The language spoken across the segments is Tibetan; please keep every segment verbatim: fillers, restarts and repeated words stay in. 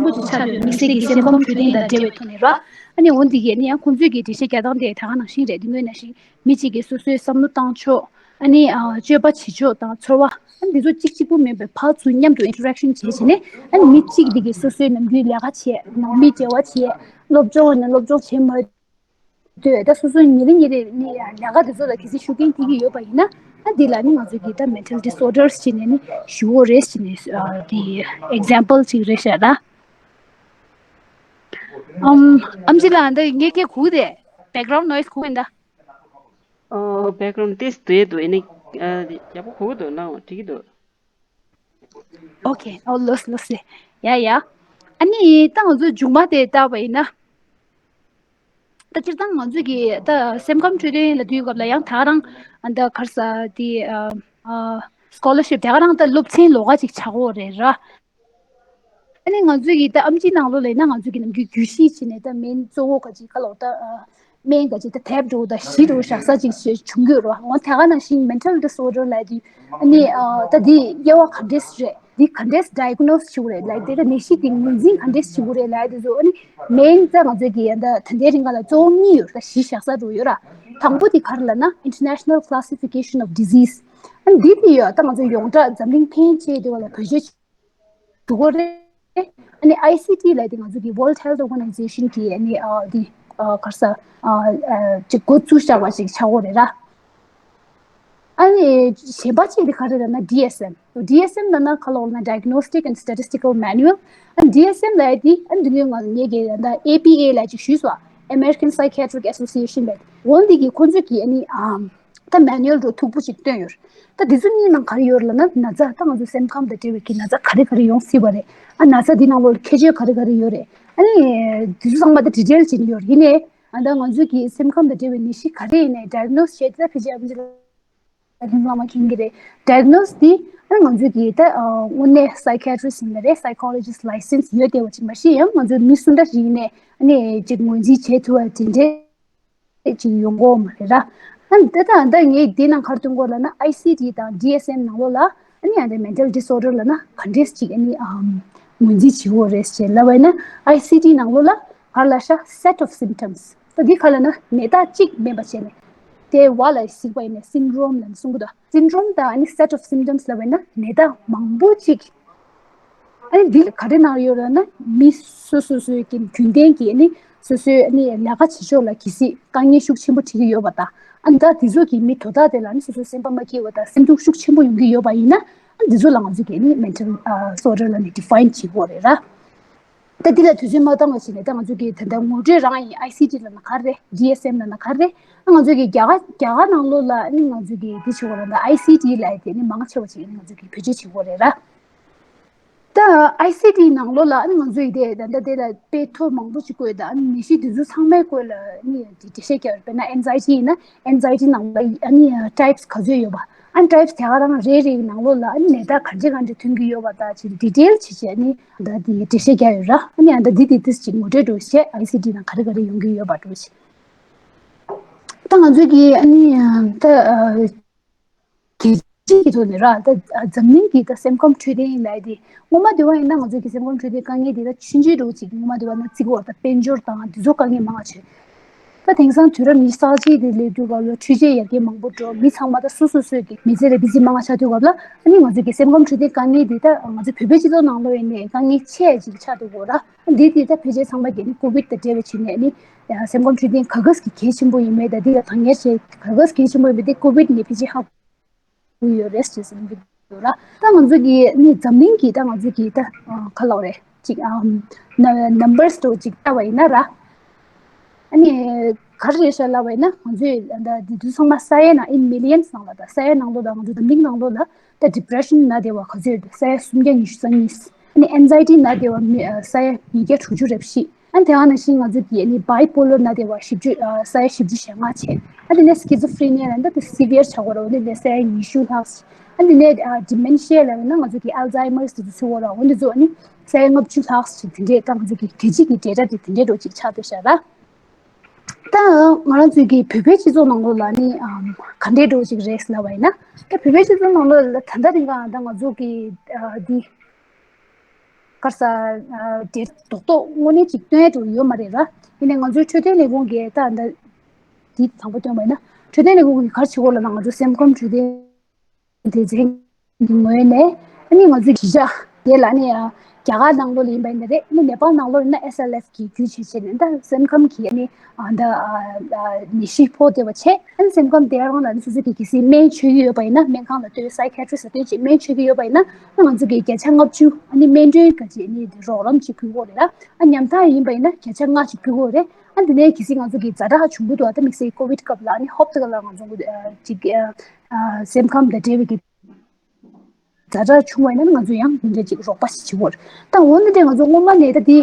པོ་ཅིག་ཆགས་ཡོད། དམིགས་བསལ་གྱི་སེམས་ཁམས་འཕྲོད་བསྟེན་དང་འབྲེལ་བའི་ཐོག་ནས་ར། ཨ་ནི་འོ་འདི་གས་ནི་ཡང་ཁོང་ཚོས་ཀྱི་འགྲེལ་བཤད་རྒྱག་སྟངས་དེ་ད་ག་ནང་བཞིན་རེད། འདི་སྔོན་ནང་བཞིན་མི་གཅིག་གིས་སོ་སོའི་བསམ་བློ་བཏང་ཕྱོགས། ཨ་ནི་ཨ་སྤྱོད་པ་བྱེད་ཕྱོགས་དང་ཚོར་བ། ཨ་ནི་འདི་ཚོ་གཅིག་གཅིག་པུ་མིན་པའི་ཕར་ཚུར་མཉམ་དུ་ཨིན་ཊར་ཨེག་ཤན་བྱས་བྱས་ནས། ཨ་ནི་མི་གཅིག་འདི་གིས་སོ་སོའི་ནམ་རྒྱུན་ལས་ཀ་བྱས། ནང་མི་འབྲེལ་བ་བྱས། སློབ་སྦྱོང་ཡིན་ན་སློབ་སྦྱོང་བྱེད་མ་འདོད། ད་སོ་སོ་ཉིན་རེ་ཉིན་རེ་ནི་ལས་ཀ་དེ་ཚོ་ལ་གལ་སྲིད་ཤུགས་རྐྱེན་ཐེབས་ཀྱི་ཡོད་པ་ཡིན་ན། ཨ་འདི་ལ་ནི་ང་ཚོ་གིས་ད་མེན་ཊལ་ཌི་སོར་ཌར་ཟེར་ནས་ནི་ཞུ་འོ་རེད་ཟེར་ནས། ཨ་འདི་ཨེག་ཛམ་པལ་ཅིག་རེད་ཤག་ད། ཨམ་ཨམ་ཆི་ལགས། འདི་ངའི་སྐད་གོ་གི་རེད། བེག་གྷ་རའུན་ཌི་ནོའི་སི་གོ་གི་ཡིན་ད། ཨོ། བེག་གྷ་རའུན་ཌི་ཏོག་ཙམ་འདུག་ཡ། ཨ་ནི་ཨ་ཡག་པོ་གོ་གི་འདུག་ནའང་འགྲིག་གི་འདུག་ཨོ་ཁེ། ཨོ་ལོས་ལོས་ལེ། ཡ་ཡ། ཨ་ནི་ད་ང་ཚོ་མཇུག་མ་དེ་བལྟས་པ་ཡིན་ན། ད་སྤྱིར་བཏང་ང་ཚོས་ཀྱི་ད་སེམས་ཁམས་འཕྲོད་བསྟེན་ལབ་དུས་སྐབས་ལ་ཡང་ད་ག་རང་ད་ག་རེ་ཟེར་དེ། ཨ་ཨ་སི་ཀོ་ལར་ཤིབ་དེ་ག་རང་ད་སློབ་ཚན་ལོགས་ཀ་ཅིག་ཆགས་ཀྱི་ཡོད་རེད་ར། ཨ་ནི་ང་ཚོས་ཀྱི་ད་ཨམ་ཆིའི་ནང་ལོགས་ལ་ཡིན་ན་ང་ཚོས་ཀྱི་ནམ་རྒྱུན་རྒྱུད་བཞི་བྱས་ནས་ད་མེན་གཙོ་བོ་ག་ཅིག་ག་ལོག་ད་ཨ་སྨན་ག་ཅིག་ད་དེབ་འདྲ་བོ་ད་བཞི་འདྲ་བོ་བཞག་ས་ཅིག་བྱུང་གི་ཡོད་རེད་བ། འོ་དེ་ག་ནང་བཞིན་མེན་ཊལ་ཌི་སོར་ཌར་ལབ་དུས་ཨ་ནི་ཨ་ད་འདི་དབྱེ་བ་ག་འདྲས་རེད། འདི་ག་འདྲས་ཌའི་གྷ་ནོས་བྱེད་དགོས་རེད་ལབ་དེ། ད་ནད་གཞི་འདི་ངོས་འཛིན་ག་འདྲས་བྱེད་དགོས་རེད་ལབ་དེ་ཚོ། ཨ་ནི་མེན་ད་ང་ཚོས་ཀྱི་ད་ད་ལྟའི་རིང་ག་ལ་གཙོ་བོ་གཉིས་ཡོད་རེད། ད་བཞི་བཞག་ས་འདྲ་བོ་ཡོད་ར། དང་པོ་དེ་ག་རེ་ལབ་ན་International Classification of Disease། ཨ་ནི་འདི་དེ་ཡོད། ད་ང་ཚོ་ཡོངས་གྲགས་འཛམ་གླིང་ཕན་ཆད་དེ་བ་ལ་བེད་སྤྱོད་འདུག་གོ་རེད། ཨ་ནི་ཨའི་སི་ཌི་ལབ་དེ་ང་ཚོ་གི་World Health Organization གི་ཨ་ནི་ཨ་དེ་ཨ་ག་རེ་ཟེར་ཨ་ཨ་ཅིག་འགོ་བཙུགས་བཞག་པ་ཞིག་ཆགས་ཡོད་རེད་ར། ཨ་ནི་གཞན་པ་གཅིག་དེ་ག་རེ་ལབ་ན་ཌི་ཨེས་ཨེམ། ཌི་ཨེས་ཨེམ་ལབ་ན་ག་ལབ་ན་Diagnostic and Statistical Manual། ཨ་ནི་ཌི་ཨེས་ཨེམ་ལབ་དེ་ཨ་ནི་འདི་ནས་ང་ངས་ཀྱི་ད་ཨེ་པི་ཨེ་ལབ་ཅིག་ཞུས་སོང་། American Psychiatric Association ལབ། འོ་འདི་གི་ཁོང་ཚོས་ཀྱི་ཨ་ནི་ཨམ། ད་མེ་ནུ་ཨལ་འདྲ་མཐུག་པོ་ཞིག་བཏོན་ཡོད་རེད། ད་འདི་ཚོ་གཉིས་ནང་ག་རེ་ཡོད་རེད་ལབ་ན། ན་ཚ་ད་ང་ཚོ་སེམས་ཁམས་དང་འབྲེལ་བའི་གི་ན་ཚ་ག་རེ་ག་རེ་ཡོང་སྲིད་པ་རེད། ཨ་ན་ཚ་འདི་ནང་ལོགས་ལ་ཁྱད་ཆོས་ག་རེ་ག་རེ་ཡོད་རེད། ཨ་ནི་འདི་ཚོ་ཚང་མ་ད་ཌི་ཊེལ་བྱས་ནས་ཡོད་རེད། ཡིན་ནའི་ཨ་ད་ང་ཚོ་གི་སེམས་ཁམས་དང་འབྲེལ་བའི་ནད་གཞི་ག་རེ་ཡིན་ནའི་ཌའི་གྷ་ནོས་བྱས་ཏེ། ད་ཕལ་ཆེར་ཨ་ཕལ་ཆེར་ལྷན་ཚང་མ་མཁྱེན་གྱི་རེད། ཌའི་གྷ་ནོས་འདི་ཨ་ང་ཚོ་གི་ད་དངོས་གནས་སའི་ཀི་ཡ་ཊི་རི་སི་ཡིན་ན་རེད། སའི་ཀོ་ལོ་ཇི་སི་ལའི་སེན་སི་ཡོད་བསྡད་པ་ཅིག་མ་གཞི་ཡང་ང་ཚོ་མི་སུ་འདྲ་ཞིག་ཡིན་ནའི་ཨ་ནི་ཅིག་ངོས་འཛིན་བྱེད་ཐུབ་པ་དེ་འདྲས། ཅིག་ཡོང་གི་ཡོད་མ་རེད་ར། ཨ་ནི་ད་ལྟ་ད་ངས་འདི་ནང་ག་རེ་སྟོན་གྱི་ཡོད་ལབ་ན། ཨའི་སི་ཌི་དང་ཌི་ཨེས་ཨེམ་ནང་ལོགས་ལ་ཨ་ནི་ཨ་ནི་མེན་ཊལ་ཌི་སོར་ཌར་ལབ་ན་ག་འདྲས་ཅིག་ཨ་ནི་ཨམ་ངོས་འཛིན་བྱེད་ཀྱི་ཡོད་རེད་ཅེས་ལབ་པ་ཡིན་ན། ཨའི་སི་ཌི་ནང་ལོགས་ལ་ག་རེ་ལབ་ཤག set of symptoms། ད་འདི་ག་རེ་ལབ་ན་ནད་རྟགས་གཅིག་མིན་པ་བྱས་ནས། དེ་བ་ལ་གཟིགས་པ་ཡིན་ན་སིན་ཌི་རོམ་ལབ་ནས་གསུང་གི་འདུག་སིན་ཌི་རོམ་དང་ཨ་ནི་set of symptoms ལབ་པ་ཡིན་ན་ནད་རྟགས་མང་པོ་ཅིག་ཨ་ནི་འདི་ག་རེ་གནང་ཡོད་རེད་ན། མི་སོ་སོ་སོའི་གི་རྒྱུན་ལྡན་གྱི་ཨ་ནི་སོ་སོའི་ཨ་ནི་ལས་ཀ་བྱེད་ཕྱོགས་ལ་གལ་སྲིད་དཀའ་ངལ་ཤུགས་ཆེན་པོ་འཕྲད་ཀྱི་ཡོད་པ་དང་། ཨ་ནི་ད་དེ་ཚོ་གི་མི་དོ་བདག་དེ་ལ་ཨ་ནི་སོ་སོའི་སེམས་པ་མ་སྐྱིད་པ་དང་སེམས་སྡུག་ཤུགས་ཆེན་པོ་ཡོང་གི་ཡོད་པ་ཡིན་ན། ཨ་ནི་དེ་ཚོ་ལ་ང་ཚོ་གི་ཨ་ནི་མེན་ཊལ་ཨ་སོར་ཌར་ལབ་ནས་ཌི་ཕ་ཡིན་བྱེད་ཀྱི་ཡོད་རེད་ར། ད་འདི་ལ་དུས་ཚོད་མ་བཏང་བ་བྱས་ནས། ད་ང་ཚོ་གི་ད་ལྟ་ངོ་སྤྲོད་རང་ཡིན། ཨའི་སི་ཌི་ལབ་ན་ག་རེ་རེད། ཌི་ཨེས་ཨེམ་ལབ་ན་ག་རེ་རེད། ཨ་ང་ཚོ་གི་རྒྱ་གར་རྒྱ་གར་ནང་ལོགས་ལ་ཨ་ནི་ང་ཚོ་གི་འདི་བྱེད་དགོས་རེད། ད་ཨའི་སི་ཌི་ལབ་དེ་ནི་མང་ཆེ་བ་ཅིག་ཨ་ནི་ང་ཚོ་གི་བེད་སྤྱོད་བྱེད་དགོས་རེད་ར། ད་ཨའི་སི་ཌི་ནང་ལོགས་ལ་ཨ་ནི་ང་ཚོ་ཡི་དེ་ད་ལྟ་དེ་ལ་དཔེ་ཐོ་མང་པོ་ཅིག་བཀོད། ད་ཨ་ནི་ནད་གཞི་འདི་ཚོ་ཚང་མའི་སྐོར་ལ་ཨ་ནི་འགྲེལ་བཤད་རྒྱག་ཡོད། དཔེར་ན་ཨེན་ཛའི་ཊི་ཡིན་ན་ཨེན་ཛའི་ཊི་ནང་ལ་ཨ་ནི་ཊའིབ་སི་ག་ཚོད་ཡོད་པ། ཨ་ནི་ཊའིབ་སི་དེ་ག་རང་རེ་རེའི་ནང་ལོགས་ལ་ཨ་ནི་ནད་རྟགས་ག་འདྲ་ག་འདྲ་ཐོན་གྱི་ཡོད་པ་དང་ཅིག་ཌི་ཊེལ་བྱས་བྱས་ཨ་ནི་ད་དེ་འགྲེལ་བཤད་རྒྱག་ཡོད་ར། ཨ་ནི་ཨ་ད་འདི་དེ་ཏིས་ཅིག་ངོ་སྤྲོད་འདྲ་བོ་བྱས། ཨའི་སི་ཌི་ནང་ག་རེ་ག་རེ་ཡོང་གི་ཡོད་པ་འདྲ་བོ་བྱས། ད་ང་ཚོས་ཀྱི་ཨ་ནི་ད་ཨ། རྒྱལ་སྤྱི་གི་ཐོག་ནས་ར། ད་འཛམ་གླིང་གི་ད་སེམས་ཁམས་འཕྲོད་བསྟེན་ལབ་དེ་སྔོན་མ་དེ་བ་ཡིན་ན་ང་ཚོ་གི་སེམས་ཁམས་འཕྲོད་བསྟེན་དཀའ་ངལ་དེ་ད་ཆུང་ཆུང་འདྲ་བོ་ཅིག་སྔོན་མ་དེ་བ་ན་བརྩི་གི་ཡོད་རེད། ད་དཔལ་འབྱོར་དང་དེ་ཚོ་དཀའ་ངལ་མང་བ་བྱས། ད་དེང་སང་དུས་རབས་ཉི་ཤུ་རྩ་གཅིག་དེ་སླེབས་དུས་སྐབས་ལ་འཕྲུལ་ཆས་ཡར་རྒྱས་མང་པོ་འགྲོ། མི་ཚང་མ་ད་སོ་སོ་སོའི་གི་མི་ཚེ་ལ་བི་ཛི་མང་བ་ཆགས་དུས་སྐབས་ལ། ཨ་ནི་ང་ཚོ་གི་སེམས་ཁམས་འཕྲོད་བསྟེན་དཀའ་ངལ་དེ་ད་ང་ཚོ་བོད་པའི་སྤྱི་ཚོགས་ནང་ལོགས་ཡིན་ནའི་དཀའ་ངལ་ཆེ་ཅིག་ཆགས་འདུག་གོ་ར། ཨ་འདི་དེ་ད་ཕལ་ཆེར་ཚང་མ་གི་ནི་ཀོ་བིད་དང་འབྲེལ་བའི་ཆེད་ནས་ནི་སེམས་ཁམས་འཕྲོད་བསྟེན་ག་གས་གི་གལ་ཆེན་པོ་ཡིན་མེད་དང་། འདི་ལ་དང་ངེས་བྱས་ག་གས་གལ་ཆེན་པོ་ཡིན་མེད་དེ་ཀོ་བིད་ནས་ཕལ་ཆེར་ཧ་གོ་ཡོད་རེད་ཅེས་ཟེར་གྱི་འདུག་ར། ད་ང་ཚོ་གི་ནི་འཛམ་གླིང་གི་ད་ང་ཚོ་གི་ད་ག་ལབ་རེད་ཅིག་ཨམ་ན་ནམ་བར་སི་དུ་ཅིག་ལྟ་བ་ཡིན་ན་ར། ཨ་ནི་ག་རེ་རེད་ཤག་ལབ་པ་ཡིན་ན། ང་ཚོས་ད་འདི་དུས་ཚང་མ་ས་ཡའི་ནང་in millions ནང་ལ། ད་ས་ཡའི་ནང་ལོགས་ལ་ང་ཚོ་འཛམ་གླིང་ནང་ལོགས་ལ་ད་ཌི་པི་རེ་ཤན་ན་བསྡད་པ་ག་ཚོད་འདུག་ས་ཡ་སུམ་བརྒྱ་ཉི་ཤུ་རྩ་གཉིས། ཨ་ནི་ཨེང་ཛའི་ཊི་ན་བསྡད་པ་མི་ཨ་ས་ཡ་ཉིས་བརྒྱ་དྲུག་ཅུ་རེ་བཞི། ཨ་ནི་དེ་ག་ནང་བཞིན་ང་ཚོ་གི་ཨ་ནི་བྷའི་པོ་ལར་ན་བསྡད་པ་བཞི་བཅུ་ཨ་ས་ཡ་བཞི་བཅུ་ཞེ་ལྔ་བྱས། ཨ་ནི་ནས་སི་ཀི་ཛོ་ཧྥི་རེ་ནི་ཡ་ལ་ད་དེ་སི་བི་ཡར་ཆགས་པ་རེད། འོ་ནི་ནས་ས་ཡ་ཉི་ཤུ་ལྷག་བྱས། ཨ་ནི་ནས་ཨ་ཌི་མེན་ཤི་ཡ་ལབ་ན་ང་ཚོ་གི་ཨལ་ཛའི་མར་དེ་ཚོ་ཚུད་པ་རེད། འོ་འདི་ཚོ་ཨ་ནི་ས་ཡ་ལྔ་བཅུ་ལྷག་བྱས། དེ་འདྲས་ད་ང་ཚོ་གི་རྒྱལ་སྤྱི་གི་ཌེ་ཊ་དེ་དེ་འདྲས་འདྲ་བོ་ཅིག་ཆགས་བསྡད་ཤག་ར། ད་ང་རང་ཚོའི་གི་བོད་པའི་སྤྱི་ཚོགས་ནང་ལོགས་ལ་ནི་ཨམ་ག་འདྲའི་འདྲ་བོ་ཅིག་རེད་ལབ་པ་ཡིན་ན། ད་བོད་པའི་སྤྱི་ཚོགས་ནང་ལོགས་ལ་ད་ལྟ་རིང་ག་ད་ང་ཚོ་གི་ཨ་འདི་ ག་རེ་ཟ་འབྲེལ་རྡོག་རྡོག་དངོས་གནས་ཅིག་སྟོན་ཡ་འགྲོ་ཡོད་མ་རེད་ར། ཡིན་ནའི་ང་ཚོའི་འཕྲོད་བསྟེན་ལས་ཁུངས་ཀྱིས་ད་ད་དེ་དང་པོ་སྟོན་པ་ཡིན་ན། འཕྲོད་བསྟེན་ལས་ཁུངས་ཀྱིས་ག་རེ་བྱེད་ཀྱི་ཡོད་ལབ་ན། ང་ཚོ་སེམས་ཁམས་འཕྲོད་བསྟེན་སྡེ་ཚན་གྱི་ངོས་ནས་ཨ་ནི་ང་ཚོའི་གཞིས་ཆགས་དེ་ལ་ནི་རྒྱ་གར་ནང་ལོགས་ལ་ཡིན་པ་ཡིན་ན་རེད། ཨ་ནི་ནེ་པཱལ་ནང་ལོགས་ཡིན་ན་ཨེས་ཨེལ་ཨེཕ་གི་བརྒྱུད་བྱས་བྱས་ནས་ད་སེམས་ཁམས་ཀྱི་ཨ་ནི་ད་ནད་གཞི་ཕོག་བསྡད་པ་བྱས། ཨ་ནི་སེམས་ཁམས་དེ་རང་ལ་ནི་སོ་སོ་གི་གལ་སྲིད་སྨན་མཆོད་ཀྱི་ཡོད་པ་ཡིན་ན། སྨན་ཁང་ལ་ལྟོས། སའི་ཁེ་ཊི་རི་སི་ཊི་ལ་ལྟོས་བྱས་སྨན་མཆོད་ཀྱི་ཡོད་པ་ཡིན་ན། ང་ཚོ་གི་བརྒྱ་ཆ་ལྔ་བཅུ་ཨ་ནི་སྨན་གྲོན་གྱི་ཨ་ནི་རོགས་རམ་ཅིག་ཕུལ་གྱི་ཡོད་རེད་ལ། ཨ་ཉམ་ཐག་ཡིན་པ་ཡིན་ན་བརྒྱ་ཆ་ལྔ་ཅིག་ཕུལ་གྱི་ཡོད་རེད། ཨ་འདི་ནས་གལ་སྲིད་ང་ཚོ་གི་ཛ་དྲག་བྱུང་གི་འདུག་ད་དམིགས་བསལ་ཀོ་ཝིཌ་སྐབས་ལ་ཨ་ནི་ཧོབ་ཏེ་ག་ལ་ང་ཚོ་ཅིག་སེམས་ཁམས་དང་འབྲེལ་བའི་གི་ཛ་དྲག་བྱུང་བ་ཡིན་ན་ང་ཚོ་ཡང་འདི་འདྲ་ཅིག་རོགས་པ་ཞིག་བྱེད་དགོས་རེད། ད་འོ་ན་དེ་ང་ཚོ་སྔོན་མ་ནས་ད་དེ་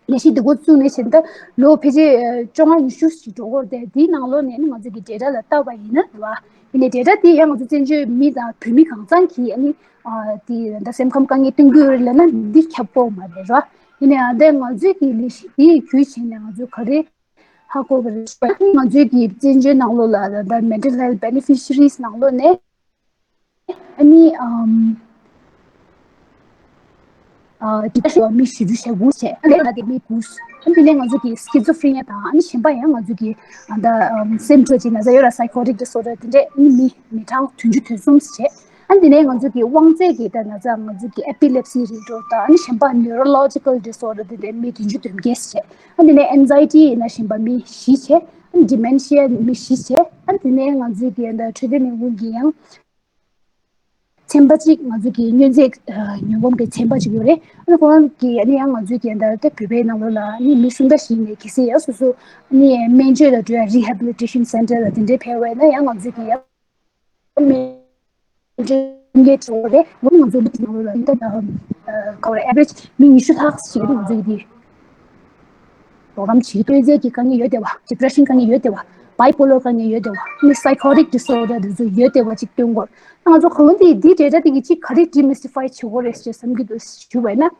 ལས་གཞི་འདི་འགོ་བཙུགས་ནས་བྱས་ད་ལོ་ཕལ་ཆེར་བཅོ་ལྔ་ཉི་ཤུ་ཞིག་འགྲོ་གི་ཡོད་རེད། དེའི་ནང་ལོགས་ནས་ནི་ང་ཚོ་གི་ཌེ་ཊ་ལ་བལྟས་པ་ཡིན་ན་རེད་བ། ཡིན་ནའི་ཌེ་ཊ་དེ་ཡང་ང་ཚོ་བཙན་བྱོལ་མི་དང་བོད་མི་གང་ཚང་གིས་ཨ་ནི་དེ་ད་སེམས་ཁམས་དཀའ་ངལ་སྟོན་གྱི་ཡོད་རེད་ལབ་ན་འདི་ཁྱབ་ཀྱི་ཡོད་མ་རེད་ར། ཡིན་ནའི་ཨ་ད་ང་ཚོའི་གི་ལས་གཞི་དེ་བརྒྱུད་བྱས་ནས་ང་ཚོས་ག་རེ་ཧ་གོ་གི་རེད་ཟེར་ན། ང་ཚོའི་གི་བཙན་བྱོལ་ནང་ལོགས་ལ་ད་ལྟ་mental health beneficiaries ནང་ལོགས་ནས་ཨ་ནི་ཨམ་ཨ་ཌི་པི་རེ་ཤན་མི་བཞི་བཅུ་ཞེ་དགུ་བྱས། ཨ་ལས་ལ་དེ་མི་དགུ། ཨ་དེ་ནས་ང་ཚོ་གི་སི་ཀི་ཛོ་ཧྥི་རི་ནི་ཡ་དང་། ཨ་ནི་གཞན་པ་ཡང་ང་ཚོ་གི་ཨ་ད་ཨམ་སེམས་ཁྲོད་ཀྱི་ན་ཚ་ཡོད་ར། psychotic disorder དེ་འདྲས་ཨ་ནི་མི་མི་གྲངས་བདུན་ཅུ་དོན་གསུམ་བྱས། ཨ་དེ་ནས་ང་ཚོ་གི་དབང་རྩའི་གི་ད་ན་ཚ་ང་ཚོ་གི་epilepsy རིགས་འགྲོ་དང་། ཨ་ནི་གཞན་པ་neurological disorder དེ་འདྲའི་མི་བདུན་ཅུ་དོན་བརྒྱད་བྱས། ཨ་དེ་ནས་anxiety ཡིན་ན་གཞན་པ་མི་བཞི་བྱས། ཨ་ནི་dementia མི་བཞི་བྱས། ཨ་དེ་ནས་ང་ཚོའི་གི་ད་འཕྲོད་བསྟེན་ལས་ཁུངས་ཀྱི་ཡང་ཚན་པ་གཅིག་ང་ཚོ་གི་སྨྱོ་རྫས་ཨ་ཉོ་སྒོམ་གྱི་ཚན་པ་གཅིག་ཡོད་རེད། ཨ་ནི་ཁོ་རང་གི་ཨ་ནི་ཡང་ང་ཚོའི་གི་ད་ལྟ་བོད་པའི་ནང་ལོགས་ལ་ཨ་ནི་མི་སུམ་ཟླ་ཞིག་ནས་གལ་སྲིད་ཡང་སོ་སོ་ཨ་ནི་སྨན་བཅོས་ལ་འགྲོ་ཡ་rehabilitation center ལ་དེ་འདྲའི་ཕེབས་པ་ཡིན་ན་ཡང་ང་ཚོའི་གི་ཡང་སྨན་བཅོས་ལ་འགྲོ་རེད། འོ་ང་ཚོ་མི་ནང་ལོགས་ལ་ད་ལྟ་ག་རེ་average མི་ཉི་ཤུ་ལྷག་ཞིག་ང་ཚོ་གི་དེ་རོགས་རམ་བྱེད། ལྟོས་ཚད་ཀྱི་དཀའ་ངལ་ཡོད་བསྡད་པ། depression དཀའ་ངལ་ཡོད་བསྡད་པ། bipolar དཀའ་ངལ་ཡོད་བསྡད་པ། ཨ་ནི་psychotic disorder དེ་ཚོ་ཡོད་བསྡད་པ་ཅིག་སྟོན་དགོས། ང་ཚོ་གང་འདི་འདི་འབྲེལ་སྒྲ་དེ་གི་ཅིག་ག་རེ་demystify བྱེད་དགོས་རེད་ཅེས་བསམ་གྱི་འདུག་ཞུ་བ་ཡིན་ན།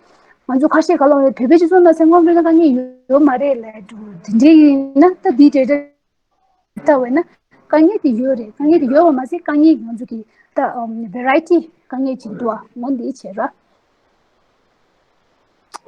ང་ཚོ་ཁ་ཤས་ག་ལ་བོད་པའི་སྤྱི་ཚོགས་ནང་སེམས་ཁམས་ལ་དཀའ་ངལ་ཡོད་མ་རེད་ལབ་འདུག་དེ་འདྲའི་ཡིན་ན་ད་འདི་འབྲེལ་སྒྲ་ལྟ་བས་ན་དཀའ་ངལ་དེ་ཡོད་རེད། དཀའ་ངལ་དེ་ཡོད་པ་མ་ཟད་དཀའ་ངལ་ང་ཚོ་གི་ད་ཨམ་variety དཀའ་ངལ་ཅིག་འདུག་ཨ། ངོ་འདི་བྱས་ར།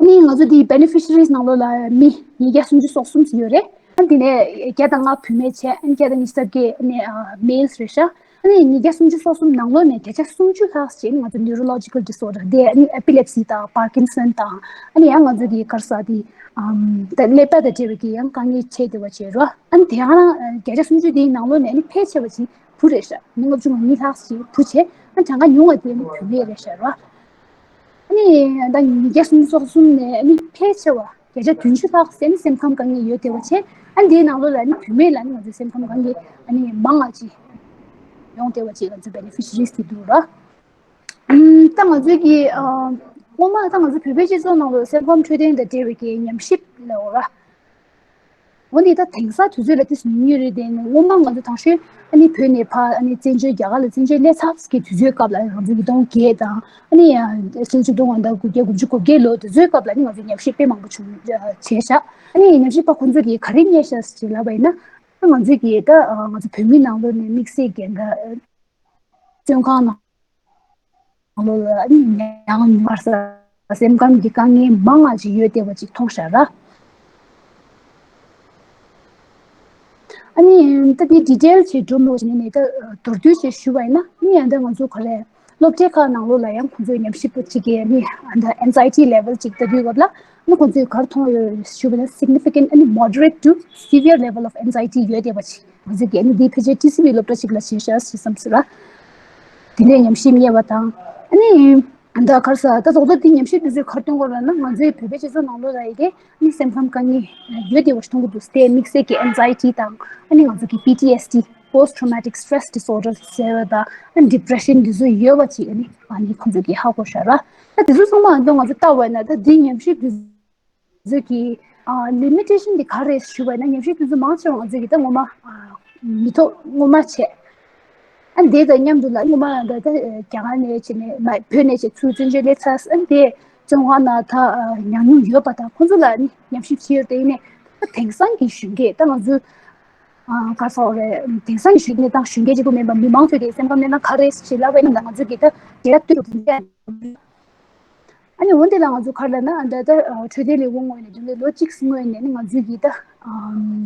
ནི་ང་ཚོ་དེའི་beneficiaries ནང་ལོགས་ལ་མི་ཉིས་བརྒྱ་སུམ་ཅུ་སོ་གསུམ་ཞིག་ཡོད་རེད། ཨ་དེ་ནས་བརྒྱ་དང་ལྔ་བུད་མེད་བྱས། ཨ་བརྒྱ་དང་ཉི་ཤུ་རྩ་བརྒྱད་ནི་ཨ་males རེད་ཤག་ཨ་ནི་ཉིས་བརྒྱ་སུམ་ཅུ་སོ་གསུམ་ནང་ལོགས་ནས་བརྒྱ་ཆ་སུམ་ཅུ་ལྷག་ཅིག་ང་ཚོ་neurological disorder དེ་ཨ་ནི་epilepsy དང་Parkinson དང་། ཨ་ནི་ཡང་ང་ཚོ་གི་ག་རེ་ཟ་དེ་ཨམ་ད་ཀླད་པ་དང་འབྲེལ་བའི་གི་ཡང་དཀའ་ངལ་འཕྲད་བསྡད་པ་བྱས་རོ། ཨ་ནི་དེ་ཡང་རང་བརྒྱ་ཆ་སུམ་ཅུ་དེའི་ནང་ལོགས་ནས་ཨ་ནི་ཕལ་ཆེ་བ་ཅིག་བུ་རེད་ཤག་མི་ལྔ་བཅུ་ང་གཉིས་ལྷག་ཅིག་བུ་བྱས། ཨ་གྲངས་ཀ་ཉུང་བ་དེ་ཨ་ནི་བུད་མེད་རེད་ཤག་རོ། ཨ་ནི་ད་ཉིས་བརྒྱ་སུམ་ཅུ་སོ་གསུམ་ནས་ཨ་ནི་ཕལ་ཆེ་བ་བརྒྱ་ཆ་བདུན་ཅུ་ལྷག་ཙམ་སེམས་ཁམས་དཀའ་ངལ་ཡོད་བསྡད་པ་བྱས། ཨ་ནི་དེའི་ནང་ལོགས་ལ་ཨ་ནི་བུད་མེད་ལ་ཨ་ནི་ང་ཚོའི་སེམས་ཁམས་དཀའ་ངལ་ཨ་ནི་མང་བ་ཅིག་ཡོང་བསྡད་པ་ཅིག་ང་ཚོའི་beneficiaries དེ་འདུག་ར། ཨམ་ད་ང་ཚོའི་གི་ཨ་སྔོན་མ་ད་ང་ཚོ་བོད་པའི་སྤྱི་ཚོགས་ནང་ལོགས་སེམས་ཁམས་འཕྲོད་བསྟེན་དང་འབྲེལ་བའི་གི་ཉམས་ཞིབ་ལབ་དགོས་ར། འོ་ནི་ད་དེང་སང་དུས་ཚོད་ལ་དེ་ཉུང་ཉུང་རེད་དེ། སྔོན་མ་ང་ཚོ་དང་ཤོས་ཨ་ནི་བོད་ནས་ཕར་ཨ་ནི་བཙན་བྱོལ་རྒྱ་གར་ལ་བཙན་བྱོལ་སླེབས་ཚར་གི་དུས་ཚོད་སྐབས་ལ་ང་ཚོ་ཉིས་སྟོང་བརྒྱད་དང་ཨ་ནི་ཡང་ཆིག་སྟོང་དགུ་བརྒྱ་དགུ་བཅུ་གོ་བརྒྱད་ལོ་དེ་ཚོའི་སྐབས་ལ་ཨ་ནི་ང་ཚོ་ཉམས་ཞིབ་དཔེ་མང་པོ་བྱུང་བྱས་ཤག་ཨ་ནི་ཉམས་ཞིབ་པ་ཁོང་ཚོ་གིས་ག་རེ་རྙེད་ཤག་ཟེར་ལབ་པ་ཡིན་ན། ཨ་ང་ཚོས་གི་ད་ང་ཚོ་བོད་མི་ནང་ལོགས་ནས་དམིགས་བསལ་གྱི་ད་བཙོན་ཁང་ནང་། ལོ་ལ་ཨ་ནི་ཡང་ཉུང་བར་ས་སེམས་ཁམས་ཀྱི་དཀའ་ངལ་མང་བ་ཅིག་ཡོད་བསྡད་པ་ཅིག་མཐོང་ཤག་ར། ཨ་ནི་ད་དེ་detail ཅིག་འགྲོ་མི་འོས་ནས་ད་མདོར་བསྡུས་ཅིག་ཞུ་བ་ཡིན་ན། ཨ་ནི་ཡང་ད་ང་ཚོ་ག་རེ་སློབ་གྲྭའི་ཁག་ནང་ལོགས་ལ་ཡང་ཁོང་ཚོས་ཉམས་ཞིབ་པ་ཅིག་གིས་ཨ་ནི་ད་anxiety level ཅིག་ལྟ་དུས་སྐབས་ལ། ཨ་ནི་ཁོང་ཚོས་ག་རེ་མཐོང་ཡོད་ཞུ་བ་ཡིན་ན། significant ཨ་ནི་moderate to severe level of anxiety ཡོད་བསྡད་པ་ཅིག་ང་ཚོས་ཀྱི་ཨ་ནི་འདི་ཕལ་ཆེར་ཊི་སི་ཝི་སློབ་གྲྭ་ཅིག་ལ་བྱས་ཤག་ཟེར་བསམ་སོང་ར། དེ་འདྲའི་ཉམས་ཞིབ་རྙེད་པ་དང་། ཨ་ནི་ད་ག་རེ་ཟ། ད་རྡོག་རྡོག་འདི་ཉམས་ཞིབ་དེ་ཚོས་ག་རེ་སྟོན་གྱི་ཡོད་ལབ་ན། ང་ཚོའི་བོད་པའི་སྤྱི་ཚོགས་ནང་ལོགས་ལ་ཡི་གེ་ཨ་ནི་སེམས་ཁམས་དཀའ་ངལ་ཡོད་བསྡད་པ་ཞིག་མཐོང་གི་འདུག་སྟེ། དམིགས་བསལ་གྱི་anxiety དང་། ཨ་ནི་ང་ཚོ་གི་པི་ཊི་ཨེས་ཌི་post traumatic stress disorder ཟེར་བ་དང་། ཨ་ནི་depression འདི་ཚོ་ཡོད་པ་ཅིག་ཨ་ནི་ཨ་ནི་ཁོང་ཚོ་གིས་ཧ་གོ་ཤག་ར། ད་དེ་ཚོ་ཚང་མ་ང་ཚོ་ང་ཚོ་ལྟ་བ་ཡིན་ན། ད་འདི་ཉམས་ཞིབ་འདི་ཚོ་གི་ཨ་limitation འདི་ག་རེ་རེད་ཞུ་བ་ཡིན་ན། ཉམས་ཞིབ་དེ་ཚོ་མང་ཆེ་བ་ང་ཚོ་གི་ད་ངོ་མ་ཨ་མི་ཐོག་ངོ་མ་བྱས། ཨ་དེ་དང་མཉམ་དུ་ལ་ངོ་མ་ད་ད་རྒྱ་གར་ནས་བྱས་ནས་མ་བོད་ནས་བྱས་ཚུར་བཙན་བྱོལ་སླེབས་ཚར། ཨ་དེ་བཙོན་ཁང་ནང་ད་ཨ་ཉམས་མྱོང་ཡོད་པ་དང་ཁོང་ཚོ་ལ་ནི་ཉམས་ཞིབ་བྱས་ཡོད་དེ། ཡིན་ནའི་ད་དེང་སང་གི་གཞོན་སྐྱེས་ད་ང་ཚོ་ཨ་ག་རེ་ཟེར་དགོས་རེད། དེང་སང་གི་གཞོན་སྐྱེས་དང་གཞོན་སྐྱེས་གཅིག་པུ་མིན་པ་མི་མང་ཚོས་ཀྱི་སེམས་ཁམས་གནས་སྟངས་ག་རེ་རེད་ཞེས་ལབ་པ་ཡིན་ན། ང་ཚོ་གི་ད་དེ་ལ་ལྟོས་དང་། ཨ་ནི་འོན་ཏེ་ལ་ང་ཚོ་ག་རེ་ལབ་ན། ཨ་ད་ལྟ་འཕྲོད་བསྟེན་ལས་ཁུངས་ངོས་ནས་འདི་ནས་ལོ་གཅིག་སྔོན་ནས་ནི་ང་ཚོའི་གི་ད་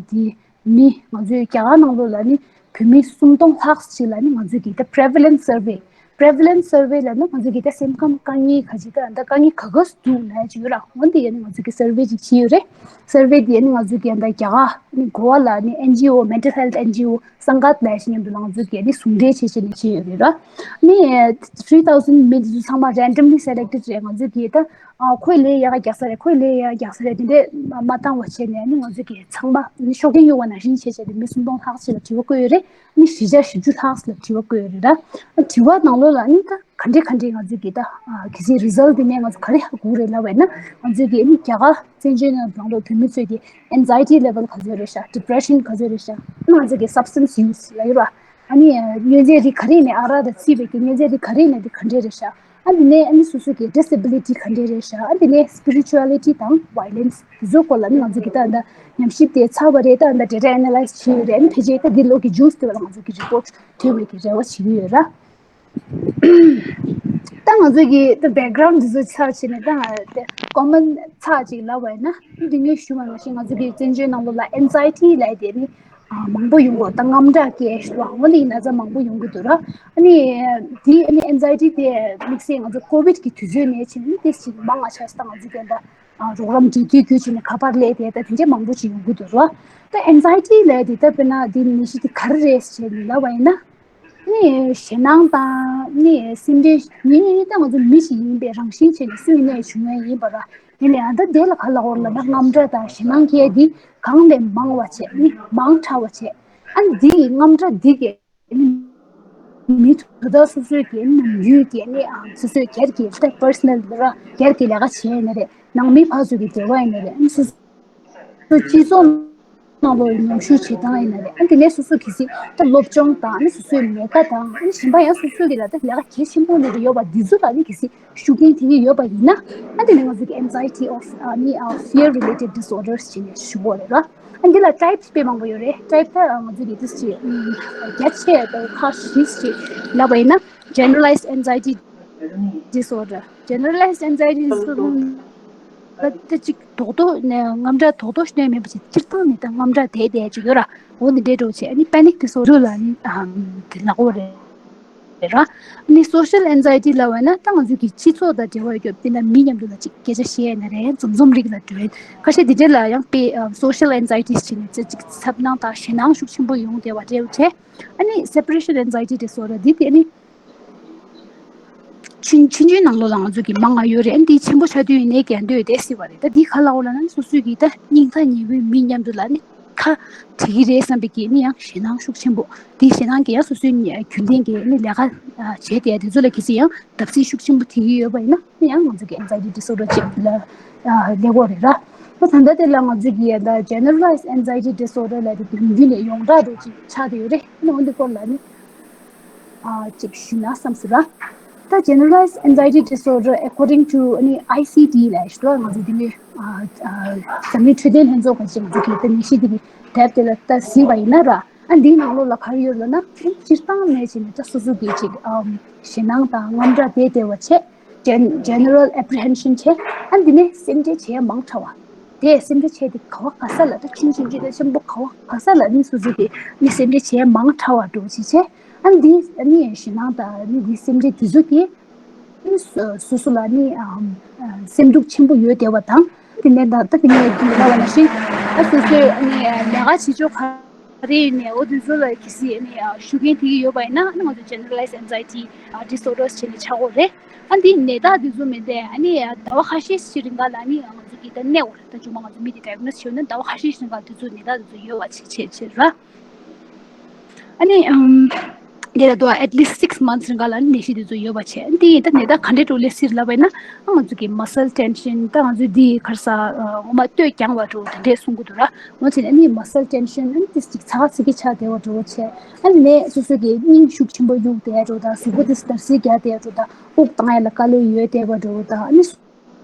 འདི་མི་ང་ཚོའི་རྒྱ་གར་ནང་ལོགས་ལ་ནི་བོད་མི་སུམ་སྟོང་ལྷག་ཅིག་ལ་ནི་ང་ཚོའི་གི་ད་prevalence survey prevalence survey ལབ་ན་ང་ཚོའི་གི་ད་སེམས་ཁམས་དཀའ་ངལ་ག་ཅིག་ད་ད་དཀའ་ངལ་ག་ག་སུ་འདུག་ལབ་ཅིག་ཡོད་ར། འོན་ཏེ་ཡ་ནི་ང་ཚོའི་གི་survey ཅིག་བྱས་ཡོད་རེད། survey དེ་ཡ་ནི་ང་ཚོའི་གི་ད་རྒྱ་གར་ནི་གོ་བ་ལ་ནི་NGO mental health NGO སངྒ་ལས་ཞིག་མཉམ་དུ་ང་ཚོ་གིས་ནི་ཟུང་འབྲེལ་བྱེད་བྱེད་ནས་བྱས་ཡོད་རེད་ར། ནི་three thousand མི་འདི་ཚོ་ཚང་མ་randomly selected རེད། ང་ཚོ་གིས་ད་ཨ་ཁོས་ལས་ཡག་ག་རྒྱག་ས་རེད། ཁོས་ལས་ཡག་ག་རྒྱག་ས་རེད། དེ་འདྲས་མ་མ་བཏང་བ་བྱས་ནས་ནི་ང་ཚོ་གིས་ཚང་མ་ནི་ཤོག་ལྡེ་གཡུག་པ་ནང་བཞིན་བྱས་བྱས་ཏེ་མི་སུམ་སྟོང་ལྷག་ཅིག་ལ་དྲི་བ་བཀོད་ཡོད་རེད། ནི་བཞི་བརྒྱ་བཞི་བཅུ་ལྷག་ལ་དྲི་བ་བཀོད་ཡོད་རེད་ར། དྲི་བ་ནང་ལོགས་ལ་ནི་ད་ག་འདྲས་ག་འདྲས་ང་ཚོ་གིས་ད་ཨ་གལ་སྲིད་result དེ་ནས་ང་ཚོ་ག་རེ་ཧ་གོ་རེད་ལབ་པ་ཡིན་ན། ང་ཚོ་གིས་ནི་རྒྱ་གར་བཙན་བྱོལ་ནང་ལོགས་བོད་མི་ཚོས་ཀྱི་anxiety level ག་ཚོད་རེད་ཤག depression ག་ཚོད་རེད་ཤག་ང་ཚོ་གི་substance use ལབ་ཡོད་ར། ཨ་ནི་མྱོས་རྫས་རིགས་ག་རེ་ནས་ཨ་རག་དང་བརྩིས་པའི་གི་མྱོས་རྫས་རིགས་ག་རེ་ནས་འདི་ག་འདྲས་རེད་ཤག་ཨ་འདི་ནས་ཨ་ནི་སོ་སོ་གི་disability ག་འདྲས་རེད་ཤག་ཨ་འདི་ནས་spirituality དང་violence དེ་ཚོའི་སྐོར་ལ་ནི་ང་ཚོ་གི་ད་ད་ཉམས་ཞིབ་དེ་ཚར་བ་རེད། ད་ད་data analyse བྱས་ཡོད་རེད། ཨ་ནི་ཕལ་ཆེར་ད་འདི་ལོ་གི་June དེ་བ་ལ་ང་ཚོ་གི་report ཐོན་པའི་གི་རེ་བ་བྱེད་ཀྱི་ཡོད་ར། ད་ང་ཚོ་གི་ད་background འདི་ཚོ་ཚར་བྱས་ནས་ད་ང་ད་comment ཚར་ཅིག་ལབ་པ་ཡིན་ན། འདི་ངས་ཞུ་བ་ནང་བཞིན་ང་ཚོ་གི་བཙན་བྱོལ་ནང་ལོགས་ལ་anxiety ལབ་དེ་ནི་ཨ་མང་པོ་ཡོང་གི་ད་དངངས་སྐྲག་སྐྱེ་ཞུ་བ་འོ་ལི་ན་ཚ་མང་པོ་ཡོང་གི་འདུག་ར། ཨ་ནི་དེ་ཨ་ནི་anxiety དེ་དམིགས་བསལ་ང་ཚོ་COVID གི་དུས་ཚོད་ནས་བྱས་ནས་ཏོག་ཙམ་མང་ང་ཆགས་སོང་། ད་ང་ཚོ་དེ་འདྲ་རོགས་རམ་འབྲེལ་མཐུད་བརྒྱུད་བྱས་ནས་ཁ་པར་སླེབས་དེ་ད་དེ་འདྲ་མང་པོ་ཅིག་ཡོང་གི་འདུག་ར། ད་anxiety ལབ་དེ་ད་དཔེར་ན་དེ་ནད་གཞི་དེ་ག་རེ་རེད་ཟེར་ནས་ལབ་པ་ཡིན་ན། ནི་ཞེད་སྣང་དང་ནི་སེམས་ཁྲལ་ནི་ད་ང་ཚོ་མི་ཞིག་ཡིན་པའི་རང་བཞིན་བྱས་ནས་སུ་ཡིན་ནའི་བྱུང་ཡ་ཡིན་པ་ར། ཡིན་ནའི་ཨ་ད་དེ་ལ་ག་ལབ་དགོས་ལབ་ན་དངངས་སྐྲག་དང་ཞེད་སྣང་སྐྱེ་འདི་གང་ལས་མང་བ་བྱས་ནི་མང་དྲགས་པ་བྱས། ཨ་ནི་འདི་ཡི་དངངས་སྐྲག་འདི་གས་ནི་མི་དོ་བདག་སོ་སོའི་གི་ནམ་རྒྱུན་གྱི་ནི་ཨ་སོ་སོའི་སྒེར་གྱི་ད་personal ར་སྒེར་གྱི་ལས་ཀ་བྱས་ཡིན་ན་རེད། ནང་མི་ཕར་ཚུར་གྱི་འབྲེལ་བ་ཡིན་ན་རེད། ཨ་ནི་སོ་སོ་སྤྱི་ཚོགས་ནང་ལོགས་ཉམས་ཞིབ་བྱེད་སྟངས་ཡིན་ན་རེད། ཨ་དེ་ནས་སོ་སོ་གི་སྲིད་ད་སློབ་སྦྱོང་དང་ཨ་ནི་སོ་སོའི་ལས་ཀ་དང་ཨ་ནི་གཞན་པ་ཡང་སོ་སོའི་གི་ལ་ད་ལས་ཀ་གལ་ཆེན་པོ་ནས་ཡོད་པ་འདི་ཚོ་ལ་ནི་གི་སྲིད་ཤུགས་རྐྱེན་ཐེབས་ཀྱི་ཡོད་པ་ཡིན་ན། ཨ་དེ་ནས་ང་ཚོ་གི་anxiety of ཨ་ནི་ཨ་fear related disorders ཅེས་ནས་ཞུ་གོ་རེད་ར། ཨ་འདི་ལ་types དཔེ་མང་པོ་ཡོད་རེད། type ད་ང་ཚོ་གི་ཏིས་ཅིག་རྒྱ་ཆེ་དང་ཁག་བཞི་ཅིག་ལབ་པ་ཡིན་ན། Generalized anxiety disorder. Generalized anxiety disorder ད་ཅིག་རྡོག་རྡོག་ནས་དངངས་སྐྲག་རྡོག་རྡོག་ཞིག་མེད་པ་ཅིག་སྤྱིར་བཏང་ནས་ད་དངངས་སྐྲག་དེ་དེ་ཅིག་ཡོད་ར། འོ་འདི་འདྲའི་འགྲོ་བྱས་ཨ་ནི་panic disorder ལ་ནི་ཨམ་དེ་ལབ་དགོས་རེད་ར། ཨ་ནི་social anxiety ལབ་པ་ན་ད་ང་ཚོ་གི་སྤྱི་ཚོགས་དང་འབྲེལ་བ་ཡོད་རྒྱུ་དཔེར་ན་མི་མཉམ་དུ་ལ་ཅིག་སྐད་ཆ་བཤད་ཡ་ན་རེད། འཛོམས་འཛོམས་རིགས་ལ་འགྲོ་ཡ་ཁ་ཤས་འདི་འདྲ་ལ་ཡང་དཔེ་ཨམ་social anxiety ཞེས་ནས་ཅིག་འཚབ་སྣང་དང་ཞེད་སྣང་ཤུགས་ཆེན་པོ་ཡོང་བསྡད་པ་འདྲ་བྱས། ཨ་ནི་separation anxiety disorder འདི་དེ་ནི། ཆུང་ཆུང་ཆུང་ནང་ལོགས་ལ་ང་ཚོ་གི་མང་ང་ཡོད་རེད། ཨ་ནི་འདི་ཆེན་པོ་ཆགས་དུས་ཡིན་ནའི་རྒྱ་འདོད་དེ་སྲིད་པ་རེད། ད་འདི་ག་ལ་འོ་ལ་ན་སོ་སོའི་གི་ད་སྙིང་ཐག་ཉེ་བོའི་མི་མཉམ་དུ་ལ་ནི་ཁ་བྲལ་གི་རེད་བསམ་པའི་གི་ནི་ཡང་ཞེད་སྣང་ཤུགས་ཆེན་པོ་འདི་ཞེད་སྣང་གི་ཡང་སོ་སོའི་རྒྱུན་ལྡན་གི་ནི་ལས་ཀ་བྱས་ཏེ་དེ་ཚོ་ལ་གལ་སྲིད་ཡང་བརྡབ་གསིག་ཤུགས་ཆེན་པོ་ཐེབས་ཀྱི་ཡོད་པ་ཡིན་ན་ནི་ཡང་ང་ཚོ་གི་anxiety disorder ཅེས་ལ་ལེགས་པོ་རེད་ར། ད་ད་ལྟ་དེ་ལ་ང་ཚོ་གི་ད་generalized anxiety disorder ལ་དེ་རྒྱུན་ལྡན་ནས་ཡོངས་གྲགས་འགྲོ་ཅིག་ཆགས་བསྡད་ཡོད་རེད། ཨ་ནི་འོན་ཏེ་སྐོར་ལ་ནི། ཨ་ཅིག་ཞུས་ན་བསམ་སོང་ར། ད་generalized anxiety disorder according to ཨ་ནི་I C D ལ་ཞུ་དོ་ང་ཚོ་འདི་ནི་ཨ་ཨ་འཛམ་གླིང་འཕྲོད་བསྟེན་ལྷན་ཚོགས་ཀྱི་ཅིག་ང་ཚོ་གི་ད་ནད་གཞི་འདི་གི་དེབ་དེ་ལ་ད་གཟིགས་པ་ཡིན་ན་ར། ཨ་འདིའི་ནང་ལོགས་ལ་ག་རེ་ཡོད་ལབ་ན་སྤྱིར་བཏང་ནས་བྱས་ནས་ད་སོ་སོ་གི་ཅིག་ཨམ་ཞེད་སྣང་དང་དངངས་སྐྲག་དེ་དེ་བ་བྱས། Gen- general apprehension བྱས། ཨ་འདི་ནས་སེམས་ཁྲལ་བྱས་མང་དྲགས་པ། དེ་སེམས་ཁྲལ་བྱས་ཏེ་ག་བ་ག་ས་ལ་ད་ཆུང་ཆུང་ཅིག་ད་ཆེན་པོ་ག་བ་ག་ས་ལ་ནི་སོ་སོ་གི་ནི་སེམས་ཁྲལ་བྱས་མང་དྲགས་པ་འགྲོ་ཅིག་བྱས། ཨ་ནི་འདི་ཨ་ནི་ཞེད་སྣང་དང་ཨ་ནི་འདི་སེམས་ཁྲལ་འདི་ཚོ་གིས་ཨ་ནི་སོ་སོ་ལ་ནི་ཨམ་ཨ་སེམས་སྡུག་ཆེན་པོ་ཡོད་བསྡད་པ་དང་། དེ་ནས་ད་ལྟ་དེ་ནས་འདི་ལབ་པ་ནང་བཞིན་ཨ་སོ་སོས་ཨ་ནི་ལས་ཀ་བྱེད་ཕྱོགས་ག་རེ་ཡིན་ནའི་འོ་དེ་ཚོ་ལ་གལ་སྲིད་ཨ་ནི་ཤུགས་རྐྱེན་ཐེབས་ཀྱི་ཡོད་པ་ཡིན་ན་ཨ་ནི་ང་ཚོ་generalized anxiety disorders བྱས་ནས་ཆགས་ཀྱི་ཡོད་རེད། ཨ་འདི་ནད་རྟགས་འདི་ཚོ་མིན་ཏེ་ཨ་ནི་ཟླ་བ་ཁ་ཤས་ཤིག་རིང་ག་ལ་ཨ་ནི་ང་ཚོ་གི་ད་གནས་བར་ད་མཇུག་མ་ང་ཚོ་མི་དེ་diagnose བྱས་ཡོད་ན་ཟླ་བ་ཁ་ཤས་ཤིག་རིང་ག་དེ་ཚོ་ནད་རྟགས་དེ་ཚོ་ཡོད་པ་བྱས་བྱས་བྱས་ར། ཨ་ནི་ཨམ་དེ་ལ་དུ་at least six months རིང་ག་ལ་ནད་གཞི་དེ་ཚོ་ཡོད་པ་བྱས། ཨ་འདི་ད་ནད་རྟགས་ག་འདྲས་འགྲོ་ལེ་སྲིད་ལབ་པ་ཡིན་ན་ཨ་ང་ཚོ་གི་muscle tension ད་ང་ཚོ་འདི་ག་རེ་ཟ་ངོ་མ་སྟོད་རྒྱང་བ་འགྲོ་དེ་འདྲས་གསུང་གི་འདུག་ར། འོ་བྱས་ནས་ཨ་ནི་muscle tension ཨ་ནི་ཏིས་ཅིག་ཚ་ཚི་གི་ཆགས་བསྡད་པ་འགྲོ་བྱས། ཨ་ནི་ནས་སོ་སོ་གི་སྙིང་ཤུགས་ཆེན་པོ་གཡུག་བསྡད་འགྲོ་དང་གཟུགས་པོ་ཏིས་འདར་སིག་རྒྱག་བསྡད་འགྲོ་དང་དབུགས་བཏང་ཡ་ལ་དཀའ་ལས་ཡོད་བསྡད་པ་འགྲོ་དང་ཨ་ནི་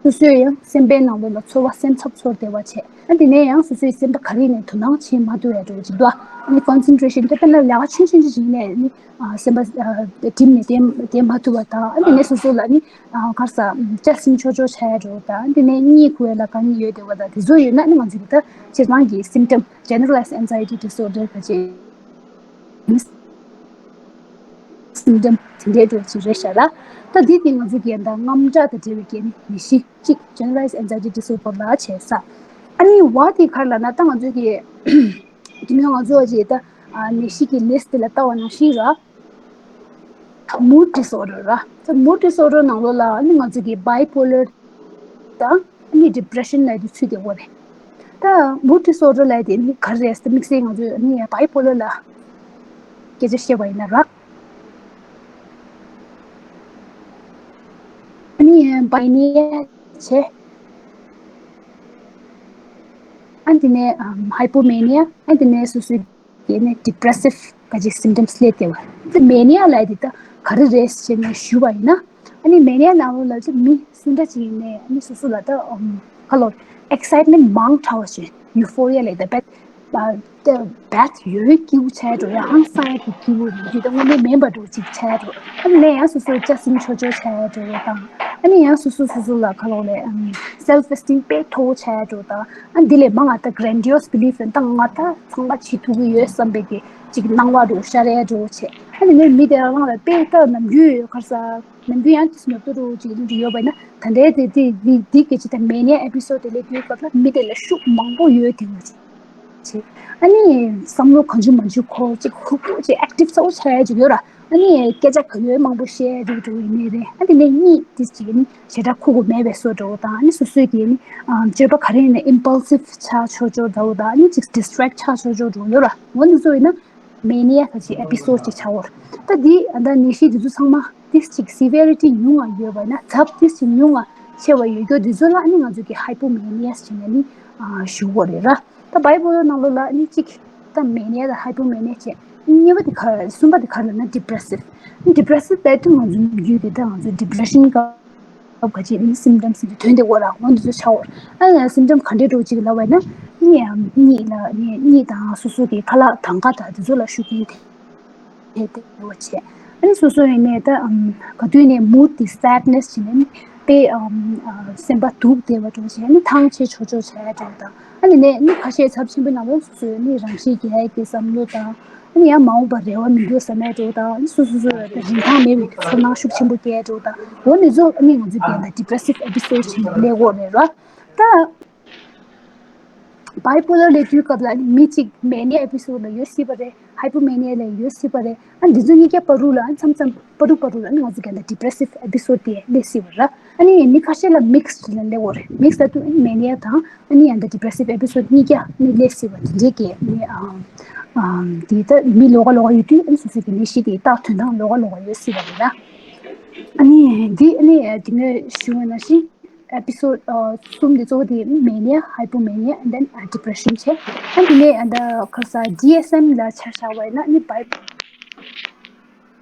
སོ་སོའི་ཡང་སེམས་པའི་ནང་ལོགས་ལ་ཚོར་བ་སེམས་འཚབ་ཚོར་བདེ་བ་བྱས། ཨ་དེ་ནས་ཡང་སོ་སོའི་སེམས་པ་ག་རེ་ནས་དོ་སྣང་བྱེད་མ་ཐུབ་ཡ་འགྲོ་གི་འདུག་ཨ་ནི་ཀོན་སེན་ཊྲེ་ཤན་དེ་དཔེར་ན་ལས་ཀ་ཆུང་ཆུང་ཅིག་བྱས་ནས་ནི་ཨ་སེམས་པ་ཨ་སྒྲིམ་ནས་བསྡད་བསྡད་མ་ཐུབ་པ་དང་། ཨ་དེ་ནས་སོ་སོ་ལ་ནི་ཨ་ག་རེ་ཟ་ཅ་སིན་ཆོ་ཆོ་བྱ་ཡ་འགྲོ་དང་། ཨ་དེ་ནས་གཉིད་ཁུག་ཡ་ལ་དཀའ་ངལ་ཡོད་བསྡད་པ་དང་། དེ་ཚོ་ཡོད་ན་ནི་ང་ཚོ་གི་ད་ཕྱི་ནང་གི་སིམ་ཊམ་ཇེ་ནེ་རལ་ལའི་ཛི་ཨེང་ཛའི་ཊི་ཌི་སོར་ཌར་ག་ཅིག་སིམ་ཊམ་དེ་འདྲའི་འགྲོ་ཅིག་རེད་ཤག་ལ། ད་འདི་དེ་ང་ཚོ་གི་ད་དངངས་སྐྲག་དང་འབྲེལ་བའི་སྐད་ནི་ནད་གཞི་གཅིག་ཇེ་ནེ་རལ་ལའི་ཛི་ཨེང་ཛའི་ཊི་ཌི་སོར་ཌར་ལ་བྱས་ས། ཨ་ནི་བ་དེ་ག་རེ་ལབ་ན། ད་ང་ཚོ་གི་དེ་མིན་ང་ཚོ་གི་ད་ནད་གཞི་གི་ལིས་ཊི་དེ་ལ་ལྟ་བ་ནང་བཞིན་ར། མུཌ་ཌི་སོར་ཌར་ར། ད་མུཌ་ཌི་སོར་ཌར་ནང་ལོགས་ལ་ཨ་ནི་ང་ཚོ་གི་བའི་པོ་ལར་དང་ཨ་ནི་ཌི་པི་རེ་ཤན་ལབ་དེ་ཚུད་བསྡད་ཡོད་རེད། ད་མུཌ་ཌི་སོར་ཌར་ལབ་དེ་ནི་ག་རེ་རེད་ཟེར་ན། དམིགས་བསལ་ང་ཚོས་ཨ་ནི་བའི་པོ་ལར་ལ་སྐད་ཆ་བཤད་པ་ཡིན་ན་ར། ཨ་ནི་མེ་ནི་ཡ་བྱས། ཨ་དེ་ནས་ཧའི་པོ་མེ་ནི་ཡ། ཨ་དེ་ནས་སོ་སོའི་དེ་ནས་ཌི་པི་རེ་སིབ་ག་ཅིག་སིམ་ཊམ་སི་སླེབས་བསྡད་པ། དེ་མེ་ནི་ཡ་ལབ་དེ་ད་ག་རེ་རེད་ཟེར་ནས་ཞུས་པ་ཡིན་ན། ཨ་ནི་མེ་ནི་ཡ་ནང་ལོགས་ལ་ཅིག་མི་སུ་འདྲ་ཅིག་ཡིན་ནའི་ཨ་ནི་སོ་སོ་ལ་ད་ཨམ་ཁ་ལོ་ཨེག་སའིཊ་མེན་ཊི་མང་དྲགས་པ་ཅིག་ཡུ་ཕོ་རི་ཡ་ལབ་དེ་བད་ཨ་དེ་བད་ཡོད་སྐྱིད་པོ་ཆགས་འགྲོ། ཡ་ཧང་སང་ཡ་གི་སྐྱིད་པོ་རེད། དེ་ད་དངོས་གནས་མེད་པ་འདྲ་ཅིག་ཆགས་འགྲོ། ཨ་ནི་ཡང་སོ་སོ་ཅ་སིན་ཆོ་ཆོ་ཆགས་འགྲོ་བ་དང་། ཨ་ནི་ཡང་སོ་སོ་སོ་སོ་ལ་ཁ་ལོ་ལས་ཨམ་སེལ་ཕི་ཨེསི་ཊིམ་དཔེ་མཐོ་བོ་ཆགས་འགྲོ་དང་། ཨ་འདི་ལས་མང་ང་ད་གྷ་རན་ཌི་ཡོ་སི་བི་ལིབ་ལ་ད་ང་ད་ཚང་མ་བྱེད་ཐུབ་ཀྱི་ཡོད་བསམ་པའི་གི་ཅིག་སྣང་བ་འདྲ་ཤར་ཡ་འདྲ་བྱས། ཨ་ནི་ངས་མི་དེ་རང་ལ་དཔེ་ད་ནམ་རྒྱུན་ཡོད་ཁར་ས་ནམ་རྒྱུན་ཡང་ཅིག་ཉོབ་ཏོ་འདྲ་ཅིག་འདྲ་ཡོད་པ་ཡིན་ན། ད་ལྟའི་དེ་དེ་དེ་དེ་སྐད་ཆ་ད་མེ་ནི་ཡ་ཨེ་པི་སོ་ཌི་དེ་ལས་དུས་སྐབས་ལ་མི་དེ་ལ་ཤུགས་མང་པོ་ཡོད་དེ་བ་ཅིག་བྱས། ཨ་ནི་བསམ་བློ་གང་བྱུང་མང་བྱུང་འཁོར་ཅིག་ཧུབ་ཧུབ་ཅིག་ཨེག་ཊིབ་ཚ་བོ་ཆགས་ཡ་ཅིག་ཡོད་ར། ཨ་ནི་སྐད་ཆ་ག་ཡོད་མང་པོ་བཤད་རིགས་འདྲ་བོ་ཡིན་ནའི་རེད། ཨ་དེ་ནས་གཉིད་དེ་ཅིག་ནི་ཞེ་དྲག་ཁུག་གི་མེད་པའི་བཟོ་འདྲ་བོ་དང་། ཨ་ནི་སོ་སོའི་གི་ནི་ཨ་སྤྱོད་པ་ག་རེ་ཡིན་ན་ཨིམ་པལ་སིབ་ཆགས་ཆོག་ཆོག་འདྲ་བོ་དང་། ཨ་ནི་ཅིག་ཌི་སི་ཊྲེག་ཆགས་ཆོག་ཆོག་འདྲ་བོ་ཡོད་ར། འོ་འདི་ཚོ་ཡིན་ན་མེ་ནི་ཡ་ག་ཅིག་ཨེ་པི་སོ་ཌི་ཅིག་ཆགས་འོར། ད་འདི་ཨ་ད་ནད་གཞི་འདི་ཚོ་ཚང་མ་དེ་ཅིག་སི་བི་ཡ་རི་ཊི་ཉུང་བ་ཡོད་པ་ཡིན་ན། ཚབས་དེ་ཅིག་ཉུང་བ་ཆེ་བ་ཡོད་རྒྱུ་འདི་ཚོ་ལ་ཨ་ནི་ང་ཚོ་གི་ཧའི་པོ་མེ་ནི་ཡ་ཟེར་ནས་ནི་ཨ་ཞུ་དགོས་རེད་ར། ད་བའི་པོ་ལར་ནང་ལོགས་ལ་ནི་གཅིག་ད་མེ་ནི་ཡ་དང་ཧའི་པོ་མེ་ནི་ཡ་བྱས། གཉིས་པ་དེ་ག་རེ། གསུམ་པ་དེ་ག་རེ་ལབ་ན་ཌི་པི་རེ་སིབ། ཌི་པི་རེ་སིབ་ལབ་དུས་ང་ཚོ་ནམ་རྒྱུན་དེ་ད་ང་ཚོ་ཌི་པི་རེ་ཤན་སྐབས་ག་ཅིག་ནི་སིམ་ཊམ་སི་དེ་ཐོན་བསྡད་ཡོད་ར། འོ་འདི་ཚོ་ཆགས་ཡོད་ར། ཨ་ཡ་སིམ་ཊམ་ག་འདྲས་འདྲ་ཅིག་ལབ་པ་ཡིན་ན། གཉིད་ཡང་གཉིད་ལ་གཉིད་གཉིད་དང་སོ་སོ་གི་ཁ་ལག་དང་ག་དང་དེ་ཚོ་ལ་ཤུགས་རྐྱེན་ཐེབས། དེ་དེ་བ་བྱས། ཨ་ནི་སོ་སོ་ཡིན་ནའི་ད་ཨམ་ག་དུས་ནས་མུཌ་དེ་སེཌ་ནེ་སི་བྱས་ནས་ནི་དཔེ་ཨམ་ཨ་སེམས་པ་སྡུག་བསྡད་པ་འདྲ་བྱས། ཨ་ནི་ཐང་ཆད་ཆོག་ཆོག་བྱས་འདྲ་དང་། ཨ་ནི་ནས་ནི་ཁ་ཤས་ཚབས་ཆེན་པོ་ནང་ལོགས་སོ་སོ་ཡིན་ནི་རང་ཤེད་རྒྱག་ཡ་གི་བསམ་བློ་དང་། ཨ་ནི་ཡང་མ་འོངས་པར་རེ་བ་མི་འདུག་བསམ་ཡ་འདྲ་དང་། ཨ་ནི་སོ་སོ་སོ་ལ་ད་རིན་ཐང་མེད་པའི་ཚོར་སྣང་ཤུགས་ཆེན་པོ་སྐྱེ་འདྲ་དང་། འོ་འདི་ཚོ་ཨ་ནི་ང་ཚོ་རྒན་ད་ཌི་པི་རེ་སིབ་ཨེ་པི་སོ་ཌི་ཆེན་པོ་སླེབས་ཡོད་རེད་ར། ད་བའི་པོ་ལར་ལབ་དུས་སྐབས་ལ་ནི་མི་གཅིག་མེ་ནི་ཡ་ཨེ་པི་སོ་ཌི་ལ་ཡོད་སྲིད་པ་རེད། ཧའི་པོ་མེ་ནི་ཡ་ལ་ཡོད་སྲིད་པ་རེད། ཨ་འདི་ཚོ་གཉིས་ཀ་བར་དུ་ལ་ཨ་མཚམས་མཚམས་བར་དུ་བར་དུ་ལ་ཨ་ནི་ང་ཚོ་རྒན་ད་ཌི་པི་རེ་སིབ་ཨེ་པི་སོ་ཌི་དེ་སླེབས་སྲིད་པ་རེད། ཨ་ནི་མི་ཁ་ཤས་ལ་མིག་སི་ཌི་ལ་སླེབས་ཡོད་རེད། མིག་སི་ཌི་ལབ་དུས་ཨ་ནི་མེ་ནི་ཡ་དང་ཨ་ནི་ཡང་ད་ཌི་པི་རེ་སིབ་ཨེ་པི་སོ་ཌི་གཉིས་ཀ་ནི་སླེབས་སྲིད་པ་དེ་འདྲའི་གི་ནི་ཨ་ཨ་དེ་ད་མི་ལོགས་ཀ་ལོགས་ཀ་ཡོད་དུས་ཨ་ནི་སོ་སོ་གི་ནད་གཞི་དེ་རྟགས་དོན་དག་ལོགས་ཀ་ལོགས་ཀ་ཡོད་སྲིད་པ་རེད་ལ། ཨ་ནི་འདི་ཨ་ནི་དེ་སྔོན་ཞུས་པ་ནང་བཞིན། ཨེ་པི་སོ་ཌི་ཨ་གསུམ་དེ་གཙོ་བོ་དེ་མེ་ནི་ཡ། ཧའི་པོ་མེ་ནི་ཡ། and then ཨ་ཌི་པི་རེ་ཤན་བྱས། ཨ་དེ་ནས་ཨ་ད་ཁ་ས་ཌི་ཨེས་ཨེམ་ལ་ཆ་བཞག་པ་ཡིན་ན་ནི་བའི་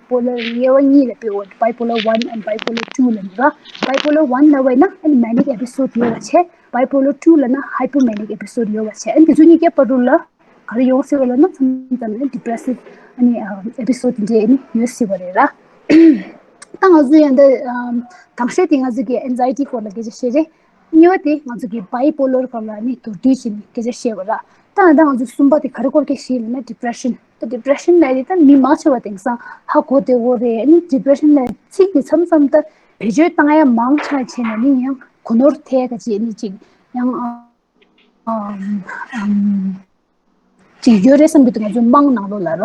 པོ་ལར་དབྱེ་བ་གཉིས་ལ་སྤེལ་བ། bipolar one and bipolar two ལབ་ནི་ར། bipolar one ལབ་པ་ཡིན་ན་ཨ་ནི་མེ་ནིག་ཨེ་པི་སོ་ཌི་ཡོད་པ་བྱས། bipolar two ལབ་ན་ཧའི་པོ་མེ་ནིག་ཨེ་པི་སོ་ཌི་ཡོད་པ་བྱས། ཨ་ནི་དེ་ཚོ་གཉིས་ཀའི་བར་དུ་ལ་ག་རེ་ཡོང་སྲིད་པ་ལབ་ན་མཚམས་མཚམས་ནི་ཌི་པི་རེ་སིབ་ཨ་ནི་ཨ་ཨེ་པི་སོ་ཌི་དེ་འདྲས་ནི་ཡོད་སྲིད་པ་རེད་ར། ད་ང་ཚོ་ཡང་འདི་ཨམ་དང་ཤོས་དེ་ང་ཚོ་གི་ཨེང་ཛའི་ཊི་སྐོར་ལ་སྐད་ཆ་བཤད་རེད། གཉིས་པ་དེ་ང་ཚོ་གི་བའི་པོ་ལར་སྐོར་ལ་ནི་མདོར་བསྡུས་བྱས་ནས་སྐད་ཆ་བཤད་པ་ར། ད་ད་ང་ཚོ་གསུམ་པ་དེ་ག་རེ་སྐོར་སྐད་བཤད་ལབ་ན་ཌི་པི་རེ་ཤན། ད་ཌི་པི་རེ་ཤན་ལབ་དེ་ད་མི་མང་ཆེ་བ་དེང་སང་ཧ་གོ་བསྡད་ཡོད་རེད། ཨ་ནི་ཌི་པི་རེ་ཤན་ལབ་ཚིག་དེ་མཚམས་མཚམས་ད་བེད་སྤྱོད་བཏང་ཡ་མང་ཆེ་བ་བྱས་ནས་ནི་ཡང་གོ་ནོར་ཐེབས་ཀ་ཅིག་ནི་ཅིག་ཡང་ཨ་ཨམ་ཨམ། ཅིག་ཡོད་རེད་བསམ་གྱི་འདུག་ང་ཚོ་དམངས་ནང་ལོགས་ལ་ར།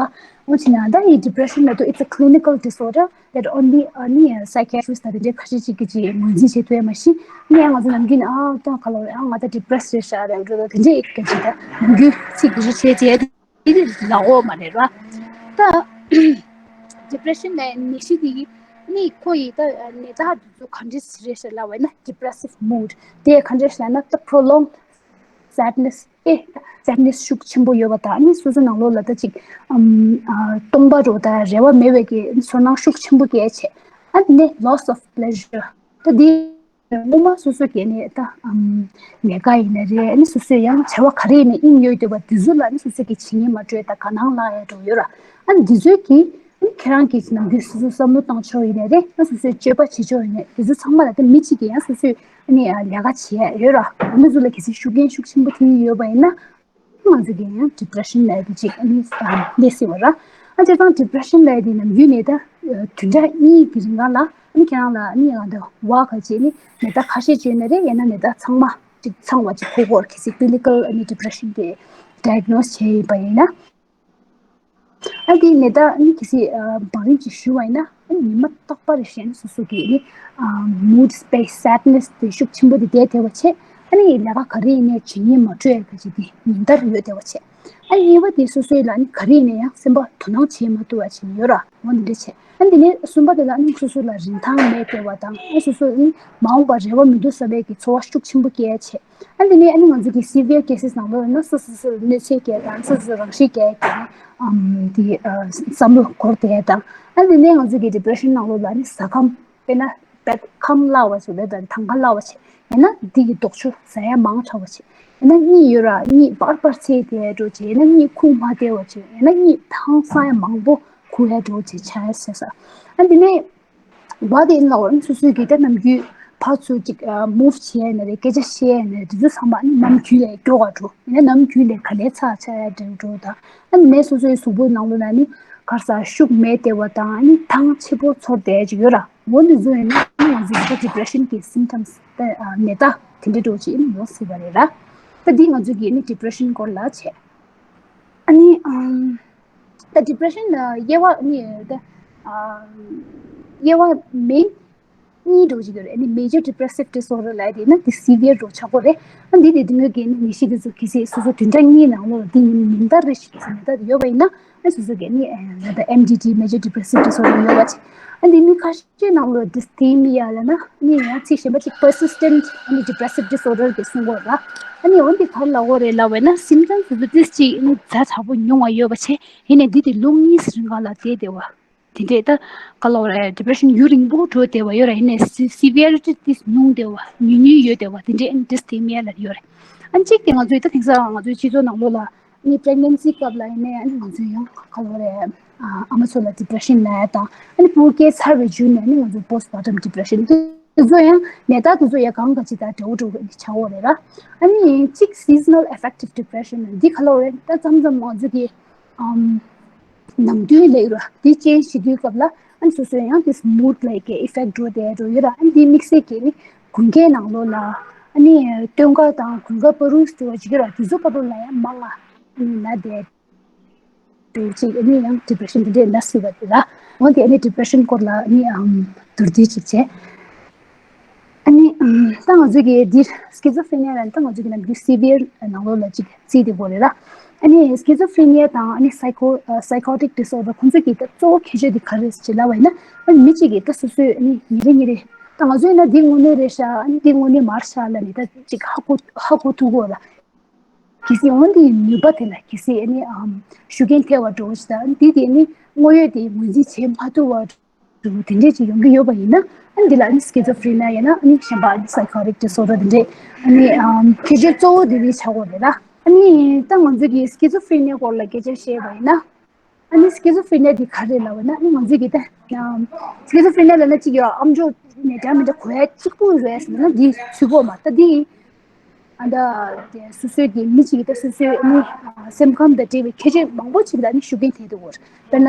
འོ་ཅི་ན་ད་ཡི་ཌི་པི་རེ་ཤན་ལབ་དུས་it's a clinical disorder that only ཨ་ནི་psychiatrist དང་དེ་འདྲའི་ཁ་ཤས་ཅིག་གིས་ཅིག་ངོས་འཛིན་བྱེད་ཐུབ་ཡ་མ་གཞི། ཨ་ནི་ཡང་ང་ཚོ་ནམ་རྒྱུན་ཨ་ད་ག་ལ་རེད། ཨ་ང་ད་ཌི་པི་རེ་སི་རེད་ཤག་རེད་འགྲོ་ད་དེ་འདྲའི་སྐད་ཆ་ད་ནམ་རྒྱུན་ཚིག་གི་རེ་བྱས་བྱས་དེ་ལ་འོ་མ་རེད་ར། ད་ཌི་པི་རེ་ཤན་ལབ་ནད་གཞི་དེ་གི་ནི་ཁོ་ཡི་ད་ནད་རྟགས་དེ་ཚོ་ག་འདྲས་རེད་ཤག་ལབ་པ་ཡིན་ན་depressive mood དེ་ག་འདྲས་ལབ་ན་ད་prolonged sadness ཨེ་སེཌ་ནེ་སི་ཤུགས་ཆེན་པོ་ཡོད་པ་དང་། ཨ་ནི་སོ་སོ་ནང་ལོགས་ལ་ད་ཅིག་ཨམ་ཨ་སྟོང་པ་རུ་ད་རེ་བ་མེད་པའི་གི་ཚོར་སྣང་ཤུགས་ཆེན་པོ་སྐྱེ་བྱས། ཨ་ནི་loss of pleasure ད་འདི་ སྔོན་མ་སོ་སོ་གི་ནི་ད་ཨམ་ལས་ཀ་ཡིན་ན་རེད། ཨ་ནི་སོ་སོས་ཡང་བྱ་བ་ག་རེ་ཡིན་ན་དབྱིངས་ཡོད་འདོད་པ་དེ་ཚོ་ལ་ནི་སོ་སོ་གི་བྱེད་སྙིང་མ་བྲོས་ད་དགའ་སྣང་ལངས་ཡ་འགྲོ་ཡོད་ར། ཨ་ནི་དེ་ཚོའི་གི་ཨ་ནི་ཁྱེད་རང་གི་ནམ་རྒྱུན་སོ་སོ་བསམ་བློ་བཏང་ཕྱོགས་ཡིན་ན་རེད། ཨ་སོ་སོའི་སྤྱོད་པ་བྱེད་ཕྱོགས་ཡིན་ན་དེ་ཚོ་ཚང་མ་ལ་ད་མི་གཅིག་གིས་ཡང་སོ་སོས་ཨ་ནི་ལས་ཀ་བྱེད་ཡ་ཡོད་ར། འོ་འདི་ཚོ་ལ་གལ་སྲིད་ཤུགས་རྐྱེན་ཤུགས་ཆེན་པོ་ཐེབས་ཡོད་པ་ཡིན་ན། ང་ཚོ་གི་ཡང་depression་ལབ་དེ་ཅིག་ཨ་ནི་སླེབས་སྲིད་པ་ར། ཨ་བྱས་ཙང་depression་ལབ་དེ་ནམ་རྒྱུན་ནས་ད་བདུན་ཕྲག་གཉིས་ཀྱི་རིང་ག་ལ་ཨ་ནི་ཁྱེད་རང་ལ་ཨ་ནི་ང་ད་བ་ག་ཅིག་ནི་ནད་རྟགས་ཁ་ཤས་ཅིག་ཡོད་ན་རེད། ཡང་ན་ནད་རྟགས་ཚང་མ་ཅིག་ཚང་བ་ཅིག་གོ་གོ་གལ་སྲིད་clinical་ཨ་ནི་depression་དེ་diagnose་བྱས་ཡིན་པ་ཡིན་ན། ཨ་དེ་ནད་རྟགས་ཨ་ནི་གལ་སྲིད་བང་རིམ་ཅིག་ཞུ་བ་ཡིན་ན། ཨ་ནི་ཉི་མ་རྟག་པར་གཞན་སོ་སོ་གི་ནི་mood space sadness་དེ་ཤུགས་ཆེན་པོ་དེ་བསྡད་བསྡད་པ་བྱས། ཨ་ནི་ལས་ཀ་ག་རེ་ཡིན་ནའི་བྱེད་སྙིང་མ་བྲོས་ཡ་ག་ཅིག་དེ་ཉིན་ལྟར་ཡོད་བསྡད་པ་བྱས། ཨ་ནི་གཉིས་པ་དེ་སོ་སོའི་ལ་ནི་ག་རེ་ཡིན་ན་ཡང་སེམས་པ་དོ་སྣང་བྱེད་མ་ཐུབ་པ་བྱས་ནས་ཡོད་ར། འོ་འདི་འདྲ་བྱས། ཨ་ནི་དེ་ནས་གསུམ་པ་དེ་ལ་ནི་སོ་སོ་ལ་རིན་ཐང་མེད་བསྡད་པ་དང་། ཨ་སོ་སོ་ནི་མ་འོངས་པར་རེ་བ་མི་འདུག་བསམ་པའི་གི་ཚོར་བ་ཤུགས་ཆེན་པོ་སྐྱེ་ཡ་བྱས། ཨ་ནི་དེ་ནས་ཨ་ནི་ང་ཚོ་གི་severe cases་ནང་ལོགས་ཡིན་ན་སོ་སོ་སོ་ལ་གནོད་འཚེ་སྐྱེལ་དང་། སོ་སོ་རང་ཤི་སྐྱེལ་གྱི་ནི་ཨམ་དེ་ཨ་བསམ་བློ་འཁོར་བསྡད་དང་། ཨ་ནི་དེ་ནས་ང་ཚོ་གི་depression་ནང་ལོགས་ལ་ནི་ཟ་ཁམས་དཔེར་ན་དཔེ་ཁམས་བརླག་པ་བྱས། དཔེ་དང་གྲངས་ཀ་བརླག་པ་བྱས། ཡང་ན་འདི་གི་ལྡོག་ཕྱོགས་ཟ་ཡ་མང་དྲགས་པ་བྱས། ཡང་ན་གཉིད་ཡོད་ར་གཉིད་འབར་འབར་འཚིག་བསྡད་འགྲོ་བྱས། ཡང་ན་གཉིད་ཁུག་མ་བདེ་བ་བྱས། ཡང་ན་གཉིད་ཐང་སང་ཡ་མང་པོ་ཁུག་ཡ་འགྲོ་བྱས་ཆགས་ཡ་བྱས་ས། ཨ་ནི་དེ་ནས་བ་དེ་ཡིན་ལ་འོ་སོ་སོའི་གི་ད་ནམ་རྒྱུན་ཕར་ཚུར་ཅིག་ཨ་move་བྱས་ནས་རེད། སྐད་ཆ་བཤད་ནས་རེད། དེ་ཚོ་ཚང་མ་ཨ་ནི་ནམ་རྒྱུན་ལས་མགྱོགས་པ་འགྲོ། ཡང་ན་ནམ་རྒྱུན་ལས་ག་ལེར་ཚ་ཆགས་ཡ་འགྲོ་འགྲོ་དང་། ཨ་ནི་ནས་སོ་སོའི་གཟུགས་པོའི་ནང་ལོགས་ལ་ནི་ག་རེ་ཟ་ཤུགས་མེད་བསྡད་པ་དང་། ཨ་ནི་ཐང་ཆེ་པོ་ཚོར་བསྡད་ཅིག་ཡོད་ར། འོ་འདི་ཚོ་ཡིན་ན་ང་ཚོ་གི་depression་གི་symptoms་ད་ནད་རྟགས་དེ་འདྲ་འགྲོ་ཅིག་ཡིན་ཡོང་སྲིད་པ་རེད་ར། ད་འདི་ང་ཚོ་གི་ནི་depression་སྐོར་ལ་བྱས། ཨ་ནི་ཨམ་ད་depression་ལ་དབྱེ་བ་ནི་ད་ཨམ་དབྱེ་བ་main་གཉིས་འགྲོ་ཅིག་ཡོད་རེད། ཨ་ནི་major depressive disorder་ལབ་དེ་ན་འདི་severe་འགྲོ་ཆགས་ཀྱི་རེད། ཨ་འདི་དེ་དེ་ཉིད་ཀྱི་ནི་ནད་གཞི་དེ་ཚོ་གལ་སྲིད་སོ་སོ་བདུན་ཕྲག་གཉིས་ནང་ལོགས་ལ་འདི་ཉིན་ཉིན་ལྟར་རེ་ཞིག་གི་ནད་རྟགས་དེ་ཡོད་པ་ཡིན་ན། ཨ་སོ་སོ་གི་ནི་ད་M D D major depressive disorder་ཡོད་པ་ཅིག་ཨ་འདི་མི་ཁ་ཤས་ནང་ལོགས་dysthymia་ལབ་ན་ནི་ཡང་ཚིག་གཞན་པ་ཅིག་persistent་ཨ་ནི་depressive disorder་དེ་གསུང་གི་ཡོད་ར། ཨ་ནི་འོ་འདི་ག་རེ་ལབ་དགོས་རེད་ལབ་པ་ཡིན་ན་symptoms་དེ་ཚོ་ཏིས་ཅིག་ནི་ཛ་དྲག་པོ་ཉུང་བ་ཡོད་པ་བྱས། ཡིན་ནའི་འདི་དེ་ལོ་གཉིས་རིང་ག་ལ་བསྡད་བསྡད་པ། དེ་འདྲས་ད་ག་ལབ་དགོས་རེད། depression་ཡུན་རིང་པོ་འགྲོ་བསྡད་པ་ཡོད་ར། ཡིན་ནའི་severity་ཏིས་ཉུང་བསྡད་པ། ཉུང་ཉུང་ཡོད་བསྡད་པ་དེ་འདྲས་ཨ་ནི་dysthymia་ལབ་ཡོད་རེད། ཨ་ནི་གཅིག་དེ་ང་ཚོའི་ད་དེང་སང་ང་ཚོའི་སྤྱི་ཚོགས་ནང་ལོགས་ལ་ཨ་ནི་pregnancy་སྐབས་ལ་ཡིན་ནའི་ཨ་ནི་ང་ཚོའི་ཡང་ག་ལབ་དགོས་རེད། ཨ་ཨ་མ་ཚོ་ལ་depression་ལབ་ཡ་དང་། ཨ་ནི་བུ་སྐྱེས་ཚར་བའི་མཇུག་ནས་ཨ་ནི་ང་ཚོའི་postpartum depression་དེ་ཚོ་ཡང་ནད་རྟགས་དེ་ཚོ་ཡང་གང་ག་ཅིག་དང་འདྲ་བོ་འདྲ་བོ་ཆགས་ཀྱི་ཡོད་རེད་ར། ཨ་ནི་གཅིག་seasonal affective depression་འདི་ག་ལབ་དགོས་རེད། ད་མཚམས་མཚམས་ང་ཚོ་གི་ཨམ་ནམ་རྒྱུན་ལས་ར་འདི་ཅན་ཞི་དུས་སྐབས་ལ་ཨ་ནི་སོ་སོའི་ཡང་དེ་mood་ལ་གི་effect་འགྲོ་བསྡད་འགྲོ་ཡོད་ར། ཨ་ནི་འདི་དམིགས་བསལ་གྱི་ནི་དགུན་ཁའི་ནང་ལོགས་ལ་ཨ་ནི་སྟོན་ཁ་དང་དགུན་ཁ་བར་དུ་འགྲོ་བ་ཅིག་ཡོད་ར། དེ་ཚོ་སྐབས་ལ་ཡང་མང་ང་ཨ་ནི་ན་བསྡད་འགྲོ་ཅིག་ཨ་ནི་ཡང་depression་དེ་འདྲས་ན་སྲིད་པ་རེད་ར། འོན་ཏེ་ཨ་ནི་depression་སྐོར་ལ་ཨ་ནི་ཨམ་མདོར་བསྡུས་ཅིག་བྱས། ཨ་ནི་ཨམ་ད་ང་ཚོ་གི་འདིར་schizophrenia་ལ་ད་ང་ཚོ་གི་ནམ་རྒྱུན་severe་ནང་ལོགས་ལ་ཅིག་བརྩིས་ཏེ་དགོས་རེད་ར། ཨ་ནི་schizophrenia་དང་ཨ་ནི་psycho- ཨ་psychotic disorder་ཁོང་ཚོ་གི་ད་གཙོ་བོ་ཁྱད་ཆོས་དེ་ག་རེ་རེད་ཅེས་ལབ་པ་ཡིན་ན། ཨ་ནི་མི་གཅིག་གིས་ད་སོ་སོའི་ཨ་ནི་ཉིན་རེ་ཉིན་རེ་ད་ང་ཚོ་ཡིན་ན་འདི་དངོས་གནས་རེད་ཤག་ཨ་ནི་འདི་དངོས་གནས་མ་རེད་ཤག་ལབ་ནས་ད་ཅིག་ཧ་གོ་ཧ་གོ་ཐུབ་ཀྱི་ཡོད་ར། གལ་སྲིད་འོ་འདིའི་ནུས་པ་དེ་ལ་གལ་སྲིད་ཨ་ནི་ཨམ་ཤུགས་རྐྱེན་ཐེབས་པ་འགྲོ་ཞིག་དང་། འདི་དེ་ནི་དངོས་ཡོད་དེ་ངོས་འཛིན་བྱེད་མ་ཐུབ་པ་འགྲོ་དེ་འདྲས་ཅིག་ཡོང་གི་ཡོད་པ་ཡིན་ན། ཨ་ནི་འདི་ལ་ཨ་ནི་schizophrenia་ཡང་ན་ཨ་ནི་གཞན་པ་ཨ་ནི་psychotic disorder་དེ་འདྲས་ཨ་ནི་ཨམ་ཁྱད་ཆོས་གཙོ་བོ་དེ་རིགས་ཆགས་ཀྱི་ཡོད་རེད་ལ། ཨ་ནི་ད་ང་ཚོ་གི་schizophrenia་སྐོར་ལ་སྐད་ཆ་བཤད་པ་ཡིན་ན། ཨ་ནི་schizophrenia་དེ་ག་རེ་ལབ་ན། ཨ་ནི་ང་ཚོ་གི་ད་schizophrenia་ལབ་ན་གཅིག་ཡོད། ཨམ་ཅོག་ནས་འདྲ་མི་འདྲ་གོ་ཡ་གཅིག་པུ་རེད་ཟེར་ན་འདི་ཚུད་གོ་མ། ད་འདི་ཨ་ད་དེ་སོ་སོའི་གི་མི་གཅིག་གི་ད་སོ་སོའི་ཨ་ནི་སེམས་ཁམས་དང་འབྲེལ་བའི་ཁྱད་ཆོས་མང་པོ་ཅིག་ལ་ཨ་ནི་ཤུགས་རྐྱེན་ཐེབས་འདུག་གོ། དཔེར་ན་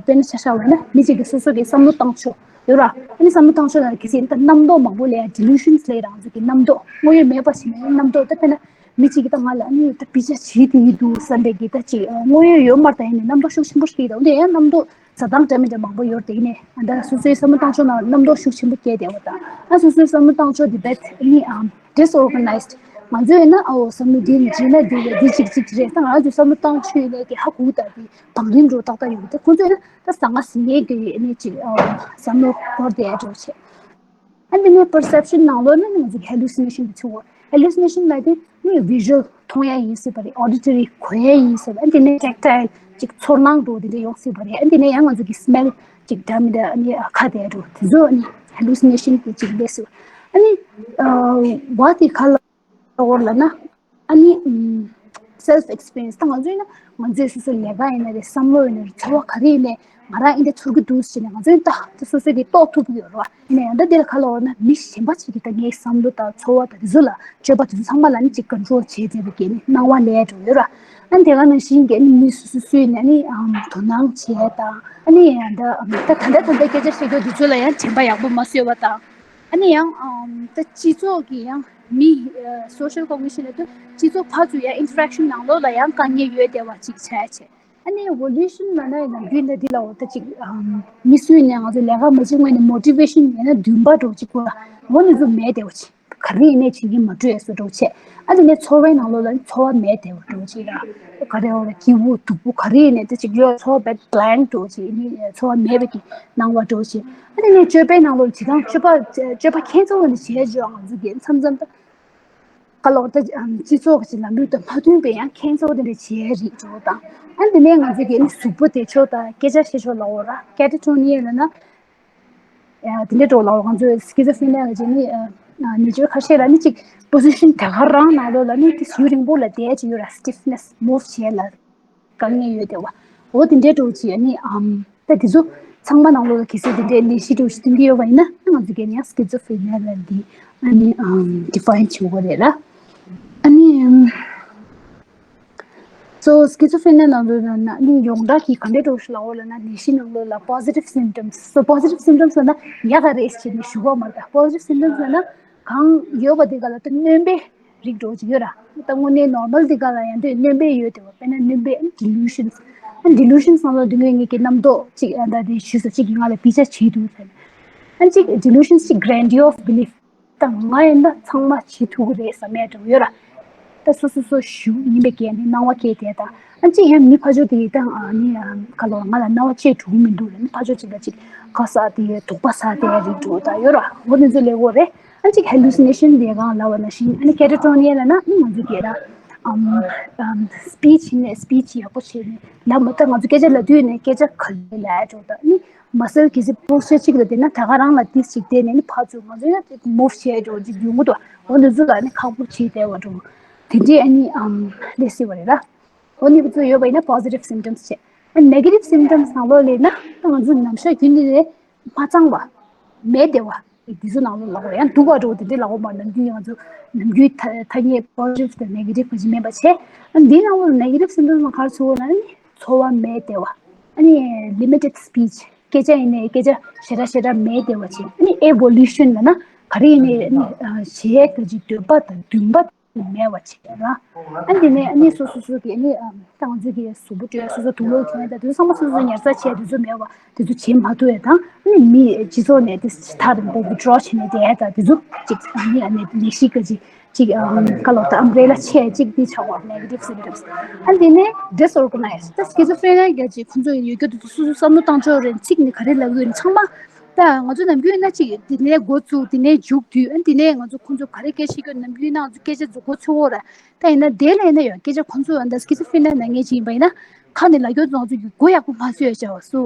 དཔེར་ན་ཆ་བཞག་པ་ན་མི་གཅིག་གི་སོ་སོ་གི་བསམ་བློ་བཏང་ཕྱོགས་ཡོད་ར། ཨ་ནི་བསམ་བློ་བཏང་ཕྱོགས་ལ་གལ་སྲིད་ད་རྣམ་རྟོག་མང་པོ་ལས་delusions་ལས་རང་ཚོ་གི་རྣམ་རྟོག་དངོས་ཡོད་མེད་པ་ཞིག་ནས་རྣམ་རྟོག་ད་དཔེར་ན། མི་གཅིག་གིས་ད་ང་ལ་ཨ་ནི་ད་དཔེ་ཆ་བྱེད་དེ་ཡིན་འདུག་བསམ་པའི་གི་ད་ཅིག་དངོས་ཡོད་ཡོད་མ་རེད། ད་ཡིན་ནའི་རྣམ་རྟོག་ཤུགས་ཆེན་པོ་ཞིག་ད་འོ་དེ་ཡང་རྣམ་རྟོག་བྱེད་སྟངས་འདྲ་མི་འདྲ་མང་པོ་ཡོད་རེད། དེ་ཡིན་ནའི་ཨ་ད་སོ་སོའི་བསམ་བློ་བཏང་ཕྱོགས་ནང་རྣམ་རྟོག་ཤུགས་ཆེན་པོ་སྐྱེས་བསྡད་པ་དང་། ཨ་སོ་སོའི་བསམ་བློ་བཏང་ཕྱོགས་དེ་རྦད་ཨ་ནི་ཨམ་disorganized། ང་ཚོས་ཡིན་ན་ཨོ་བསམ་བློ་འདི་ནི་བྱས་ན་འདི་ཡ་འདི་གཅིག་གཅིག་རེད། ད་ང་ཚོའི་བསམ་བློ་བཏང་ཕྱོགས་ཡིན་ནའི་གི་ཧ་གོ་ད་དེ་བང་རིམ་འགྲོ་ཏག་ཏག་ཡོད་གི། ད་ཁོང་ཚོས་ཡིན་ན་ད་ཟང་ངེ་ཟིང་ངེ་གི་ཨ་ནི་ཅིག་ཨམ་བསམ་བློ་འཁོར་བསྡད་འགྲོ་བྱས། ཨ་ནི་ནི་perception་ནང་ལོགས་ནི་ང་ཚོ་གི་hallucination་དེ་ཚུད་གོ། Hallucination་ལབ་དེ་ནི་visual་མཐོང་ཡ་ཡིན་སྲིད་པ་རེད། auditory་གོ་ཡ་ཡིན་སྲིད་པ། ཨ་ནི་དེ་ནས་tactile་ཅིག་ཚོར་སྣང་འདྲ་བོ་དེ་འདྲ་ཡོང་སྲིད་པ་རེད། ཨ་ནི་དེ་ནས་ཡང་ང་ཚོ་གི་smell་ཅིག་འདྲ་མི་འདྲ་ཨ་ནི་ཁ་བསྡད་འགྲོ་དེ་ཚོ་ཨ་ནི་hallucination་དེ་ཅིག་སླེབས་སྲིད་པ། ཨ་ནི་ཨ་བ་དེ་ག་ལ་བོར་ལ་ན། ཨ་ནི་self experience ད་ང་ཚོ་ཡིན་ན་ང་ཚོའི་སོ་སོའི་ལས་ཀ་ཡིན་ན་རེད། བསམ་བློ་ཡིན་ན་རེད། འཚོ་བ་ག་རེ་ཡིན་ནའི་ང་རང་འདི་འདྲ་ཚོར་གྱི་འདུག་ཟེར་ནས་ང་ཚོ་ཡིན་ད་དེ་སོ་སོ་གིས་རྟོགས་ཐུབ་ཀྱི་ཡོད་རེད་བ། ཡིན་ན་ཡང་ད་འདི་ལ་ག་ལ་བོར་ན་མི་གཞན་པ་ཞིག་གིས་ད་ངའི་བསམ་བློ་དང་འཚོ་བ་དང་དེ་ཚོ་ལ་སྤྱོད་པ་དེ་ཚོ་ཚང་མ་ལ་ནི་ཅིག་control བྱེད་བྱེད་པའི་གི་ནི་སྣང་བ་སླེབས་འགྲོ་ཡོད་ར། ཨ་ནི་དེ་ག་ནང་བཞིན་གྱི་ནི་མི་སོ་སོ་སུས་ནས་ནི་དོ་སྣང་བྱེད་དང་། ཨ་ནི་ད་ད་ལྟ་ད་ལྟ་སྐད་ཆ་བཤད་རྒྱུ་དེ་ཚོ་ལ་ཡང་དྲན་པ་ཡག་པོ་མ་བཟོས་པ་དང་། ཨ་ནི་ཡང་ཨམ་ད་སྤྱི་ཚོགས་ཀྱི་ཡང་མི་ཨ་social cognition ལབ་དུས་སྤྱི་ཚོགས་ཕར་ཚུར་ཡང་interaction ནང་ལོགས་ལ་ཡང་དཀའ་ངལ་ཡོད་བསྡད་པ་ཅིག་ཆགས་བྱས། ཨ་ནི་evolution ལབ་ན་ཡང་ནམ་རྒྱུན་ད་འདི་ལ་འོ་ད་ཅིག་ཨམ་མི་སུས་ནས་ང་ཚོ་ལས་ཀ་མ་བྱེད་སྔོན་ནས་motivation ཡང་ན་འདུན་པ་འདྲ་བོ་ཅིག་དགོས་ལ་འོ་འདི་ཚོ་མེད་བསྡད་པ་ཅིག་ག་རེ་ཡིན་ནའི་བྱེད་ཀྱི་མ་འགྲོ་ཡ་བཟོ་འདྲ་བོ་བྱས། ཨ་དེ་ནས་འཚོ་བའི་ནང་ལོགས་ལ་ནི་འཚོ་བ་མེད་བསྡད་པ་འདྲ་བོ་ཅིག་ར། ག་རེ་འོ་ལ་སྐྱིད་པོ་སྡུག་པོ་ག་རེ་ཡིན་ནའི་ད་ཅིག་ཡོད་འཚོ་བ་བས་blank འདྲ་བོ་ཅིག་ནི་འཚོ་བ་མེད་པའི་གི་སྣང་བ་འདྲ་བོ་ཅིག་ཨ་དེ་ནས་སྤྱོད་པའི་ནང་ལོགས་ལ་བྱེད་སྟངས་སྤྱོད་པ་སྤྱོད་པ་ཁྱད་མཚར་བ་ནི་བྱས་བྱས་ང་ཚོ་གི་མཚམས་མཚམས་ད་ག་ལོག་ད་སྤྱི་ཚོགས་ཀྱི་ལམ་ལུགས་དང་མ་མཐུན་པའི་ཡང་ཁྱད་མཚར་བ་དེ་འདྲ་བྱས་རིགས་འདྲ་བོ་དང་། ཨ་དེ་ནས་ང་ཚོ་གི་ནི་གཟུགས་པོ་དེ་ཕྱོགས་དང་སྐད་ཆ་བཤད་ཕྱོགས་ལ་འོ་ར་catatonia ལབ་ན། ཡ་དེ་འདྲའི་འགྲོ་ལ་ང་ཚོའི་schizophrenia ལ་བྱས་ནི་ཨ་ནི་ཅོ་ཁ་ཤས་ལ་ནི་ཅིག་position དེ་ག་རང་ནང་ལོགས་ལ་ནི་དེ་ཡུན་རིང་པོ་ལ་བསྡད་ཀྱི་ཡོད་ར། stiffness move བྱེད་ལ་དཀའ་ངལ་ཡོད་དེ་བ། འོ་དེ་འདྲའི་འགྲོ་ཅིག་ཨ་ནི་ཨམ་ད་དེ་ཚོ་ཚང་མ་ནང་ལོགས་ལ་གལ་སྲིད་དེ་འདྲའི་ནད་གཞི་འགྲོ་ཞིག་སྟོན་གྱི་ཡོད་པ་ཡིན་ན་ང་ཚོ་གས་ནི་ཡང་schizophrenia ལ་འདི་ཨ་ནི་ཨམ་define བྱེད་དགོས་རེད་ར། ཨ་ནི་ཨམ། So schizophrenia ནང་ལོགས་ལ་ན་ནི་ཡོངས་གྲགས་ཀྱི་ག་འདྲའི་འགྲོ་ཞིག་ལ་འོ་ལ་ན་ནད་གཞི་ནང་ལོགས་ལ་positive symptoms so positive symptoms ལ་ན་ཡག་ག་རེད་ཟེར་ནས་ཞུ་གོ་མ་རེད། ད་positive symptoms ལ་ན་གང་ཡོད་པ་དེ་ག་ལ་ད་སྣོན་པའི་རིགས་འགྲོ་ཅིག་ཡོད་ར། ད་དངོས་གནས་normal དེ་ག་ལ་ཡང་དེ་སྣོན་པའི་ཡོད་དེ་བ། དཔེར་ན་སྣོན་པའི་delusions ཨ་delusions ནང་ལོགས་དེ་ངོས་ངེས་ཀྱི་རྣམ་རྟོག་ཅིག་ཨ་ད་དེ་ཞུས་སོ་ཅིག་གི་ང་ལ་པི་ཆ་བྱེད་འདུག་ཟེར་ནས་ཨ་ཅིག་delusions ཅིག་grandiose belief ད་ང་ཡིན་ན་ཚང་མ་བྱེད་ཐུབ་ཀྱི་རེད་བསམ་ཡས་འདྲ་བོ་ཡོད་ར། ད་སོ་སོ་སོ་ཞུ་ཡིན་པའི་གལ་ནི་སྣང་བ་སྐྱེས་དེ་དང་ཨ་ཅི་ཡང་མི་ཕ་ཇོ་དེ་ཡིས་ད་ཨ་ནི་ག་ལོ་ང་ལ་སྣང་བ་ཅིག་འགྲོ་གི་མི་འདུག་ལ་ནི་ཕ་ཇོ་ཅིག་ལ་ཅིག་ག་ས་དེ་དོགས་པ་ཟ་དེ་རིགས་འགྲོ་ད་ཡོད་ར། འོ་དེ་ཚོ་ལས་འོ་རེད། ཨ་ཅིག་hallucination དེ་གང་ལབ་པ་ན་ཤིང་ཨ་ནི་catatonia ལབ་ན་ནི་ང་ཚོ་གས་ར་ཨམ་speech ནས་speech ཡག་པོ་བྱས་ནས་ལབ་མ་ད་ང་ཚོ་སྐད་ཆ་ལབ་དུས་ནས་སྐད་ཆ་ག་ལེ་ལབ་འགྲོ་ད་ནི། མ་སེལ་གལ་སྲིད་པོ་སི་ཅར་གཅིག་ལ་བལྟས་ན་ད་ག་རང་ལ་ཏིས་ཅིག་བལྟས་ནས་ནི་ཕར་ཚུར་ང་ཚོ་ཡང་ཅིག་མུབ་བྱས་འགྲོ་ཅིག་ཡོང་གི་འདུག་འོ་འདི་ཚོ་ལ་ནི་ཁག་པོ་བྱས་བསྡད་པ་འགྲོ། དེ་འདྲའི་ཨ་ནི་ཨམ་ལས་སྲིད་པ་རེད་ལ། འོ་ནི་བུ་ཚོ་ཡོད་པ་ཡིན་ན་positive symptoms བྱས། ཨ་negative symptoms ནང་ལོགས་ལས་ན་ད་ང་ཚོ་ནམ་ཞག་རྒྱུན་ནས་མ་གཙང་བ། མེད་བདེ་བ། འདི་ཚོ་ནང་ལོགས་ལ་འོ་ཡང་སྡུག་པ་འགྲོ་དེ་འདྲའི་ལ་འོ་མ་ནམ་རྒྱུན་ང་ཚོ་ནམ་རྒྱུན་ཐ་ཐ་སྙད་positive དང་negative ག་ཅིག་མེད་པ་བྱས། ཨ་འདི་ནང་ལོགས་negative symptoms ནང་ག་རེ་ཚུད་ཡོད་ན་ནི་འཚོ་བ་མེད་བདེ་བ། ཨ་ནི་limited speech སྐད་ཆ་ཡིན་ནའི་སྐད་ཆ་ཞེ་དྲག་ཞེ་དྲག་མེད་བསྡད་པ་བྱས། ཨ་ནི་evolution ལབ་ན་ག་རེ་ཡིན་ནའི་ཨ་ནི་ཨ་བྱེད་ཡས་ག་ཅིག་འདོད་པ་དང་འདུན་པ་མེད་པ་བྱས་ར། ཨ་ནི་དེ་ནས་ཨ་ནི་སོ་སོ་སོ་གི་ཨ་ནི་ཨ་ད་ང་ཚོ་གི་གཟུགས་པོ་བཀྲུས་སོ་སོ་དུག་ལོག་གྱོན་ཡས་དང་དེ་ཚོ་ཚང་མ་སོ་སོ་ཉར་ཚགས་བྱས་དེ་ཚོ་མེད་པ་དེ་ཚོ་བྱེད་མ་ཐུབ་ཡས་དང་ཨ་ནི་མི་སྤྱི་ཚོགས་ནས་དེ་ཐག་རིང་པོ་withdraw བྱས་ནས་བསྡད་ཡས་དང་དེ་ཚོ་ཅིག་ཨ་ནི་ཨ་ནི་ལས་གཞི་ག་ཅིག་ཅིག་ཨམ་ཁ་ལོ་ད་umbrella ཆེ་ཅིག་འདི་ཆགས་པ་negative symptoms ཨ་འདི་ནས་disorganized ད་schizophrenia ག་ཅིག་ཁོང་ཚོ་ཡོད་རྒྱུ་དེ་ཚོ་སོ་སོ་བསམ་བློ་བཏང་ཆོག་རེད། ཚིག་ནི་ག་རེ་ལབ་ཡོད་ཚང་མ་ད་ང་ཚོ་ནམ་རྒྱུན་ན་ཅིག་འདི་ནས་འགོ་བཙུགས་འདི་ནས་མཇུག་བསྡུས་ཨ་འདི་ནས་ང་ཚོ་ཁོང་ཚོ་ག་རེ་སྐད་ཆ་བཤད་རྒྱུ་ནམ་རྒྱུན་ན་ང་ཚོ་སྐད་ཆ་ཚོ་འགོ་ཚུགས་འོ་ར། ད་ཡིན་ན་དེ་ལས་ན་ཡང་སྐད་ཆ་ཁོང་ཚོ་ད་schizophrenia ན་ངས་ཅིག་ཡིན་པ་ཡིན་ན་ཁ་ནས་ལབ་རྒྱུ་ང་ཚོ་གི་མགོ་ཡག་པོ་མ་ཚོས་བྱ་བ་སུ་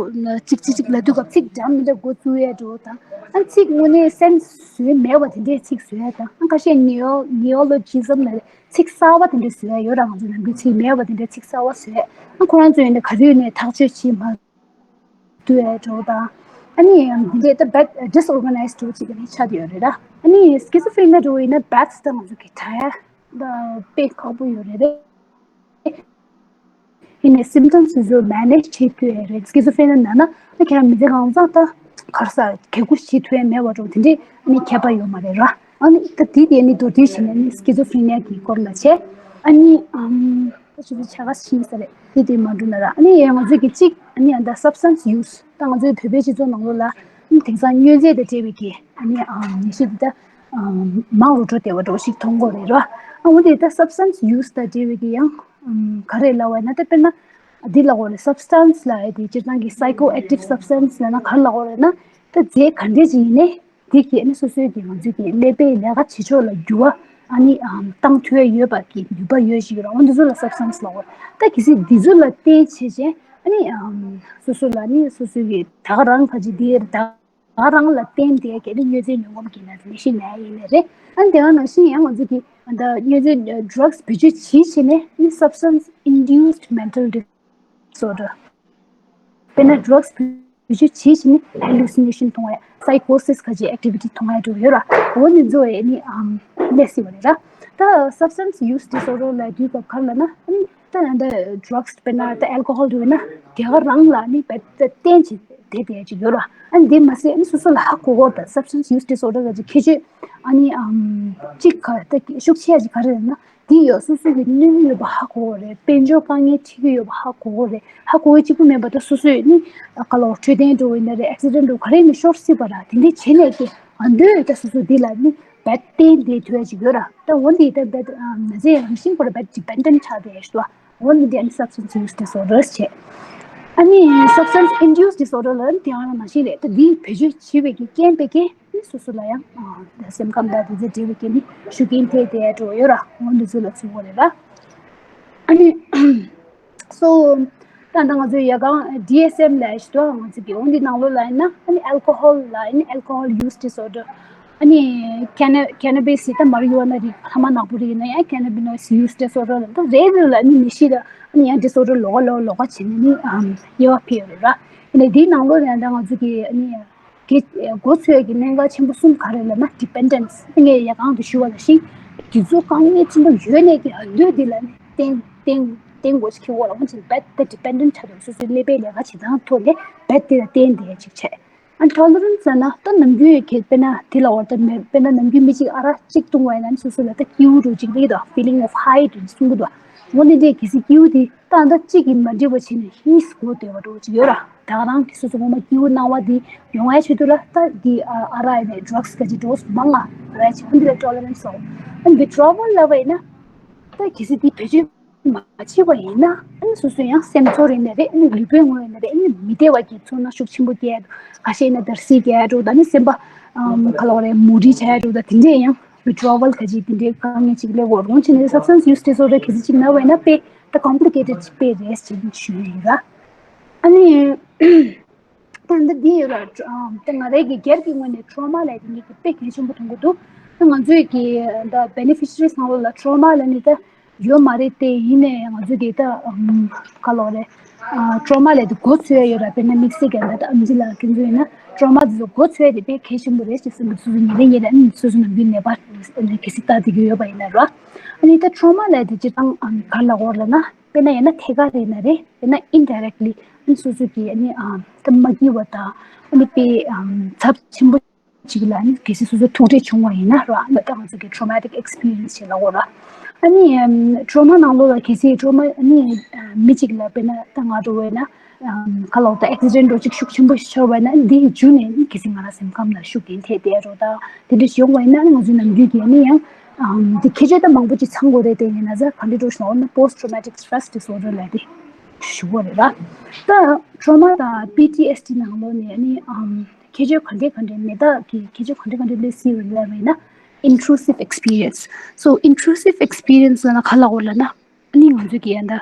ཅིག་ཅིག་ཅིག་ལབ་དུས་སྐབས་ཚིག་འདྲ་མི་འདྲ་འགོ་བཙུགས་ཡས་འགྲོ་དང་ཨ་ཚིག་དངོས་གནས་sense བཟོས་མེད་པ་དེ་འདྲའི་ཚིག་བཟོས་ཡས་དང་ཨ་ཁ་ཤས་neo neologism ལབ་ཚིག་གསར་བ་དེ་འདྲ་བཟོས་ཡས་ཡོད་ར། ང་ཚོ་ནམ་རྒྱུན་ཚིག་མེད་པ་དེ་འདྲའི་ཚིག་གསར་བ་བཟོས་ཡས་ཨ་ཁོ་རང་ཚོ་ཡིན་ན་ག་དུས་ནས་ཐག་གཅོད་བྱེད་མ་ཐུབ་ཡས་འགྲོ་དང་ཨ་ནི་འདི་འདྲའི་ད་bad disorganized འགྲོ་ཅིག་ནས་ཆགས་ཡོད་རེད་ར། ཨ་ནི་schizophrenia འགྲོ་ཡིན་ན་bad ད་ང་ཚོ་གི་ད་ཡ། དཔེ་ཁག་པོ་ཡོད་རེད། ཡིན་ནའི་symptoms དེ་ཚོ་manage བྱེད་ཐུབ་ཡས་རེད། schizophrenia ན་ན་ཨ་ཁྱེད་རང་མི་ཚེ་གང་ཚང་ད་གར་ས་གལ་ཁུ་བྱེད་ཐུབ་ཡས་མེད་པ་འགྲོ་དེ་འདྲའི་ཨ་ནི་ཁྱད་པར་ཡོད་མ་རེད་ར། ཨ་ནི་ད་དེ་དེ་ནི་མདོར་བསྡུས་བྱས་ན་ནི་schizophrenia གི་སྐོར་ལ་བྱས། ཨ་ནི་ཨམ་ད་ཆུ་བཞི་ཆ་ག་ཤིང་ས་རེད་དེ་དེ་མ་འགྲོ་ན་ར། ཨ་ནི་ཡང་ང་ཚོས་ཀྱི་གཅིག་ཨ་ནི་ཨ་ད་substance use ད་ང་ཚོའི་བོད་པའི་སྤྱི་ཚོགས་ནང་ལོགས་ལ་ཨ་ནི་དེང་སང་མྱོས་རྫས་དང་འབྲེལ་བའི་གི་ཨ་ནི་ཨམ་ནད་གཞི་འདི་ད་མང་རུ་འགྲོ་བསྡད་པ་འདྲ་བོ་ཞིག་མཐོང་གི་ཡོད་རེད་ར། ཨ་འོ་དེ་ད་substance use དང་འབྲེལ་བའི་གི་ཡང་ག་རེ་ལབ་པ་ཡིན་ན་ད་དཔེར་ན་འདི་ལབ་དགོས་རེད། substance ལབ་ཡ་དེ་སྤྱིར་བཏང་གི་psychoactive substance ལབ་ན་ག་རེ་ལབ་དགོས་རེད་ན་ད་རྫས་ག་འདྲས་ཅིག་ཡིན་ནའི་དེ་གིས་ཨ་ནི་སོ་སོའི་གི་ང་ཚོའི་གི་ཀླད་པའི་ལས་ཀ་བྱེད་ཕྱོགས་ལ་འགྱུར་བ་ཨ་ནི་བཏང་ཐུབ་ཡ་ཡོད་པ་གི་ནུས་པ་ཡོད་ཞིག་ར། འོ་འདི་ཚོ་ལ་substance ལབ་དགོས་རེད། ད་གལ་སྲིད་འདི་ཚོ་ལ་བརྟེན་བྱས་བྱས་ཨ་ནི་སོ་སོ་ལ་ནི་སོ་སོའི་གི་ད་ག་རང་ག་ཅིག་འདི་ད། ག་རང་ལ་བརྟེན་ཏེ་གལ་ཏེ་མྱོས་རྫས་ཉོ་སྒོམ་གྱི་ན་ནད་གཞི་ན་ཡིན་ནའི་རེད། ཨ་ནི་དེ་ག་ནང་བཞིན་ཡང་ང་ཚོ་གི་ད་མྱོས་རྫས་ཌག་སི་བེད་སྤྱོད་བྱེད་བྱས་ནས་ནི་substance induced mental disorder དཔེར་ན་ཌག་སི་བེད་སྤྱོད་བྱེད་བྱས་ནས་hallucination མཐོང་བ། psychosis ག་ཅིག་activity མཐོང་བ་འགྲོ་ཡོད་ར། འོ་ནི་ཚོ་ཡི་ནི་ཨམ་སླེབས་སྲིད་པ་རེད་ར། ད་substance use disorder ལ་དུས་སྐབས་ག་རེ་ལབ་ན་ཨ་ནི་ད་ད་ཌག་སི་དཔེར་ན་ད་alcohol འགྲོ་ཡོད་ན་དེ་ག་རང་ལ་ནི་རྦད་དེ་བརྟེན་བྱས་བསྡད་བསྡད་ཅིག་ཡོད་ར། ཨ་ནི་དེ་མ་ཟད་ཨ་ནི་སོ་སོ་ལ་ཧ་གོ་གོ་ད་substance use disorder ག་ཅིག་ཁྱད་ཆོས་ཨ་ནི་ཨམ་གཅིག་ག་ད་ཤུགས་ཆེ་ཡ་ཅིག་ག་རེ་ལབ་ན། དེ་ཡོད་སོ་སོ་གི་གནོད་ཀྱི་ཡོད་པ་ཧ་གོ་བ་རེད། དཔལ་འབྱོར་དཀའ་ངལ་འཕྲད་ཀྱི་ཡོད་པ་ཧ་གོ་བ་རེད། ཧ་གོ་བའི་གཅིག་པུ་མིན་པ་ད་སོ་སོས་ནི་ག་ལོ་འཕྲོད་བསྟེན་འགྲོ་བའི་ན་རེད། accident འགྲོ་ག་རེ་ནས་ཤོར་སྲིད་པ་ར། དེ་འདྲས་བྱེད་ནས་ཀྱི་ང་འདོད་ད་སོ་སོ་འདི་ལ་ནི་རྦད་བརྟེན་བསྡད་ཐུབ་ཡ་ཅིག་ཡོད་ར། ད་འོ་འདི་ད་རྦད་ན་ཚའི་རང་བཞིན་པོ་ར་རྦད་dependent ཆགས་བསྡད་ཡ་ཞིག་འདུག་འོ་འདི་འདི་ཨ་ནི་substance use disorders བྱེད། ཨ་ནི་substance induced disorder ལ་ནི་དེ་ཡང་ནང་བཞིན་རེད། ད་འདི་བེད་སྤྱོད་བྱེད་པའི་གི་རྐྱེན་པས་ཀྱི་ནི་སོ་སོ་ལ་ཡང་ཨ་སེམས་ཁམས་དང་དེ་ཚོ་འབྲེལ་བའི་རྐྱེན་ནི་ཤུགས་རྐྱེན་ཐེབས་བསྡད་ཡ་འགྲོ་ཡོད་ར། འོ་འདི་ཚོ་ལ་ཚུད་དགོས་རེད་ར། ཨ་ནི་so ད་ལྟ་ང་ཚོའི་ཡ་གང་DSM ལབ་ཞིག་འདུག་ང་ཚོ་གི་འོ་འདི་ནང་ལོགས་ལ་ཡིན་ན་ཨ་ནི་alcohol ལ་ཡིན་ན་alcohol use disorder ཨ་ནི་cana- cannabis ཡི་ད་marijuana རིགས་ཕ་མ་ནག་པོ་རིགས་ཡིན་ན་ཡང་cannabinoids use disorder ལ་ད་རེ་རེ་ལ་ཨ་ནི་ནད་གཞི་ལ་ཨ་ནི་ཡང་disorder ལོགས་ཀ་ལོགས་ཀ་ལོགས་ཀ་བྱས་ནས་ནི་ཨམ་དབྱེ་བ་ཕྱེ་ཡོད་རེད་ར། ཨ་ནི་འདིའི་ནང་ལོགས་ལ་ཡང་ད་ང་ཚོ་གི་ཨ་ནི་གི་མགོ་ཚོས་ཀྱི་གནད་འགག་ཆེན་པོ་གསུམ་ག་རེ་ལབ་ན་dependence ངས་ཡ་གང་དུ་ཞུ་བ་ལ་ཤིང་དེ་ཚོ་དཀའ་ངལ་ཆེན་པོ་ཡོད་ནས་ཀྱི་ཨ་འདོད་འདི་ལ་ནི་བརྟེན་བརྟེན་བརྟེན་དགོས་ཤིག་འོ་ལ་འོན་ཀྱང་རྦད་དེ་dependent ཆགས་འདུག་སོ་སོའི་ཀླད་པའི་ལས་ཀ་བྱེད་སྟངས་ཐོག་ནས་རྦད་དེ་ལ་བརྟེན་བསྡད་ཅིག་བྱས། ཨ་tolerance ལབ་ན་ད་ནམ་རྒྱུན་ཡོད་ཁྱེད་དཔེར་ན་དེ་ལ་འོར་ད་མེད་དཔེར་ན་ནམ་རྒྱུན་མི་གཅིག་ཨ་རག་གཅིག་བཏུང་བ་ཡིན་ན་ནི་སོ་སོ་ལ་ད་སྐྱིད་པོ་འདྲ་ཅིག་སླེབས་འདུག feeling of high འདྲ་གསུང་གི་འདུག་འོ་ནི་འདྲས་གལ་སྲིད་སྐྱིད་པོ་དེ་ད་ད་གཅིག་གིས་མ་འགྲིག་པ་བྱས་ནས་གཉིས་སུ་གོ་བདེ་བ་འདྲ་ཅིག་ཡོད་ར། ད་ག་རང་གི་སོ་སོ་ངོ་མ་སྐྱིད་པོ་སྣང་བ་དེ་ཡོང་བའི་ཆེད་དུ་ལ་ད་འདི་ཨ་རག་ཡིན་ནའི་drugs ག་ཅིག་dose མང་ང་འོ་ཡ་ཆེད་འདི་ལ་tolerance སོང་། ཨ་withdrawal ལབ་པ་ཡིན་ན་ད་གལ་སྲིད་འདི་བེད་སྤྱོད་མ་བྱས་པ་ཡིན་ན་ཨ་ནི་སོ་སོ་ཡང་སེམས་ཚོར་ཡིན་ན་རེད། ཨ་ནི་ལུས་པོའི་ངོས་ཡིན་ན་རེད། ཨ་ནི་མི་བདེ་བ་གི་ཚོར་སྣང་ཤུགས་ཆེན་པོ་སྐྱེ་ཡ་འདུག་ཁ་ཤས་ཡིན་ན་འདར་སིག་སྐྱེ་ཡ་འདུག་ད་ནི་སེམས་པ་ཨམ་ག་ལ་བ་རེད་མུ་འདྲི་བྱ་ཡ་འདུག་ད་དེ་འདྲས་ཡང་withdrawal ག་ཅིག་དེ་འདྲའི་དཀའ་ངལ་ཅིག་སླེབས་ཡོད་རུང་བྱས་ནས་substance use disorder གལ་སྲིད་ཅིག་ན་བ་ཡིན་ན་དཔེ་ད་complicated ཅིག་དཔེ་རེད་ཅེས་ཞུ་ཡ་ཡིན་ར། ཨ་ནི། ད་འདི་འདི་ཡོད་ལ། ད་ང་རའི་གི་སྒེར་གྱི་ངོས་ནས་trauma ལབ་དེ་ངེད་ཀྱི་དཔེ་གལ་ཆེན་པོ་མཐོང་གི་འདུག་ད་ང་ཚོའི་གི་ད་beneficiaries ནང་ལོགས་ལ་trauma ལབ་ནི་ད་ཡོད་མ་རེད་དེ། ཡིན་ནའི་ང་ཚོའི་གི་ད་ག་ལབ་རེད། trauma ལབ་དེ་མགོ་ཚོས་ཡ་ཡོད་ར། དཔེར་ན་དམིགས་བསལ་གྱི་ད་ད་ཨམ་ཆི་ལགས་ཁྱེད་ཚོ་ཡིན་ན་trauma དེ་ཚོ་མགོ་ཚོས་ཡ་དེ་དཔེ་གལ་ཆེན་པོ་རེད་ཅེས་གསུངས་གི་འདུག་སོ་སོ་ཉིན་རེ་ཉིན་རེ་ཨ་ནི་སོ་སོ་ནམ་རྒྱུན་ནད་པ་གལ་སྲིད་ལྟ་བསྡད་ཀྱི་ཡོད་པ་ཡིན་ན་ར། ཨ་ནི་ད་trauma ལབ་དེ་སྤྱིར་བཏང་ག་ལབ་དགོས་རེད་ལབ་ན། དཔེར་ན་ཡང་ན་ཐད་ཀར་རེད་ན་རེད། ཡང་ན་indirectly ཨ་ནི་སོ་སོ་གི་ཨ་ནི་ཨམ་ད་མ་སྐྱིད་པ་དང་ཨ་ནི་དཔེ་ཨམ་ཚབས་ཆེན་པོ་ཅིག་ལ་ཨ་ནི་གལ་སྲིད་སོ་སོ་ཐུག་འཕྲད་བྱུང་བ་ཡིན་ན་ར། ཨ་ནི་ད་ང་ཚོ་གི་traumatic experience ཞེས་ལབ་དགོས་ར། ཨ་ནི་ཨམ་trauma ནང་ལོགས་ལ་གལ་སྲིད་trauma ཨ་ནི་མི་གཅིག་ལ་དཔེར་ན་ད་ང་འགྲོ་བས་ན་ཨམ་ག་ལབ་ད་accident འགྲོ་ཅིག་ཤུགས་ཆེན་པོ་ཤོར་བ་ཡིན་ན་ཨ་ནི་འདི་ཡི་རྒྱུ་ནས་ཨ་ནི་གལ་སྲིད་ང་རང་སེམས་ཁམས་ལ་ཤུགས་རྐྱེན་ཐེབས་བསྡད་འགྲོ་ད་དེ་འདྲ་ཞིག་ཡོང་བ་ཡིན་ན་ཨ་ནི་ང་ཚོའི་ནམ་རྒྱུན་གྱི་ཨ་ནི་ཡང་། ཨམ་དེ་ཁྱད་ཆོས་ད་མང་པོ་ཅིག་ཚང་དགོས་རེད་དེ་ཡིན་ན་ཟ་ག་འདྲ་འགྲོ་ཞིག་ལ་འོ་ན་post traumatic stress disorder ལབ་དེ་ཞུ་བ་རེད་ར། ད་trauma དང་PTSD ནང་ལོགས་ནས་ནི་ཨམ་ཁྱད་ཆོས་ག་འདྲས་ག་འདྲས་ནད་རྟགས་ཀྱི་ཁྱད་ཆོས་ག་འདྲས་ག་འདྲས་སླེབས་སྲིད་ཡོད་ལབ་ཡིན་ན་intrusive experience so intrusive experience ལབ་ན་ག་ལབ་དགོས་ལབ་ན། ཨ་ནི་ང་ཚོ་གི་ཡ་ད་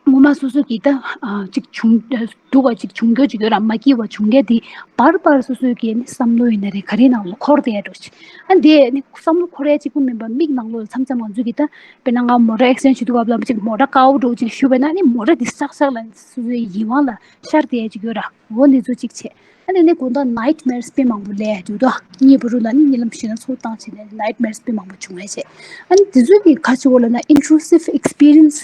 ངོ་མ་སོ་སོ་གི་ད་ཨ་ཅིག་བྱུང་སྡུག་པ་ཅིག་བྱུང་རྒྱུ་ཅིག་ཡོད་ར། མ་སྐྱིད་པ་བྱུང་རྒྱུ་དེ་བར་བར་སོ་སོའི་གི་ནི་བསམ་བློ་ཡིན་ན་རེད་ག་རེ་ནང་ལ་འཁོར་བསྡད་ཡ་འགྲོ་ཅིག་ཨ་འདི་ནི་བསམ་བློ་འཁོར་ཡ་གཅིག་པུ་མིན་པ་མིག་ནང་ལོགས་ལ་མཚམས་མཚམས་ང་ཚོ་གི་ད་དཔེར་ན་ང་མོ་ཊ་accident བྱེད་དུས་སྐབས་ལ་ཅིག་མོ་ཊ་དཀར་པོ་འདྲ་ཅིག་ཞུ་བས་ན་ནི་མོ་ཊ་འདི་ཤག་ཤག་ལ་སོ་སོའི་ཡིད་དབང་ལ་ཤར་བསྡད་ཡ་ཅིག་ཡོད་ར། འོ་ནི་ཚོ་གཅིག་བྱས། ཨ་ནི་ནི་དགོང་དག་nightmares དཔེ་མང་པོ་སླེབས་ཡ་འདུག་དོ། གཉིད་བུ་རུ་ལ་ནི་རྨི་ལམ་ཞིག་ན་ཚོར་བཏང་བྱས་ནས་nightmares དཔེ་མང་པོ་བྱུང་ཡ་བྱས། ཨ་ནི་དེ་ཚོ་གི་ག་ཅི་བོ་ལ་ན་intrusive experience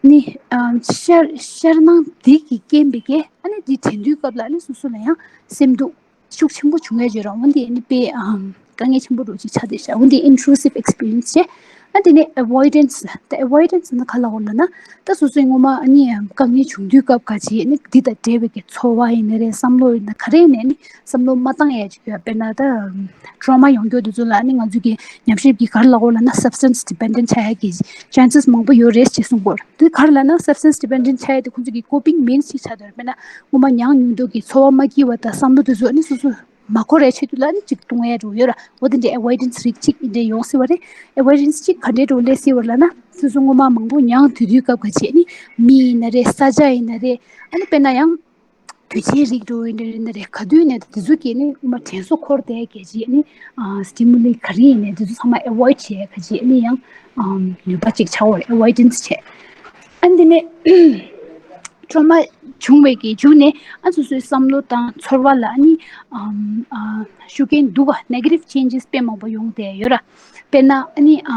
ནི་ཨམ་ཤར་ཤར་སྣང་འདི་གི་རྐྱེན་པས་ཀྱི་ཨ་ནི་འདི་དྲན་དུས་སྐབས་ལ་ཨ་ནི་སོ་སོ་ལ་ཡང་སེམས་སྡུག་ཤུགས་ཆེན་པོ་བྱུང་ཡ་བྱས་ར། འོན་ཏེ་ཨ་ནི་དཔེ་ཨམ་དཀའ་ངལ་ཆེན་པོ་འདྲ་ཅིག་ཆགས་བསྡད་ཤག་འོན་ཏེ་intrusive experience བྱས། ཨ་དེ་ནས་avoidance ད་avoidance ནི་ག་ལབ་དགོས་ལབ་ན། ད་སོ་སོའི་སྔོན་མ་ཨ་ནི་དཀའ་ངལ་བྱུང་དུས་སྐབས་ག་ཅི་ནི་འདི་དང་འབྲེལ་བའི་གི་ཚོར་བ་ཡིན་ན་རེད། བསམ་བློ་ཡིན་ན་ག་རེ་ཡིན་ནའི་ནི་བསམ་བློ་མ་བཏང་ཡ་ཅིག་ཡོད། དཔེར་ན་ད་trauma ཡོང་རྒྱུ་དེ་ཚོ་ལ་ནི་ང་ཚོ་གི་ཉམས་ཞིབ་ཀྱི་ག་རེ་ལབ་དགོས་ལབ་ན་substance dependent ཆགས་ཡ་གི་chances མང་པོ་ཡོད་རེད་ཅེས་གསུངས་པ་རེད། དེ་ག་རེ་ལབ་ན་substance dependent ཆགས་ཡ་དེ་ཁོང་ཚོ་གི་coping means ཅིག་ཆགས་བསྡད་ཡོད་རེད། དཔེར་ན་སྔོན་མ་མྱངས་མྱོང་འདུག་གི་ཚོར་བ་མ་སྐྱིད་པ་དང་བསམ་བློ་དེ་ཚོ་ནི་སོ་སོ་མ་འཁོར་ཡ་ཆེད་དུ་ལ་ནི་ཅིག་བཏུང་ཡ་འགྲོ་ཡོད་ར། འོ་དེ་འདྲའི་avoidance རིགས་གཅིག་འདི་འདྲའི་ཡོང་སྲིད་པ་རེད། avoidance གཅིག་ག་འདྲའི་འགྲོ་སླེབས་སྲིད་པ་ལབ་ན་སོ་སོ་སྔོན་མ་མང་པོ་མྱངས་དུས་དུས་སྐབས་ག་ཅི་ནི་མི་ཡིན་ན་རེད། ས་ཆ་ཡིན་ན་རེད། ཨ་ནི་དཔེར་ན་ཡང་། བུད་མེད་རིགས་འགྲོ་ཡིན་རེད་རེད་རེད། ག་དུས་ནས་དེ་ཚོ་གི་ནི་ཨ་མ་དྲན་གསོ་འཁོར་བསྡད་གལ་ཆེ་ནི་ཨ་སི་ཊི་མུ་ལི་ག་རེ་ཡིན་ནས་དེ་ཚོ་ཚང་མ་ཨེ་ཝོའིཌ་བྱེད་གལ་ཆེ་ནི་ཡང་ཨ་ནུས་པ་གཅིག་ཆགས་འོ་རེད། ཨེ་ཝོའི་ཌེན་སི་བྱས། ཨ་འདི་ནས་ཊོ་མ་བྱུང་བའི་གི་མཇུག་ནས་ཨ་སོ་སོའི་བསམ་བློ་དང་ཚོར་བ་ལ་ཨ་ནི་ཨ་ཤུགས་རྐྱེན་འདུག་ག་ནེ་གེ་ཊིབ་ཆེན་ཇེ་སི་དཔེ་མང་པོ་ཡོང་བསྡད་ཡོད་ར། དཔེར་ན་ཨ་ནི་ཨ་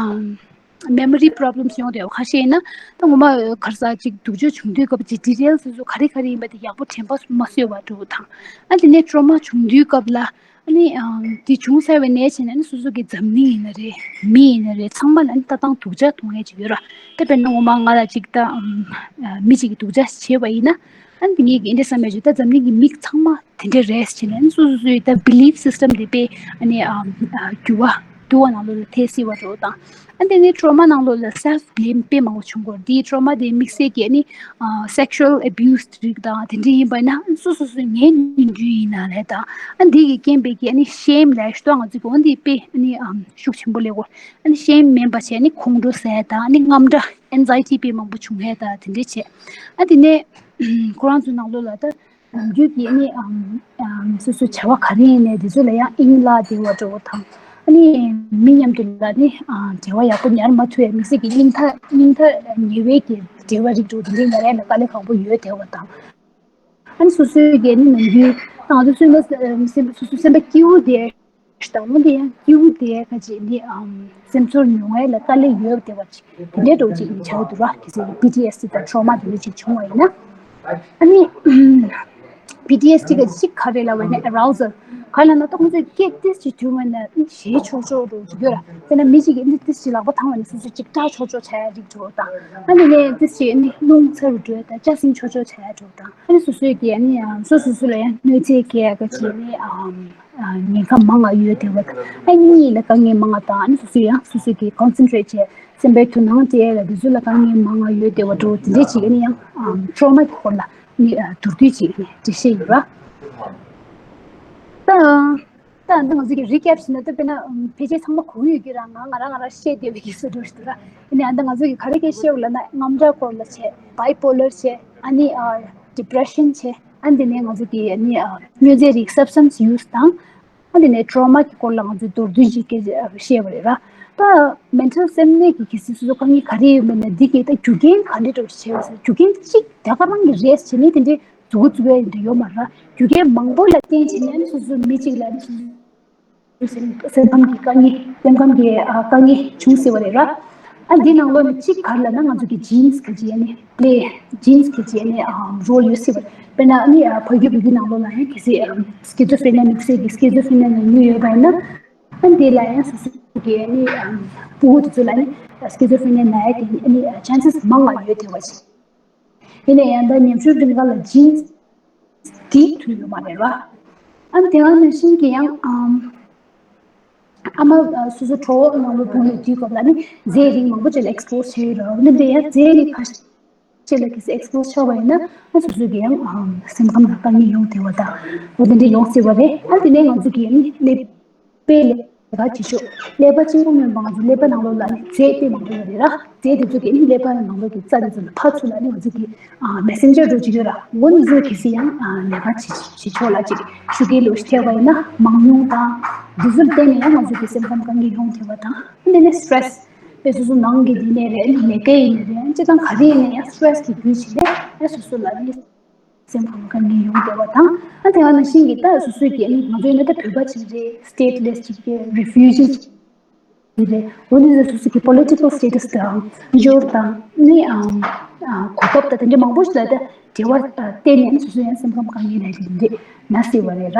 མེ་མོ་རི་པོ་རོ་བྷི་ལེམ་སི་ཡོང་བསྡད་ཡོད། ཁ་ཤས་ཡིན་ན་ད་ངོ་མ་ག་རེ་ཟ་ཅིག་སྡུག་སྦྱོང་བྱུང་དུས་སྐབས་ཀྱི་ཌི་ཊེལ་སོ་སོ་ག་རེ་ག་རེ་ཡིན་པ་དེ་ཡག་པོ་དྲན་པ་མ་གསོས་པ་འགྲོ་དང་། ཨ་དེ་ནས་ཊོ་མ་བྱུང་དུས་སྐབས་ལ་ཨ་ནི་ཨ་དེ་བྱུང་ཚར་བའི་ནད་བྱས་ནས་ཨ་ནི་སོ་སོ་གི་འཛམ་གླིང་ཡིན་ན་རེད། མི་ཡིན་ན་རེད། ཚང་མ་ལ་ཨ་ནི་ལྟ་སྟངས་སྡུག་ཅག་མཐོང་ཡས་ཅིག་ཡོད་ར། ད་དཔེར་ན་ངོ་མ་ང་ལ་ཅིག་ད་ཨམ་ཨ་མི་ཅིག་གིས་སྡུག་ཅག་བྱས་པ་ཡིན་ན་ཨ་ནི་དེ་ངས་ཀྱི་ཨེ་འདྲ་བསམ་ཡས་ཅིག་ད་འཛམ་གླིང་གི་མི་ཚང་མ་དེ་འདྲ་རེད་ཟེར་ནས་ཨ་ནི་སོ་སོ་སོའི་ད་བི་ལིབ་སི་སི་ཊམ་དེ་དཔེ་ཨ་ནི་ཨམ་ཨ་འགྱུར་བ་འགྱུར་བ་ནང་ལོགས་ལ་ཐེབས་སྲིད་པ་འགྲོ་དང་། ཨ་དེ་ནས་ཊོ་མ་ནང་ལོགས་ལ་སེལ་ཕི་བྷི་ལེམ་དཔེ་མང་པོ་བྱུང་གོ། དེའི་ཊོ་མ་དེ་དམིགས་བསལ་གྱི་ཨ་ནི་ཨ་སེག་ཤུ་ཨལ་ཨ་བིའུ་སི་རིགས་དང་དེ་འདྲ་ཡིན་པ་ན་སོ་སོ་སོའི་ངའི་ནུས་རྒྱུ་ཡིན་ན་ལས་དང་ཨ་འདི་གི་རྐྱེན་པས་ཀྱི་ཨ་ནི་ཤེམ་ལས་ཞུ་དང་ང་ཚོ་གི་འོ་འདི་དཔེ་ཨ་ནི་ཨམ་ཤུགས་ཆེན་པོ་ལས་གོ། ཨ་ནི་ཤེམ་མེད་པ་བྱས་ནི་ཁོང་ཁྲོ་ཟ་དང་ཨ་ནི་དངངས་སྐྲག་ཨེན་ཛའི་ཊི་དཔེ་མང་པོ་བྱུང་ཧེ་དང་དེ་འདྲ་བྱས། ཨ་དེ་ནས་ཁོ་རང་ཚོའི་ནང་ལོགས་ལ་ད་ནམ་རྒྱུན་གྱི་ནི་ཨམ་ཨམ་སོ་སོའི་བྱ་བ་ག་རེ་ཡིན་ནའི་དེ་ཚོ་ལ་ཡང་དབྱིངས་ལ་བདེ་བ་འགྲོ་བ་དང་། ཨ་ནི་མི་མཉམ་དུ་ལ་ནི་ཨ་འབྲེལ་བ་ཡག་པོ་ཉར་མ་ཐུབ་པའི་དམིགས་བསལ་གྱི་སྙིང་ཐག་སྙིང་ཐག་ཉེ་བའི་གི་འབྲེལ་བ་རིགས་འགྲོ་དེ་འདྲའི་ཉར་ཡ་ལ་དཀའ་ལས་ཁག་པོ་ཡོད་བསྡད་པ་དང་། ཨ་ནི་སོ་སོའི་གི་ནི་ནམ་རྒྱུན་ང་ཚོ་སེམས་པ་སེམས་སོ་སོའི་སེམས་པ་སྐྱིད་པོ་དེ་ཞུ་དང་མོ་དེ་ཡང་སྐྱིད་པོ་དེ་ཁ་ཅིག་ནི་ཨམ་སེམས་ཚོར་ཉུང་བའི་ལ་དཀའ་ལས་ཡོད་བསྡད་པ་ཅིག་དེ་འདྲའི་འགྲོ་ཅིག་ཡིན་ཆགས་འདུག་ར། གལ་སྲིད་པི་ཊི་ཨེས་ཌི་དང་ཊོ་མ་དེ་འདྲ་ཅིག་བྱུང་བ་ཡིན་ན། ཨ་ནི་པི་ཊི་ཨེས་ཌི་ག་ཅིག་ག་རེ་ལབ་པ་ཡིན་ན་ཨེ་རའུ་ཟལ། ག་ལབ་ན་ད་ཁོང་ཚོས་སྐད་ཏིས་ཅིག་བྱུང་བ་ན་ཞེད་ཆོག་ཆོག་འགྲོ་ཅིག་ཡོད་ར། དཔེར་ན་མི་ཅིག་གིས་ཨ་ནི་ཏིས་ཅིག་ལག་པ་འཐེན་པ་ནི་སོ་སོ་ཅིག་སྐྲག་ཆོག་ཆོག་བྱ་ཡ་རིགས་འགྲོ་དང་། ཨ་ནི་ནས་ཏིས་ཅིག་ཨ་ནི་རླུང་ཚ་རུ་འགྲོ་ཡ་དང་སྐྲ་སེན་ཆོག་ཆོག་བྱ་ཡ་འགྲོ་དང་། ཨ་ནི་སོ་སོའི་གི་ཨ་ནི་ཨ་སོ་སོ་སོ་ལ་ཡང་གནོད་འཚེ་སྐྱེལ་ཡ་ག་ཅིག་ཨ་ནི་ཨ་ཉེན་ཁ་མང་ང་ཡོད་བསྡད་པ་དང་། ཨ་གཉིད་ལ་དཀའ་ངལ་མང་ང་དང་། ཨ་ནི་སོ་སོ་ཡང་སོ་སོ་གི་ཀོན་སེན་ཊི་རེཊ་བྱས་སེམས་པའི་དོ་སྣང་སྤྲད་ཡ་ལ་དེ་ཚོ་ལ་དཀའ་ངལ་མང་ང་ཡོད་བསྡད་པ་འགྲོ་དེ་འདྲས་ཅིག་ཨ་ནི་ཡང་ཨ་ཊོ་མ་གི་སྐོར་ལ་ནི་ཨ་མདོར་བསྡུས་ཅིག་ཨ་ནི་འགྲེལ་བཤད་ཡིན་པ། ད་ད་ཨ་ནི་ང་ཚོ་གི་རི་ཀེབ་བྱས་ན་ད་དཔེར་ན་ཕལ་ཆེར་ཚང་མ་གོ་ཡོད་ཀྱི་ར། ང་ང་རང་ང་རང་བཤད་བསྡད་པའི་གི་བཟོ་འདྲ་ཞིག་འདུག་ར། ཨ་ནི་ཨ་ད་ང་ཚོ་གི་ག་རེ་གས་བཤད་འོ་ལབ་ན་དངངས་སྐྲག་སྐོར་ལ་བྱས། བའི་པོ་ལར་བྱས། ཨ་ནི་ཨ་ཌི་པི་རེ་ཤན་བྱས། ཨ་འདི་ནས་ང་ཚོ་གི་ཨ་ནི་ཨ་མྱོས་རྫས་རིགས་སབ་སི་ཊན་སི་ཡུ་སི་དང་། ཨ་འདི་ནས་ཊོ་མ་གི་སྐོར་ལ་ང་ཚོས་མདོར་བསྡུས་ཤིག་གི་བཤད་པ་རེད་ར། ད་མེན་ཊལ་སེམས་ནད་ཀྱི་གལ་སྲིད་སོ་སོ་དཀའ་ངལ་ག་རེ་ཡོད་མེད་ན་འདི་གི་ད་རྒྱུ་རྐྱེན་ག་འདྲ་འདྲ་བྱས་ཟེར། རྒྱུ་རྐྱེན་གཅིག་ད་ག་རང་གི་རེད་བྱས་ནས་དེ་འདྲའི་མཛུ་གུ་བཙུགས་ཡ་འདི་ཡོད་མ་རེད་ར། རྒྱུ་རྐྱེན་མང་པོ་ལ་བརྟེན་བྱས་ནས་སོ་སོ་མི་གཅིག་ལ་ནི་སོ་སོ་སེམས་སེམས་ཁམས་ཀྱི་དཀའ་ངལ་སེམས་ཁམས་ཀྱི་ཨ་དཀའ་ངལ་བྱུང་སྲིད་པ་རེད་ར། ཨ་འདི་ནང་ལོགས་ནས་གཅིག་ག་རེ་ལབ་ན་ང་ཚོ་གི་ཇིན་སི་གི་ཇི་ཨ་ནི་པི་ལེ་ཇིན་སི་གི་ཇི་ཨ་ནི་ཨ་རོལ་ཡོད་སྲིད་པ་རེད། དཔེར་ན་ཨ་ནི་ཨ་ཕ་རྒྱུད་བུ་རྒྱུད་ནང་ལོགས་ལ་ཡང་གལ་སྲིད་ཨ་སི་ཀི་ཛོ་ཧྥི་རེ་ནི་ཡ་དམིགས་བསལ་གྱི་སི་ཀི་ཛོ་ཧྥི་རེ་ནི་ཡ་ན་ཉུང་ཡོད་པ་ཡིན་ན། ཨ་འདི་ལ་ཡང་སོ་སོ་གི་ཨ་ནི་ཨ་ཕྲུ་གུ་དེ་ཚོ་ལ་ནི་སི་ཀི་ཛོ་ཧྥི་རེ་ནི་ཡ་ན་ཡ་གི་ཨ་ནི་ཨ་ཅན་སེ་སི་མང་བ་ཡོད་དེ་བ་ཞིག་ཡིན་ན་ཡང་ད་ཉམ་ཆུང་རིམ་ཁག་ལ་ཇིན་སི་དེ་མཐུན་ཡོད་མ་རེད་བ། ཨ་དེ་ག་ནང་བཞིན་གྱི་ཡང་ཨམ་ཨ་མ་སོ་སོ་གྲོད་ཁོག་ནང་ལ་སྡུག་ཡོད་དུས་སྐབས་ལ་ནི་རྫས་རིགས་མང་པོ་ཅིག་ལ་ཨེག་སི་པོ་སི་བྱས་ཡོད་རེད་བ། འདི་འདྲ་ཡང་རྫས་རིགས་ཁ་ཤས་ལ་གལ་སྲིད་ཨེག་སི་པོ་སི་ཆགས་པ་ཡིན་ན་ཨ་སོ་སོ་གི་ཡང་ཨམ་སེམས་ཁམས་ལ་དཀའ་ངལ་ཡོང་བསྡད་པ་དང་འོ་དེ་འདྲ་ཡོང་སྲིད་པ་རེད། ཨ་དེ་ནས་ང་ཚོ་གི་ཨ་ནི་ཀླད་པའི་ལས་ཀ་བྱེད་ཕྱོགས། ཀླད་པ་གཅིག་པོ་མིན་པ་ང་ཚོ་ཀླད་པ་ནང་ལོགས་ལ་ནི་རྫས་དཔེ་མང་པོ་ཡོད་རེད་ར། རྫས་དེ་ཚོ་གིས་ནི་ཀླད་པ་ནང་ལོགས་ཀྱི་རྩ་དེ་ཚོ་ལ་ཕར་ཚུར་ལ་ནི་ང་ཚོ་གི་ཨ་མེ་སེན་ཇར་འདྲ་ཅིག་ཡོད་ར། འོ་འདི་ཚོ་གལ་སྲིད་ཡང་ཨ་ལས་ཀ་བྱེད་བྱེད་ཕྱོགས་ལ་ཅིག་ཤུགས་རྐྱེན་ལོག་ཤིག་ཐེབས་པ་ཡིན་ན་མང་ཉུང་དང་འདི་ཚོ་ལ་བརྟེན་ནས་ཡང་ང་ཚོ་གི་སེམས་ཁམས་དཀའ་ངལ་ཡོང་ཐེབས་པ་དང་། འདི་ནི་སི་ཊེ་རེ་སི་དཔེ་སོ་སོ་ནང་གི་འདི་ནས་རེད། ལས་ཀའི་ཡིན་ནའི་རེད། སྤྱིར་བཏང་ག་རེ་ཡིན་ན་ཡང་སི་ཊེ་རེ་སི་གི་བརྒྱུད་བྱས་ནས་ཨ་སོ་སོ་ལ་ནི་སེམས་ཁམས་དཀའ་ངལ་ཡོང་བསྡད་པ་དང་། ཨ་དེ་ག་ནང་བཞིན་གྱི་ད་སོ་སོའི་གི་ང་ཚོ་ཡིན་ན་ད་བོད་པ་ཅིག་རེད། སི་ཊེ་ཊི་ལེ་སི་ཅིག་རེད། རི་ཕུ་ཇི་ཅིག་རེད། འོ་ནི་སོ་སོ་གི་པོ་ལི་ཊི་ཀལ་སི་ཊེ་ཊས་དང་འབྱོར་དང་ནི་ཨམ་ཨ་གོ་སྐབས་དང་དེ་འདྲ་མང་པོ་ཞིག་ལ་ད་འབྲེལ་བ་བརྟེན་ནས་སོ་སོ་ཡང་སེམས་ཁམས་དཀའ་ངལ་ལ་རིགས་འདྲ་ན་སྲིད་པ་རེད་ར།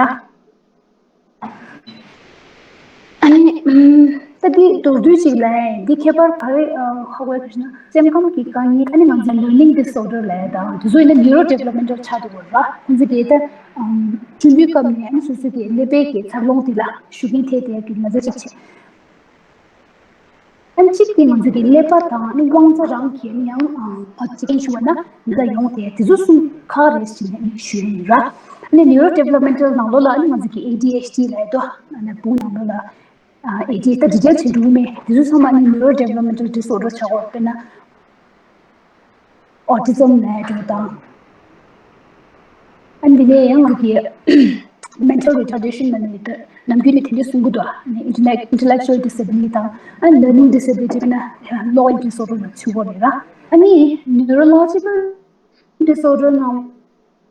ཨ་ནི་ཨམ་ད་འདི་མདོར་བསྡུས་ཅིག་ལ་འདི་ཁྱད་པར་ག་རེ་ཨ་ཧ་གོ་ཡ་ཞུ་ན་སེམས་ཁམས་ཀྱི་དཀའ་ངལ། ཨ་ནི་ང་ཚོ་ལར་ནིང་ཌི་སི་ཨོར་ཌར་ལབ་ཡ་དང་དེ་ཚོ་ཡིན་ན་ནིའུ་རོ་ཌི་ཝེ་ལོབ་མེན་ཊལ་ཆགས་འགྲོ་གི་རེད་བ། ཁོང་ཚོ་གིས་ད་ཨམ་ཆུང་དུས་སྐབས་ནས་ཨ་ནི་སོ་སོ་གི་ཀླད་པའི་གི་འཚར་ལོངས་དེ་ལ་ཤུགས་རྐྱེན་ཐེབས་བསྡད་ཡ་གི་ང་ཚོ་ཅིག་བྱས། ཨ་ནི་གཅིག་དེ་ང་ཚོ་གི་ཀླད་པ་དང་ཨ་ནི་དབང་རྩ་རང་གིས་ཨ་ནི་ཡང་ཨ་ཕར་གཅིག་རྐྱེན་ཞུ་བ་ན་ནད་པ་ཡོང་དེ་དེ་ཚོ་གསུམ་ག་རེད་ཟེར་ནས་ཨ་ནི་ཞུ་ཡ་ཡིན་ར། ཨ་ནི་ནིའུ་རོ་ཌི་ཝེ་ལོབ་མེན་ཊལ་ནང་ལོགས་ལ་ཨ་ནི་ང་ཚོ་གི་ཨེ་ཌི་ཨེཆ་ཌི་ལབ་ཡ་དོ། ཨ་ནི་བུ་ནང་ལོགས་ལ་ཨ་ཨེ་ཌི་ཨེཆ་ཌི་ད་ཌི་ཊེལ་བྱེད་འགྲོ་གི་མེད། དེ་ཚོ་ཚང་མ་ཨ་ནི་ནིའུ་རོ་ཌི་ཝེ་ལོབ་མེན་ཊལ་ཌི་སི་ཨོར་ཌར་ཆགས་ཡོད། དཔེར་ན་ཨོ་ཊི་ཛམ་ལབ་ཡ་དོ་དང་། ཨ་ནི་དེ་ནས་ཡང་ང་གི་mental retardation ལ་ནི་ད་ནམ་རྒྱུན་ནས་དེ་འདྲ་གསུང་གི་འདུག་ཨ་ནི་intellect- intellectual disability དང་ཨ་ནི་learning disability ན་ཡང་low IQ disorder ལ་ཚུད་ཡོད་རེད་ར། ཨ་ནི་neurological disorder ནང་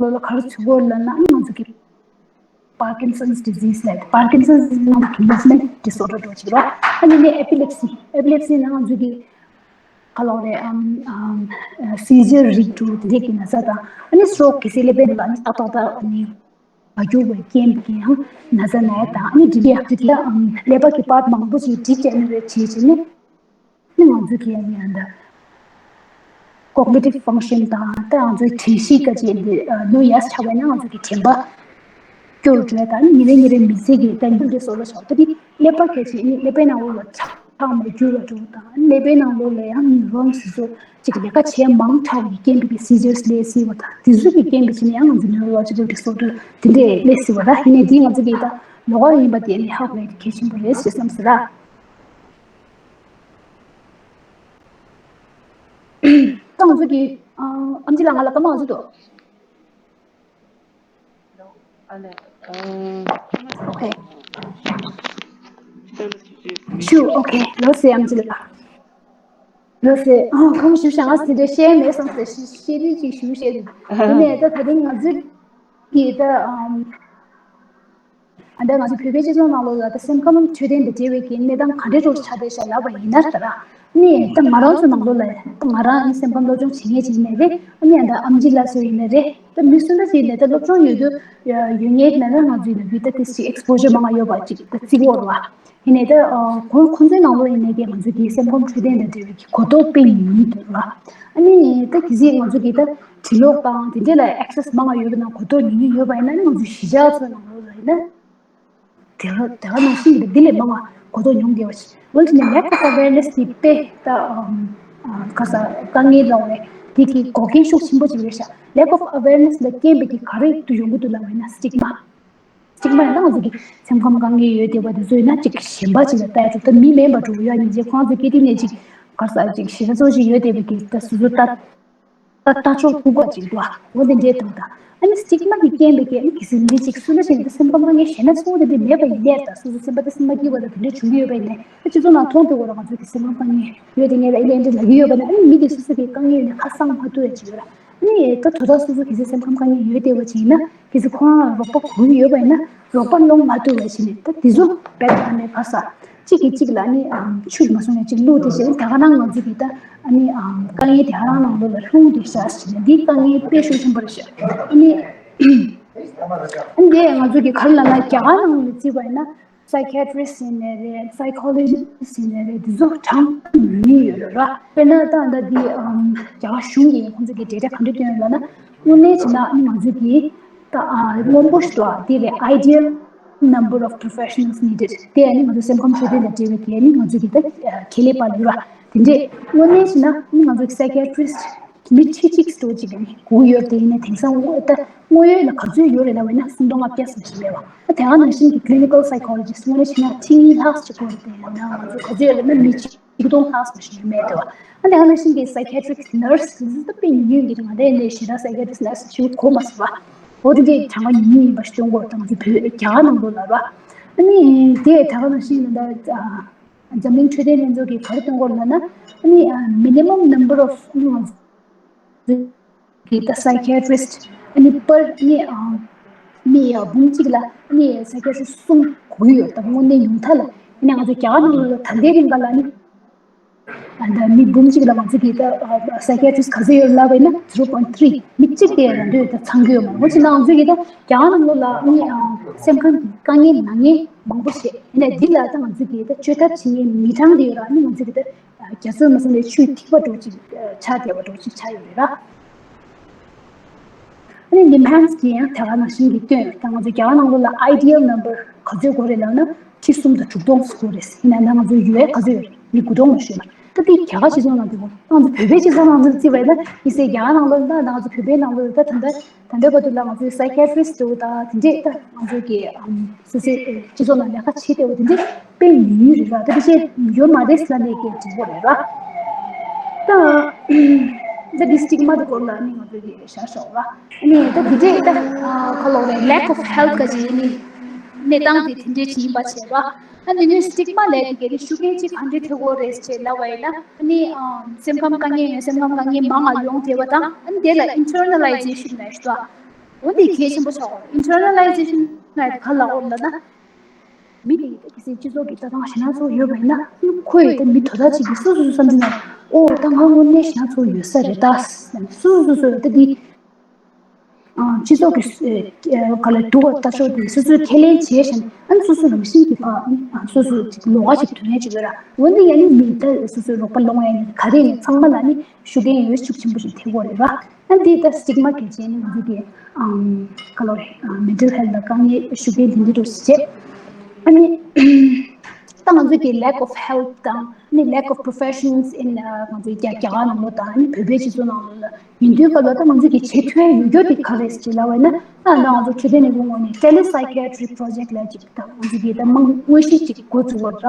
ལོགས་ལ་ག་རེ་ཚུད་ཡོད་ལབ་ན། ཨ་ནི་ང་ཚོ་གི་Parkinson's disease ལབ། Parkinson's disease ནང་གི་movement disorder འདྲ་ཅིག་ར། ཨ་ནི་ནི་epilepsy epilepsy ནང་ང་ཚོ་གི་ག་ལབ་རེད། ཨམ་ཨམ་seizure རིགས་དྲུག་དེ་འདྲས་ཀྱི་ན་ཚ་དང་། ཨ་ནི་stroke གལ་སྲིད་ཀླད་པའི་ནང་ལ་ཨ་ནི་ཏག་ཏག་ཏག་ཨ་ནི་མ་འགྱུར་བའི་རྐྱེན་པས་ཀྱང་ན་ཚ་ན་ཡ་དང་། ཨ་ནི་འགྲིག་ཡག་དེ་ལ་ཨམ་ཀླད་པ་གི་part མང་པོ་ཞིག་འགྲིག་བྱས་ནས་རེད་བྱས་བྱས་ནས། ནི་ང་ཚོ་གི་ཡང་ཡང་ད་cognitive function དང་ད་ང་ཚོའི་དྲན་ཤེས་ཀ་ཅེས་འདི་ལོ་ཡར་ཆགས་པས་ན་ང་ཚོ་གི་དྲན་པ་སྐྱོ་རུ་འགྲོ་ཡ་དང་། ཉིན་རེ་ཉིན་རེ་མི་ཚེ་གི་ད་འགྱུར་འགྲོས་བཟོ་ལ་ཆགས། ད་དེ་ཀླད་པ་ཀ་ཅེས་ནི་ཀླད་པའི་ནང་ལོགས་ལ་ཆགས་མ་འགྱུར་བ་འགྲོ་དང་། ཀླད་པའི་ནང་ལོགས་ལ་ཡང་neurons ཚོ་ཅིག་ལས་ཀ་བྱེད་མང་དྲགས་པའི་རྐྱེན་པས་seizures སླེབས་སྲིད་པ་དང་། དེ་ཚོ་གི་རྐྱེན་པས་བྱས་ནས་ཡང་ང་ཚོ་neurological disorder དེ་འདྲས་སླེབས་སྲིད་པ་ར། ཡིན་ནའི་འདི་ང་ཚོ་གི་ད་ལོགས་ཀ་ཡིན་པ་དེ་ནི་ཧ་གོ་ཡ་དེ་གལ་ཆེན་པོ་རེད་ཞེས་བསམ་སྲིད་ར། ད་ང་ཚོ་གི་ཨམ་ཆི་ལགས་ང་ལ་སྐར་མ་ང་ཚོ་འདུག Okay. Sure, okay. ལགས་སེ་ཨམ་ཆི་ལགས། ལགས་སེ། ཨ་ཁོང་ཞུ་བྱ་ང་དེ་འདྲ་བཤད་མེད་བསམ་སྟེ་བཤད་རིགས་ཅིག་ཞུ་བཤད་རིགས། དེ་ནས་ད་ད་རིང་ང་ཚོ་གི་ད་ཨམ། ཨ་ད་ང་ཚོ་བོད་པའི་སྤྱི་ཚོགས་ནང་ལོགས་ལ་ད་སེམས་ཁམས་འཕྲོད་བསྟེན་དང་འབྲེལ་བའི་གི་གནས་སྟངས་ག་འདྲའི་འདྲ་ཆགས་བསྡད་ཤག་ལབ་པ་ཡིན་ན་ད་ར། ནི་ད་ང་རང་ཚོ་ནང་ལོགས་ལ་ད་ང་རང་ནི་སེམས་ཁམས་སློབ་སྦྱོང་བྱེད་མཁན་ཅིག་ཡིན་ནའི་རེད། ཨ་ནི་ད་ཨམ་ཆི་ལགས་སུ་ཡིན་ནའི་རེད། ད་མི་སུ་འདྲ་ཞིག་ཡིན་ནའི་ད་སློབ་སྦྱོང་ཡོད་རྒྱུ་ཡོད་མཁན་ཡིན་ན་ང་ཚོ་ཡིན་ན་ད་ཏིས་ཅིག་exposure མང་ང་ཡོད་པ་ཅིག་ད་བརྩི་གི་ཡོད་རེད་བ། ཡིན་ནའི་ད་ཁོ་ཁོང་ཚོའི་ནང་ལོགས་ཡིན་ནའི་ང་ཚོ་གི་སེམས་ཁམས་འཕྲོད་བསྟེན་དང་འབྲེལ་བའི་གི་གོ་རྟོགས་དཔེ་ཉུང་ཉུང་འདུག་ར། ཨ་ནི་ད་གལ་སྲིད་ང་ཚོ་གི་ད་བྲིས་ཀློག་དང་དེ་འདྲས་ལ་access མང་ང་ཡོད་པ་ན་གོ་རྟོགས་ཉུང་ཉུང་ཡོད་པ་ཡིན་ན་ནི་ང་ཚོ་གཞིས་ཆགས་ཚོའི་ནང་ལོགས་ལ་ཡིན་ན། དེ་ག་དེ་ག་ནང་བཞིན་གྱི་འདི་ལས་མང་བ་གོ་རྟོགས་ཉུང་བསྡད་པ་ཞིག་འོན་ཀྱང་lack of awareness དེ་དཔེ་ད་ག་ས་དཀའ་ངལ་ལབ་རེད། དེ་གི་འགོག་རྐྱེན་ཤུགས་ཆེན་པོ་ཅིག་རེད་ཤག lack of awareness ལ་རྐྱེན་པས་ཀྱི་ག་རེ་དུ་ཡོང་གི་འདུག་ལབ་ཡིན་ན་stigma stigma ཡང་ན་ང་ཚོ་གི་སེམས་ཁམས་དཀའ་ངལ་ཡོད་བསྡད་པ་དེ་ཚོ་ཡིན་ན་ཅིག་གཞན་པ་ཅིག་ལ་ལྟ་ཡ་ཅིག་ད་མི་མིན་པ་འགྲོ་ཡ་ཡིན་ཅིག་ཁོང་ཚོ་སྐྱེ་དུས་ནས་ཅིག་ག་ས་ཅིག་ཞེ་དྲག་ཚོ་ཅིག་ཡོད་བསྡད་པའི་གི་ད་སོ་སོ་ལྟ། ད་ལྟ་ཕྱོགས་ལྷུག་པ་ཅིག་འདུག་འོ་དེ་འདྲའི་དང་ད་ཨ་ནི་stigma གི་རྐྱེན་པས་ཀྱི་ཨ་ནི་གལ་སྲིད་མི་གཅིག་སུ་འདྲ་ཞིག་ད་སེམས་ཁམས་དཀའ་ངལ་གཞན་སྣ་ཚོགས་དེ་འདྲ་མེད་པ་ཡིན་ནའི་ད་སོ་སོ་སེམས་པ་ད་སེམས་མ་སྐྱིད་པ་ད་དེ་འདྲ་བྱུང་གི་ཡོད་པ་ཡིན་ནའི་ད་སྤྱི་ཚོགས་ནང་མཐོང་ཐུབ་པ་ར་ང་ཚོ་གི་སེམས་ཁམས་དཀའ་ངལ་ཡོད་དེ་ངས་ད་ཨ་ལན་འདྲ་ལབ་ཀྱི་ཡོད་པ་ནི་ཨ་ནི་མི་དེ་སོ་སོ་གི་དཀའ་ངལ་ཡོད་ནའི་ཁ་གསང་མ་ཐུབ་ཡ་ཅིག་ཡོད་ར། ཨ་ནི་ད་དོ་བདག་སོ་སོ་གལ་སྲིད་སེམས་ཁམས་དཀའ་ངལ་ཡོད་བསྡད་པ་ཅིག་ཡིན་ན་གལ་སྲིད་ཁོ་རང་ལ་རོགས་པ་དགོས་ཀྱི་ཡོད་པ་ཡིན་ན་རོགས་པ་སློང་མ་ཐུབ་པ་ཞིག་ནས་ད་དེ་ཚོ་བེད་ཀ་ནས་ཁ་གསང་། གཅིག་གིས་གཅིག་ལ་ནི་ཨམ་ཆུ་མ་སོང་ནས་གཅིག་བླུགས་ཏེ་བྱས་ནས་ད་ག་རང་ང་ཚོ་གི་ད་ཨ་ནི་ཨམ་དཀའ་ངལ་དེ་ག་རང་ནང་ལོགས་ལ་ལྷུང་སྟེ་བཞག་ཟེར་ནས་འདི་དཀའ་ངལ་དཔེ་ཤུགས་ཆེན་པོ་རེད་ཤག་ཨ་ནི་ཨ་ནི་དེ་ང་ཚོ་གི་ག་རེ་ལབ་ན་རྒྱ་གར་ནང་ལ་བརྩིས་པ་ཡིན་ན་psychiatrist ཡིན་ནའི་རེད། psychologist ཡིན་ནའི་རེད། འདི་ཚོ་གྲངས་ཉུང་ཉུང་ཡོད་རེད་ར། དཔེར་ན་ད་ད་འདི་ཨམ་རྒྱ་གར་གཞུང་གིས་ཁོང་ཚོ་གི་data ག་འདྲ་བཏོན་ཡོད་ལབ་ན་དངོས་གནས་བྱས་ན་ཨ་ནི་ང་ཚོ་གི་ད་ཨ་སྔོན་པོ་ཞིག་འདུག་ཨ། དེ་ལས་ideal number of professionals needed དེ་ཨ་ནི་ང་ཚོ་སེམས་ཁམས་འཕྲོད་བསྟེན་དང་འབྲེལ་བའི་གི་ཨ་ནི་ང་ཚོ་གི་ད་ཁེ་ལས་པ་ལ་ཡོད་ར། དེ་འདྲས་དངོས་གནས་བྱས་ན་ཨ་ནི་ང་ཚོ་གི་psychiatrist མི་ཁྲི་གཅིག་སྟོང་ཅིག་ཨ་ནི་སྒུག་ཡོད་དེ་ཡིན་ནའི་དེང་སང་ད་དངོས་ཡོད་ལ་ག་ཚོད་ཡོད་རེད་ལབ་པ་ཡིན་ན་སུམ་སྟོང་ལྔ་བརྒྱ་ཙམ་ཞིག་མེད་པ། ཨ་དེ་ག་ནང་བཞིན་གི་clinical psychologist དངོས་གནས་བྱས་ན་ཁྲི་གཉིས་ལྷག་ཅིག་དགོས་རེད་དེ་ཡང་ན་ང་ཚོ་ག་ཚོད་ཡོད་ལབ་ན་མི་གཅིག་སྟོང་ལྷག་ཙམ་ཞིག་ཡོད་མེད་དེ་བ། ཨ་དེ་ག་ནང་བཞིན་གི་psychiatric nurse དེ་ཚོ་དཔེ་ཉུང་ཉུང་གི་རེད། ང་དེ་ནས་ཞེ་དྲག་psychiatric nurse ཞིག་གོ་མ་སོང་བ། འོ་དེ་འདྲའི་གྲངས་ཀ་ཉུང་ཉུང་ཡིན་པ་ཞིག་སྟོན་དགོས་རེད་ད་ང་ཚོ་བོད་རྒྱ་གར་ནང་ལོགས་ལ་ར། ཨ་ནི་དེ་ད་ག་ནང་བཞིན་ད་འཛམ་གླིང་འཕྲོད་བསྟེན་ལྷན་ཚོགས་ཀྱིས་ག་རེ་སྟོན་དགོས་ལབ་ན་ཨ་ནི་minimum number of ཨ་ནི་ང་ཚོ་གི་ད་psychiatrist ཨ་ནི་per ཨ་ནི་ཨ་མི་ཡ་འབུམ་གཅིག་ལ་ཨ་ནི་psychiatrist གསུམ་དགོས་ཀྱི་ཡོད་ད་དངོས་གནས་ཉུང་མཐའ་ལ། ཨ་ནི་ང་ཚོ་རྒྱ་གར་ནང་ལོགས་ལ་ད་ལྟའི་རིང་ག་ལ་ཨ་ནི་ཨ་ད་མི་འབུམ་གཅིག་ལ་ང་ཚོ་གི་ད psychiatrist ག་ཚོད་ཡོད་ལབ་པ་ཡིན་ན་zero point three མི་གཅིག་དེ་རང་འདོད་ད་ཚང་གི་ཡོད་མ་རེད། འོ་ཅི་ན་ང་ཚོ་གི་ད་རྒྱ་གར་ནང་ལོགས་ལ་ཨ་ནི་སེམས་ཁམས་ཀྱི་དཀའ་ངལ་ན་ངས་མང་པོ་བྱས་ཡིན་ན་འདི་ལ་ད་ང་ཚོ་གི་ད་བཅོས་ཐབས་བྱེད་མཁན་མི་གྲངས་དེ་ཡོད་ར། ཨ་ནི་ང་ཚོ་གི་ད་རྒྱ་མཚོ་མ་ཟིན་པའི་ཆུ་ཐིགས་པ་འདྲ་ཅིག་ཆགས་བསྡད་པ་འདྲ་ཅིག་ཆགས་ཡོད་རེད་ར། ཨ་ནི་ནིམ་ཧན་གྱིས་ཡང་དེ་ག་ནང་བཞིན་གྱི་བཏོན་ཡོད། ད་ང་ཚོ་རྒྱ་གར་ནང་ལོགས་ལ་ideal number ག་ཚོད་དགོས་རེད་ལབ་ན་ཁྲི་གསུམ་དང་དྲུག་སྟོང་དགོས་རེད། ཡིན་ན་ད་ང་ཚོ་ཡུ་ཨེ་ག་ཚོད་ཡོད་རེད། མི་དགུ་སྟོང་ལ་ཤོད་ན་ད་དེ་རྒྱ་གར་སྤྱི་ཚོགས་ནང་དུ་ང་ཚོ་བོད་པའི་སྤྱི་ཚོགས་ནང་དུ་བརྩིས་པ་ཡིན་ན་ཡིན་སའི་རྒྱ་གར་ནང་ལོགས་ལ་ད་ང་ཚོ་བོད་པའི་ནང་ལོགས་ལ་ད་ད་ལྟ་ད་ལྟའི་བར་དུ་ལ་ང་ཚོའི་psychiatrist འདྲ་བོ་དང་དེ་འདྲས་ད་ང་ཚོ་གི་སོ་སོའི་སྤྱི་ཚོགས་ནང་ལས་ཀ་བྱེད་བསྡད་པ་དེ་འདྲས་དཔེ་ཉུང་ཉུང་རེད་ར། ད་དེ་བྱས་ཡོད་མ་རེད་ལབ་ནས་སྐད་འགྲིག་པོ་རེད་ར། ད་ ད་འདི་སི་ཊིག་མ་དེ་སྐོར་ལ་ནི་ང་ཚོ་གི་བཞག་ཤོག་ར། ཨ་ནི་ད་འདི་འདྲའི་ད་ཨ་ག་ལབ་རེད། lack of help ག་ཅིག་ནི་གནས་སྟངས་དེ་དེ་འདྲའི་ཅིག་ཡིན་པ་བྱས་ར། ཨ་ནི་ནི་སི་ཊིག་མ་ལབ་དེ་ག་ནི་ཤུགས་རྐྱེན་ཅིག་ག་འདྲ་ཐེབས་ཀྱི་ཡོད་རེད་ཅེས་ལབ་པ་ཡིན་ན། ཨ་ནི་ཨ་སེམས་ཁམས་དཀའ་ངལ་ཡོད། སེམས་ཁམས་དཀའ་ངལ་མང་ང་ཡོང་བསྡད་པ་དང་། ཨ་ནི་དེ་ལ་ཨིན་ཊར་ནལ་ལའི་ཛེ་ཤན་ལབ་ཤག་འོ་འདི་གལ་ཆེན་པོ་ཆགས་ཀྱི་ཡོད་རེད། ཨིན་ཊར་ནལ་ལའི་ཛེ་ཤན་ལབ་དེ་ག་ལབ་ཀྱི་ཡོད་ལབ་ན། མི་དེ་ཡིས་ད་གལ་སྲིད་སྤྱི་ཚོགས་ཀྱི་ལྟ་སྟངས་ཞེད་སྣང་ཚོར་ཡོད་པ་ཡིན་ན། ཁོ་ཡིས་ད་མི་དོ་བདག་ཅིག་གིས་སོ་སོ་སོ་བསམ་ཚུལ་ནང་། ཨོ་ད་ང་དངོས་གནས་ཞེད་སྣང་ཚོར་ཡོད་ས་རེད་ད། སོ་སོ་སོ་ད་འདི་ཨ་སྤྱི་ཚོགས་ཀྱི་ཨ་ག་ལ་སྡུག་པ་ལྟ་ཕྱོགས་དེ་སོ་སོས་ཁས་ལེན་བྱས་ཤིང་། ཨ་ནི་སོ་སོ་རང་བཞིན་གྱིས་ཕར་ཨ་སོ་སོ་ཅིག་ལོགས་ཀ་ཅིག་ཐོན་ཡ་ཅིག་ཡོད་ར། འོ་འདི་ཡ་ནི་མི་ད་སོ་སོའི་རོགས་པ་སློང་ཡ་ནི་ག་རེ་ནི་ཚང་མ་ལ་ནི་ཤུགས་རྐྱེན་ཡོད་ཤུགས་ཆེན་པོ་ཞིག་ཐེབས་ཀྱི་ཡོད་རེད་ར། ཨ་འདི་ད་སི་ཊིག་མ་གལ་ཆེ་ནི་ང་ཚོ་གི་ཨམ་ག་ལབ་རེད། ཨ་མེན་ཊལ་ཧེལ་ཐི་ལ་དཀའ་ངལ་ཤུགས་རྐྱེན་དེ་འདྲ་འགྲོ་བྱེད། ཨ་ནི་ད་ང་ཚོ་གི་lack of help དང་ནི་lack of professionals in ཨ་ང་ཚོའི་རྒྱ་རྒྱ་གར་ནང་ལོགས་དང་ནི་བོད་པའི་སྤྱི་ཚོགས་ནང་ལོགས་ལ་ཡིན་དུས་སྐབས་ལ། ད་ང་ཚོ་གི་བྱེད་ཐུབ་ཡ་ཡོད་རྒྱུ་དེ་ག་རེ་ཟེར་ལབ་པ་ཡིན་ན། ད་ང་ཚོ་འཕྲོད་བསྟེན་ལས་ཁུངས་ངོས་ནས་telepsychiatry project ལབ་ཅིག་དང་། ང་ཚོ་གི་ད་དམངས་དངོས་གཞི་ཅིག་འགོ་བཙུགས་པ་ར།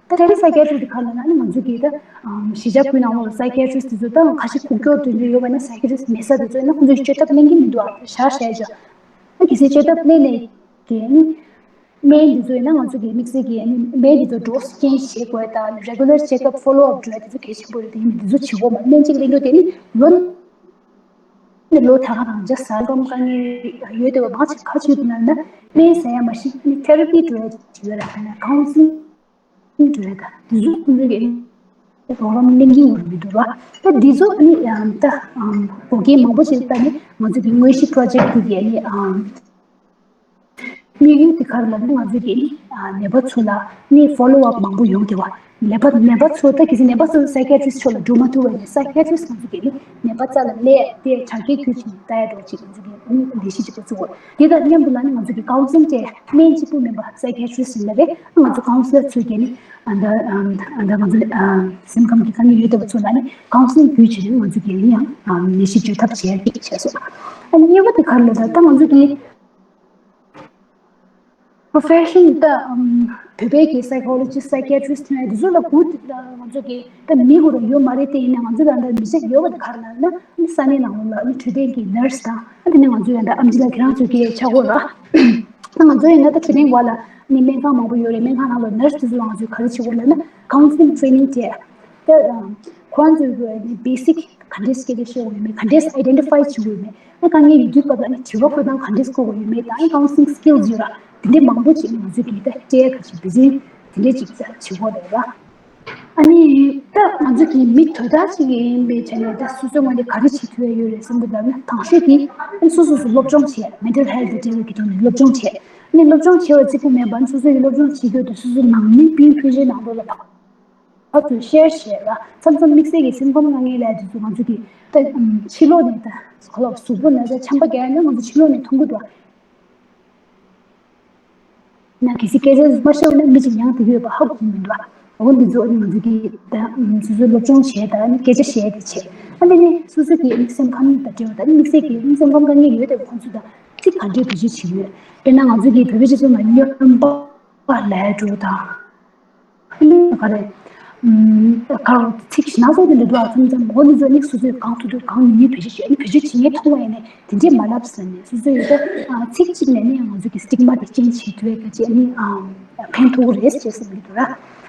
ད་telepsychiatry དེ་ག་ལབ་ན་ནི་ང་ཚོ་གི་ད་ཨམ་གཞིས་ཆགས་ཁུལ་ནང་ལོགས་ལ་psychiatrist དེ་ཚོ་ད་ཁ་ཤས་ཁུག་ཀྱོག་དེ་འདྲ་ཡོད་པ་ན། psychiatrist མེད་ས་དེ་ཚོ་ཡིན་ན་ཁོང་ཚོས་བཅོས་ཐབས་ལེན་གྱི་མི་འདུག་ཨ། བཞག་བཞག་བྱས། ད་གལ་སྲིད་བཅོས་ཐབས་ལེན་ནས་ཀྱི་ནི་སྨན་དེ་ཚོ་ཡིན་ན། ང་ཚོ་གི་དམིགས་བསལ་གྱི་ནི་སྨན་དེ་ཚོ་dose change བྱེད་དགོས་དང་། regular check up follow up འགྲོ་ཡ་དེ་ཚོ་གལ་ཆེན་པོ་རེད། དེ་ཡིན་ནི་དེ་ཚོ་བྱེད་དགོས་མ། སྨན་གཅིག་ལེན་རྒྱུ་དེ་ནི་ལོ་ནི་ལོ་ད་ག་རང་ཆ་ཟ་སྐམ་དཀའ་ངལ་ཡོད་དེ་བ། མང་ཆེ་ག་བྱེད་དུ་ན་ན་སྨན་ཟ་ཡ་མ་གཞི་ནི་therapy འགྲོ་ཡ་ཅིག་ཡོད་ར། ད་ན་counselling འགྲོ་ཡ་ད་དེ་ཚོ་ཁོང་ཚོ་གི་རོགས་རམ་གླེང་གི་ཡོད་མི་འདུག་ར། ད་འདི་ཚོ་ནི་ཡང་ད་ཨམ་བོད་སྐད་མང་པོ་ཞིག་ད་ནི་ང་ཚོ་གི་དངོས་གཞི་project འདི་གི་ནི་ཨམ་དམིགས་ཡུལ་དེ་ག་རེ་ལབ་ན། ང་ཚོ་གི་ནི་ཨ་ནད་པ་ཚོ་ལ་ནི་follow up མང་པོ་ཡོང་དེ་བ། ནད་པ་ནད་པ་ཚོ་ད་གལ་སྲིད་ནད་པ་ཚོ་psychiatrist ཕྱོགས་ལ་འགྲོ་མ་ཐུབ་པ་ཡིན་ན། psychiatrist ང་ཚོ་གི་ནི་ནད་པ་རྩ་ལ་སླེབས་ཏེ་དྲག་སྐྱེད་ཁུལ་ཅིག་ལྟ་ཡ་འགྲོ་ཅིག་ང་ཚོ་གི་ནི་ལས་གཞི་ཅིག་འགོ་བཙུགས་དགོས། དེ་དང་མཉམ་དུ་ལ་ནི་ང་ཚོ་གི་counselling དེ་སྨན་གཅིག་པུ་མིན་པ། psychiatrist ཡིན་ན་རེད། ང་ཚོ་counselor ཚོས་ཀྱི་ནི་ཨ་ད་ཨ་ད་ང་ཚོ་ཨ་སེམས་ཁམས་ཀྱི་དཀའ་ངལ་ཡོད་བསྡད་པ་ཚོ་ལ་ནི་counselling བྱེད་ཆེད་ནི་ང་ཚོ་གི་ནི་ཡང་ཨ་ནད་གཞི་བཅོས་ཐབས་བྱེད་ཡ་ཅིག་བྱས་སོང་། ཨ་གཉིས་པ་དེ་ག་རེ་ལབ་ན། ད་ང་ཚོ་གི་profession ད་ཨམ་བོད་པའི་གི་psychologist, psychiatrist ཐོན་ཡ་དེ་ཚོ་ལ་གུ་ང་ཚོ་གི་ད་མི་གུ་རུ་ཡོད་མ་རེད། དེ་ཡིན་ན་ང་ཚོ་ད་ལྟ་མི་ཚེ་ཡོད་པ་དེ་ག་རེ་ལབ་ན། ཨ་ནི་ས་གནས་ནང་ལོགས་ལ་ཨ་ནི་འཕྲོད་བསྟེན་གི་nurse དང་། ཨ་དེ་ནས་ང་ཚོ་ཡང་ད་ཨམ་ཆི་ལགས་ཁྱེད་རང་ཚོ་གི་ཆགས་སྒོ་ལ། ད་ང་ཚོ་ཡིན་ན་ད་འཕྲོད་བསྟེན་བར་ལ་ཨ་ནི་སྨན་ཁང་མང་པོ་ཡོད་རེད། སྨན་ཁང་ནང་ལ་nurse དེ་ཚོ་ལ་ང་ཚོས་ག་རེ་བྱེད་དགོས་ལབ་ན། counselling training བྱས། ད་ཁོ་རང་ཚོའི་གི་ཨ་ནི་basic ག་འདྲས་སྐད་ཆ་བཤད་དགོས་ཡོད་མེད། ག་འདྲས་identify བྱེད་དགོས་ཡོད་མེད། ཨ་དཀའ་ངལ་ཡོད་དུས་སྐབས་ལ་ཨ་ནི་དྲི་བ་བཀོད་སྟངས་ག་འདྲས་བཀོད་དགོས་ཡོད་མེད་དང་། ཨ་ནི་counselling skills ཡོད་ར། དེ་འདྲས་མང་པོ་ཅིག་ང་ཚོས་གི་ད་སྤྲད་ག་ཅིག་འབད་བརྩོན་དེ་འདྲས་ཅིག་བྱེད་དགོས་རེད་ར། ཨ་ནི་ད་ང་ཚོ་གི་མི་དོ་བདག་ཅིག་ཡིན་པའི་ཆ་ནས་ད་སོ་སོའི་ངོས་ནས་ག་རེ་བྱེད་ཐུབ་ཡ་ཡོད་རེད་བསམ་གི་འདུག་ན། དང་ཤོས་དེ་ཨ་ནི་སོ་སོ་སོ་སློབ་སྦྱོང་བྱས། mental health དང་འབྲེལ་བའི་གི་ཐོག་ནས་སློབ་སྦྱོང་བྱས། ཨ་ནི་སློབ་སྦྱོང་བྱས་པ་གཅིག་པུ་མིན་པ། ཨ་ནི་སོ་སོ་ཡི་སློབ་སྦྱོང་བྱེད་རྒྱུ་དེ་སོ་སོའི་ནང་མི་སྤུན་མཐུན་སྒྲིལ་ནང་ལོགས་ལ་ཕར་ཕར་ཚུར་share བྱས་ལ། མཚམས་མཚམས་དམིགས་བསལ་གྱི་སེམས་ཁམས་དཀའ་ངལ་ལབ་དེ་ཚོ་ང་ཚོ་གི་ད་ཕྱི་ལོགས་ནས་ད་ག་ལབ་གཟུགས་པོ་ན་ཚ་ཆམ་པ་རྒྱག་ཡ་ནི་ང་ཚོ་ཕྱི་ལོགས་ནས་མཐོང་གི་འདུག་ཨ། ན་གལ་སྲིད་སྐད་ཆ་མ་བཤད་ན་མི་གཅིག་ཡང་དེ་ཡོད་པ་ཧ་གོ་གི་མི་འདུག་ཨ། འོ་འདི་ཚོ་ང་ཚོ་གི་ད་སོ་སོའི་སློབ་སྦྱོང་བྱས་དང་ནི་སྐད་ཆ་བཤད་དེ་བྱས། ཨ་ནི་ནི་སོ་སོ་གི་སེམས་ཁམས་དང་འབྲེལ་བ་དང་ནི་དམིགས་བསལ་གྱི་སེམས་ཁམས་དཀའ་ངལ་ཡོད་དེ་ཁོང་ཚོ་དང་ཅིག་ག་འདྲའི་བེད་སྤྱོད་བྱེད་ཀྱི་ཡོད། དཔེར་ན་ང་ཚོ་གི་བོད་པའི་སྤྱི་ཚོགས་ནང་སྨྱོན་པ་ལས་འགྲོ་དང་། ཨ་ནི་ག་རེ། ཨམ། གང་ཚིག་ཞིག་ན་སོ་དེ་འདྲ་འདུག་ཨ། མཚམས་མཚམས་འོ་འདི་ཚོ་ནི་སོ་སོས་གང་ཐུབ་ཐུབ་གང་ནུས་ནུས་བེད་སྤྱོད་བྱེད། ཨ་ནི་བེད་སྤྱོད་བྱེད་མཁན་མཐོང་བ་ཡིན་ནའི་དེ་འདྲས་མ་ལབ་ཟེར་ནས། སོ་སོ་ཡི་ད་ཚིག་གཅིག་ནས་ནི་ང་ཚོ་གི་སི་ཊིག་མ་དེ་ཅན་བྱེད་ཐུབ་ཡ་ག་ཅིག་ཨ་ནི་ཕན་ཐོགས་རེད་ཅེས་བསམ་གྱི་འདུག་ར།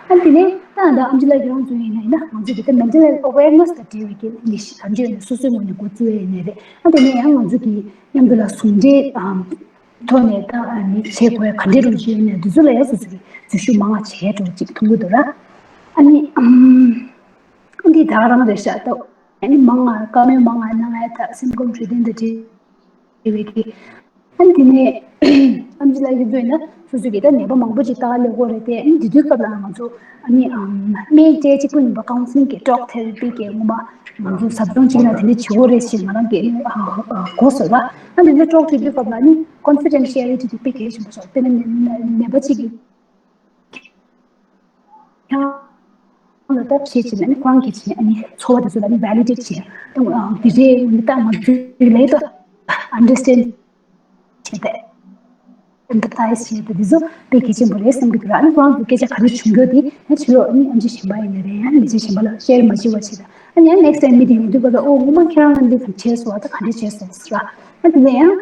ཨ་དེ་ནས་ད་ད་ཨམ་ཆི་ལགས་ཁྱེད་རང་ཚོ་ཡིན་ན་ཡིན་ན་ང་ཚོ་གི་ད་mental health awareness དང་འབྲེལ་བའི་གི་ལས་གཞི་ག་འདྲས་ཡོད་ན་སོ་སོའི་ངོས་ནས་འགོ་བཙུགས་ཡ་ཡིན་ནའི་རེད། ཨ་དེ་ནས་ཡང་ང་ཚོ་གི་མཉམ་དུ་ལ་ཟུང་འབྲེལ་ཐོག་ནས་ད་ནི་བྱེད་དགོས་ག་འདྲ་རུ་བྱེད་ནས་འདི་ཚོ་ལ་ཡང་སོ་སོ་གི་འཛུལ་ཞུགས་མང་བ་བྱས་འགྲོ་ཅིག་མཐོང་གི་འདུག་ར། ཨ་ནི་ཨམ། ཨ་འདི་ད་རང་རེད་ཤག་ད་ཨ་ནི་མང་ང་བཀའ་མོལ་མང་ང་གནང་ཡ་ད་སེམས་ཁམས་འཕྲོད་བསྟེན་དང་འབྲེལ་བའི་གི། ཨ་ནི་དེ་ནས་ཨམ་ཆི་ལགས་ཀྱིས་འདོད་ན་སོ་སོ་གི་ད་ནད་པ་མང་པོ་ཅིག་ལྟ་ག་སླེབས་ཀྱི་ཡོད་རེད་དེ། ཨ་ནི་དེ་དུས་སྐབས་ལ་ང་ཚོ་ཨ་ནི་ཨམ་སྨན་སྤྲད་གཅིག་པུ་ཡིན་པ་counselling གི་talk therapy གི་ངོ་མ་ང་ཚོ་ཟབ་སྦྱོང་ཅིག་ན་དེ་འདྲ་བྱེད་དགོས་རེད་ཞེས་ང་རང་གིས་ཨ་ཨ་གོ་སོང་བ། ཨ་ནི་དེ་འདྲ་talk བྱེད་དུས་སྐབས་ལ་ནི་confidentiality དེ་དཔེ་གལ་ཆེན་པོ་སོང་། དཔེར་ན་ནད་པ་གཅིག་གིས་ཁྱེད་རང་ལ་ལྟ་བྱེད་ཅིག་ན་ནི་ཁོ་རང་གིས་ཅིག་ཨ་ནི་ཚོར་བ་དེ་ཚོ་ལ་ནི་validate བྱེད། ཨ་དེ་འདྲའི་ནི་ད་ང་ཚོའི་ལས་ད་understand བྱས་ཏེ། empathize བྱས་ཏེ་འདི་ཚོ་དཔེ་གལ་ཆེན་པོ་རེད་བསམ་གྱི་འདུག་ར། ཨ་ནི་ཁོ་རང་ཚོ་སྐད་ཆ་ག་རེ་བྱུང་རྒྱུ་དེ་ཨ་ཕྱི་ལོགས་ཨ་ནི་ཨམ་ཆི་གཞན་པ་ཡིན་ན་རེད། ཨ་ནི་མི་ཚེ་གཞན་པ་ལ་share མ་བྱེད་པ་བྱེད་དང་ ཨ་ནི་ཡང་next time་མི་དེ་ཡོང་དུས་སྐབས་ལ་ཨོ་སྔོན་མ་ཁྱེད་རང་ལ་འདི་ཙམ་བྱས་སོང་བ། ད་ག་འདྲས་བྱས་སོང་ཟེར་ར། ཨ་དེ་ནས་ཡང་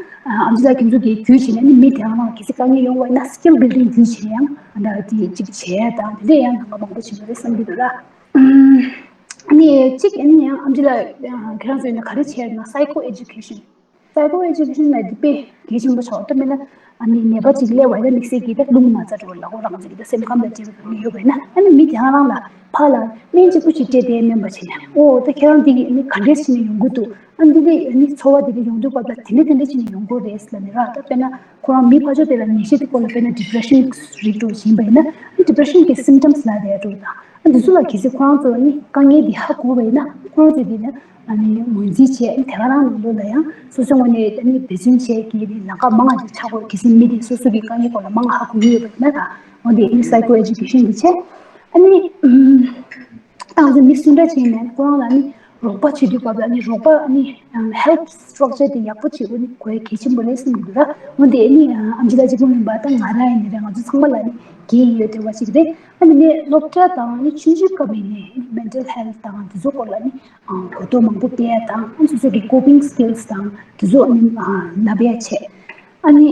ཨམ་ཆི་ལགས་ཁྱེད་ཚོ་གིས་བརྒྱུད་བྱས་ནས་ནི་མི་དེ་རང་ལ་གལ་སྲིད་དཀའ་ངལ་ཡོང་བ་ཡིན་ན་skill building་བརྒྱུད་བྱས་ནས་ཡང་ཨ་ད་དེ་གཅིག་བྱས་དང་དེ་འདྲས་ཡང་ལས་ཀ་མང་པོ་བྱེད་དགོས་རེད་བསམ་གྱི་འདུག་ར། ཨ་ནི་གཅིག་ཨ་ནི་ཡང་ཨམ་ཆི་ལགས་ཁྱེད་རང་ཚོ་ཡིན་ན་ག་རེ་བྱས་ན་psycho education། Psycho education་ལ་དེ་དཔེ་གལ་ཆེན་པོ་ཆགས། ད་མིན་ན་ཨ་ནི་ནད་པ་ཅིག་སླེབས་པ་ཡིན་ན་དམིགས་བསལ་གྱིས་ད་རླུང་ན་ཚ་འགྲོ་བ་ལ་ཁོ་རང་ཚོ་གི་ད་སེམས་ཁམས་ལ་འབྲེལ་བ་ཡོད་པ་ཡིན་ན་ཨ་ནི་མི་དེ་རང་རང་ལ་ཕར་ལ་སྨན་གཅིག་པུ་ཞིག་སྤྲད་དེ་སྨན་པ་བྱས་ནས་ཨོ་ད་ཁྱེད་རང་འདི་ནི་ག་འདྲས་བྱས་ནས་ཡོང་གི་འདུག་ཨ་འདི་ནི་ཨ་ནི་ཚོར་བ་འདི་ནི་ཡོང་དུས་སྐབས་ལ་དེ་འདྲས་དེ་འདྲས་བྱས་ནས་ཡོང་གི་རེད་ཟེར་ལབ་ནས་ར། ད་དཔེར་ན་ཁོ་རང་མི་ཕར་ཕྱོགས་དེ་ལ་ནད་གཞི་དེ་སྐོར་ལ་དཔེར་ན་depression་རིགས་འགྲོ་བཞིན་པ་ཡིན་ན་ཨ་depression་གི་symptoms་ལ་དེ་འགྲོ་དང་། ཨ་འདི་ཚོ་ལ་གལ་སྲིད་ཁོ་རང་ཚོ་ནི་དཀའ་ངལ་འདི་ཧ་གོ་བ་ཡིན་ན་ཁོ་རང་ཚོས་འདི་ནི་ཨ་ནི་ངོས་འཛིན་བྱས། ཨ་ནི་དེ་ག་རང་ནང་ལོགས་ལ་ཡང་སོ་སོའི་ངོས་ནས་ཨ་ནི་འབད་བརྩོན་བྱས་ཀྱི་ནི་ལམ་ཁ་མང་བ་ཅིག་ཆགས་དགོས། གལ་སྲིད་མི་དེ་སོ་སོ་གི་དཀའ་ངལ་སྐོར་ལ་མང་བ་ཧ་གོ་གི་ཡོད་པ་ཡིན་ན་ད་འོ་འདི་ཨ་ནི་psycho education་འདི་བྱས། ཨ་ནི་ཨམ་ད་ང་ཚོ་མི་སུ་འདྲ་ཅིག་ཡིན་ནའང་ཁོ་རང་ལ་ནི་རོགས་པ་བྱེད་དུས་སྐབས་ལ་ནི་རོགས་པ་ནི་help structure་དེ་ཡག་པོ་བྱེད་དགོས་ནི་དགོས་གལ་ཆེན་པོ་རེད་བསམ་གྱི་འདུག་ར། འོ་འདི་ནི་ཨམ་ཆི་ལགས་གཅིག་པུ་མིན་པ་ད་ང་རང་ཡིན་ནི་རེད། ང་ཚོ་ཚང་མ་ལ་ནི་འགན་ཡོད་བསྡད་པ་ཅིག་རེད། ཨ་ནི་ནི་སློབ་གྲྭ་དང་ནི་ཆུང་ཆུང་སྐབས་ནས་ནི་mental health་དང་དེ་ཚོ་སྐོར་ལ་ནི་གོ་རྟོགས་མང་པོ་སྤེལ་ཡ་དང་ཨ་སོ་སོ་གི་coping skills་དང་དེ་ཚོ་ནི་ལབ་ཡ་བྱས། ཨ་ནི།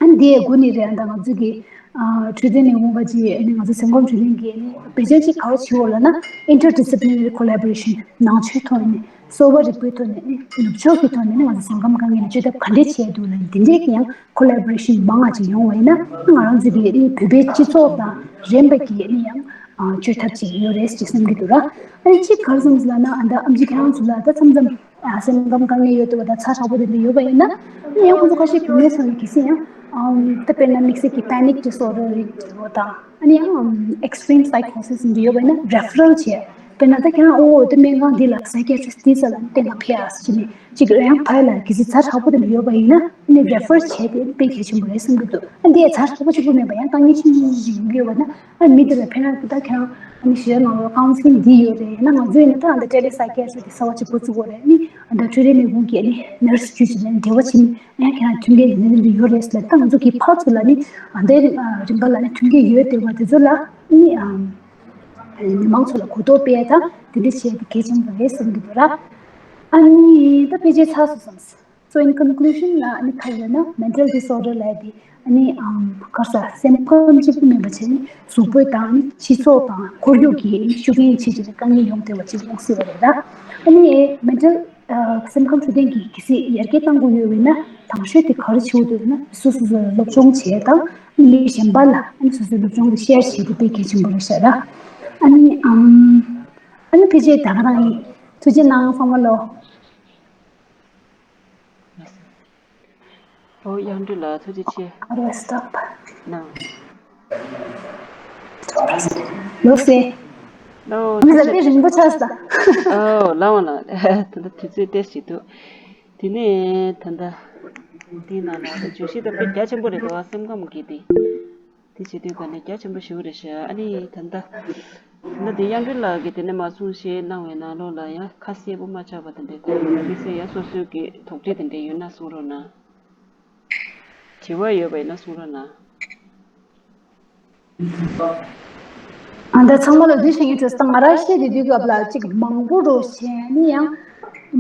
ཨ་ནི་དེའི་སྒོ་ནས་རེད། ཨ་ད་ང་ཚོ་གི་ཨ་འཕྲོད་བསྟེན་ལས་ཁུངས་པ་ཅིག་ཨ་ནི་ང་ཚོ་སེམས་ཁམས་འཕྲོད་བསྟེན་གྱི་ཨ་ནི་བེད་སྤྱོད་ཅིག་ག་པར་བྱེད་འོ་ལབ་ན་interdisciplinary collaboration་ནང་ཆོས་ཐོག་ནས་གསོ་བ་རིག་པའི་ཐོག་ནས་ཨ་ནི་ནུབ་ཕྱོགས་ཀྱི་ཐོག་ནས་ཨ་ནི་ང་ཚོ་སེམས་ཁམས་དཀའ་ངལ་ལ་བཅོས་ཐབས་ག་འདྲས་བྱས་འདུག་ལབ་ནས་དེ་འདྲས་ཀྱི་ཡང་collaboration་མང་བ་ཅིག་ཡོང་བ་ཡིན་ན་ང་རང་ཚོ་གི་ཨ་ནི་བོད་པའི་སྤྱི་ཚོགས་དང་རིམ་པ་གི་ཨ་ནི་ཡང་ཨ་བཅོས་ཐབས་ཅིག་ཡོད་རེད་ཅེས་བསམ་གྱི་འདུག་ར། ཨ་ནི་གཅིག་ག་རེ་བསམ་ཟེར་ལབ་ན་ཨ་ད་ཨམ་ཆི་ཁྱེད་རང་ཚོ་ལ་ད་མཚམས་མཚམས། ཨ་སེམས་ཁམས་དཀའ་ངལ་ཡོད་དེ་བ་དང་ཚ་དྲག་པོ་དེ་འདྲ་ཡོད་པ་ཡིན་ན་ཨ་ནི་ཡང་ཁོང་ཚོ་ཁ་ཤས་བུད་མེད་ཚོ་ནི་གལ་སྲིད་ཡང་ཨམ་ད་དཔེར་ན་དམིགས་བསལ་གྱི་panic disorder་རིགས་འདྲ་བོ་དང་ཨ་ནི་ཡང་extreme psychosis་འདྲ་ཡོད་པ་ཡིན་ན་referral་བྱས། དཔེར་ན་ད་ཁྱེད་རང་ཨོ་ད་སྨན་ཁང་འདི་ལ་psychiatrist་འདི་ས་ལ་གཏན་ལ་ཕེབས་ཨ་ཟེར་ནས་ཅིག་ཡང་ཕ་ལ་གལ་སྲིད་ཚ་དྲག་པོ་དེ་འདྲ་ཡོད་པ་ཡིན་ན་ཨ་ནི་refer་བྱས་ཏེ་དཔེ་གལ་ཆེན་པོ་རེད་བསམ་གྱི་འདུག་ཨ་འདི་ཚ་དྲག་པོ་གཅིག་པུ་མེད་པ་ཡང་དཀའ་ངལ་ཆེན་པོ་ཞིག་ཡོང་གི་ཡོད་པ་ན། ཨ་མི་དེ་ལ་ཕན་རང་ད་ཁྱེད་རང་ཨ་ནི་ཞེ་ནང་ལོ་counselling་འདི་ཡོད་རེད། ཡིན་ན་ང་ཚོ་ཡིན་ན་ད་ཨ་ད་telepsychiatry་དེ་གསར་བ་ཅིག་འགོ་བཙུགས་པ་རེད། ཨ་ནི་ཨ་ད་འཕྲོད་བསྟེན་ལས་ཁུངས་ཀྱི་ཨ་ནི་nurse་བརྒྱུད་བྱས་ནས་འབྲེལ་བ་བྱེད་ནི་ཨ་ཡང་ཁྱེད་རང་མཐུན་རྐྱེན་འདི་འདི་འདི་ཡོད་རེད་ཟེར་ལ། ད་ང་ཚོ་གི་ཕར་ཚུར་ལ་ནི་ཨ་ད་རིམ་པ་ལ་ནི་མཐུན་རྐྱེན་ཡོད་བསྡད་པ་དེ་ཚོ་ལ་ཨ་ནི་ཨ་མི་མང་ཚོ་ལ་གོ་རྟོགས་སྤེལ་དང་དེ་འདྲ་བྱས་ཏེ་གལ་ཆེན་པོ་རེད་བསམ་གྱི་འདུག་ར། ཨ་ནི་ད་ཕལ་ཆེར་ཚར་སོང་བསམ། So in conclusion ལ་ཨ་ནི་ག་རེ་ཡོད་ན་mental disorder་ལབ་དེ་ཨ་ནི་ཨམ་ག་རེ་ཟེར་སེམས་ཁམས་གཅིག་པུ་མིན་པ་བྱས་ནས་གཟུགས་པོ་དང་ཨ་ནི་སྤྱི་ཚོགས་དང་ཁོར་ཡུག་གི་ཨ་ནི་ཤུགས་རྐྱེན་བྱས་བྱས་ནས་དཀའ་ངལ་ཡོང་བསྡད་པ་ཅིག་ཡོང་སྲིད་པ་རེད་ད། ཨ་ནི་mental ཨ་སེམས་ཁམས་འཕྲོད་བསྟེན་གྱི་གལ་སྲིད་ཡར་རྒྱས་གཏང་དགོས་ཡོད་པས་ན་དང་ཤོས་དེ་ག་རེ་བྱེད་དགོས་འདུག་ན་སོ་སོ་སོ་སློབ་སྦྱོང་བྱས་དང་ཨ་ནི་མི་གཞན་པ་ལ་ཨ་ནི་སོ་སོའི་སློབ་སྦྱོང་དེ་share་བྱས་ཏེ་དཔེ་གལ་ཆེན་པོ་རེད་ཤག་ར། ཨ་ནི་ཨམ་ཨ་ནི་ཕལ་ཆེར་ད་ག་རང་ཡིན། ཐུགས་རྗེ་གནང་ཚང་མ་ལོ། ཨོ་དབྱངས་སྒྲོན་ལགས་ཐུགས་རྗེ་ཆེ། How do I stop? ནང་། ལོ་སེ། ལོ། མི་ལ་དེ་རིང་པོ་ཆགས་སོང་། ཨོ་ལའང་ལའང་། ད་ལྟ་དུས་ཚོད་ཏོག་ཙམ་འདུག་དེ་ནས་ད་ལྟ་འདི་ནང་ལ་བརྗོད་གཞི་ད་དཔེ་རྒྱ་ཆེན་པོ་རེད་འདུག་སེམས་ཁམས་ཀྱི་དེ། དེ་བྱེད་དུས་ག་ནས་རྒྱ་ཆེན་པོ་ཞེ་པོ་རེད་ཤག་ཨ་ནི་ད་ལྟ་ད་ལྟ་དེ་དབྱངས་སྒྲོན་ལགས་ཀྱིས་དེ་ནས་མར་གསུང་བཤད་གནང་བའི་ནང་ལོགས་ལ་ཡང་ཁ་གསལ་པོ་མ་ཆགས་པ་དེ་འདྲ་དེ་དམིགས་བསལ་ཡང་སོ་སོའི་གི་དོགས་འདྲི་དེ་འདྲ་ཡོད་ན་གསུང་རོགས་གནང་། དྲི་བ་ཡོད་པ་ཡིན་ན་གསུང་རོགས་གནང་། ཨ་ད་ཚང་མ་ལ་འདི་བཤད་ངེས་འཕྲོད་སོང་། ང་རང་བཤད་དེ་དུས་སྐབས་ལ་ཅིག་མང་པོ་རོ་བཤད་ནི་ཡང་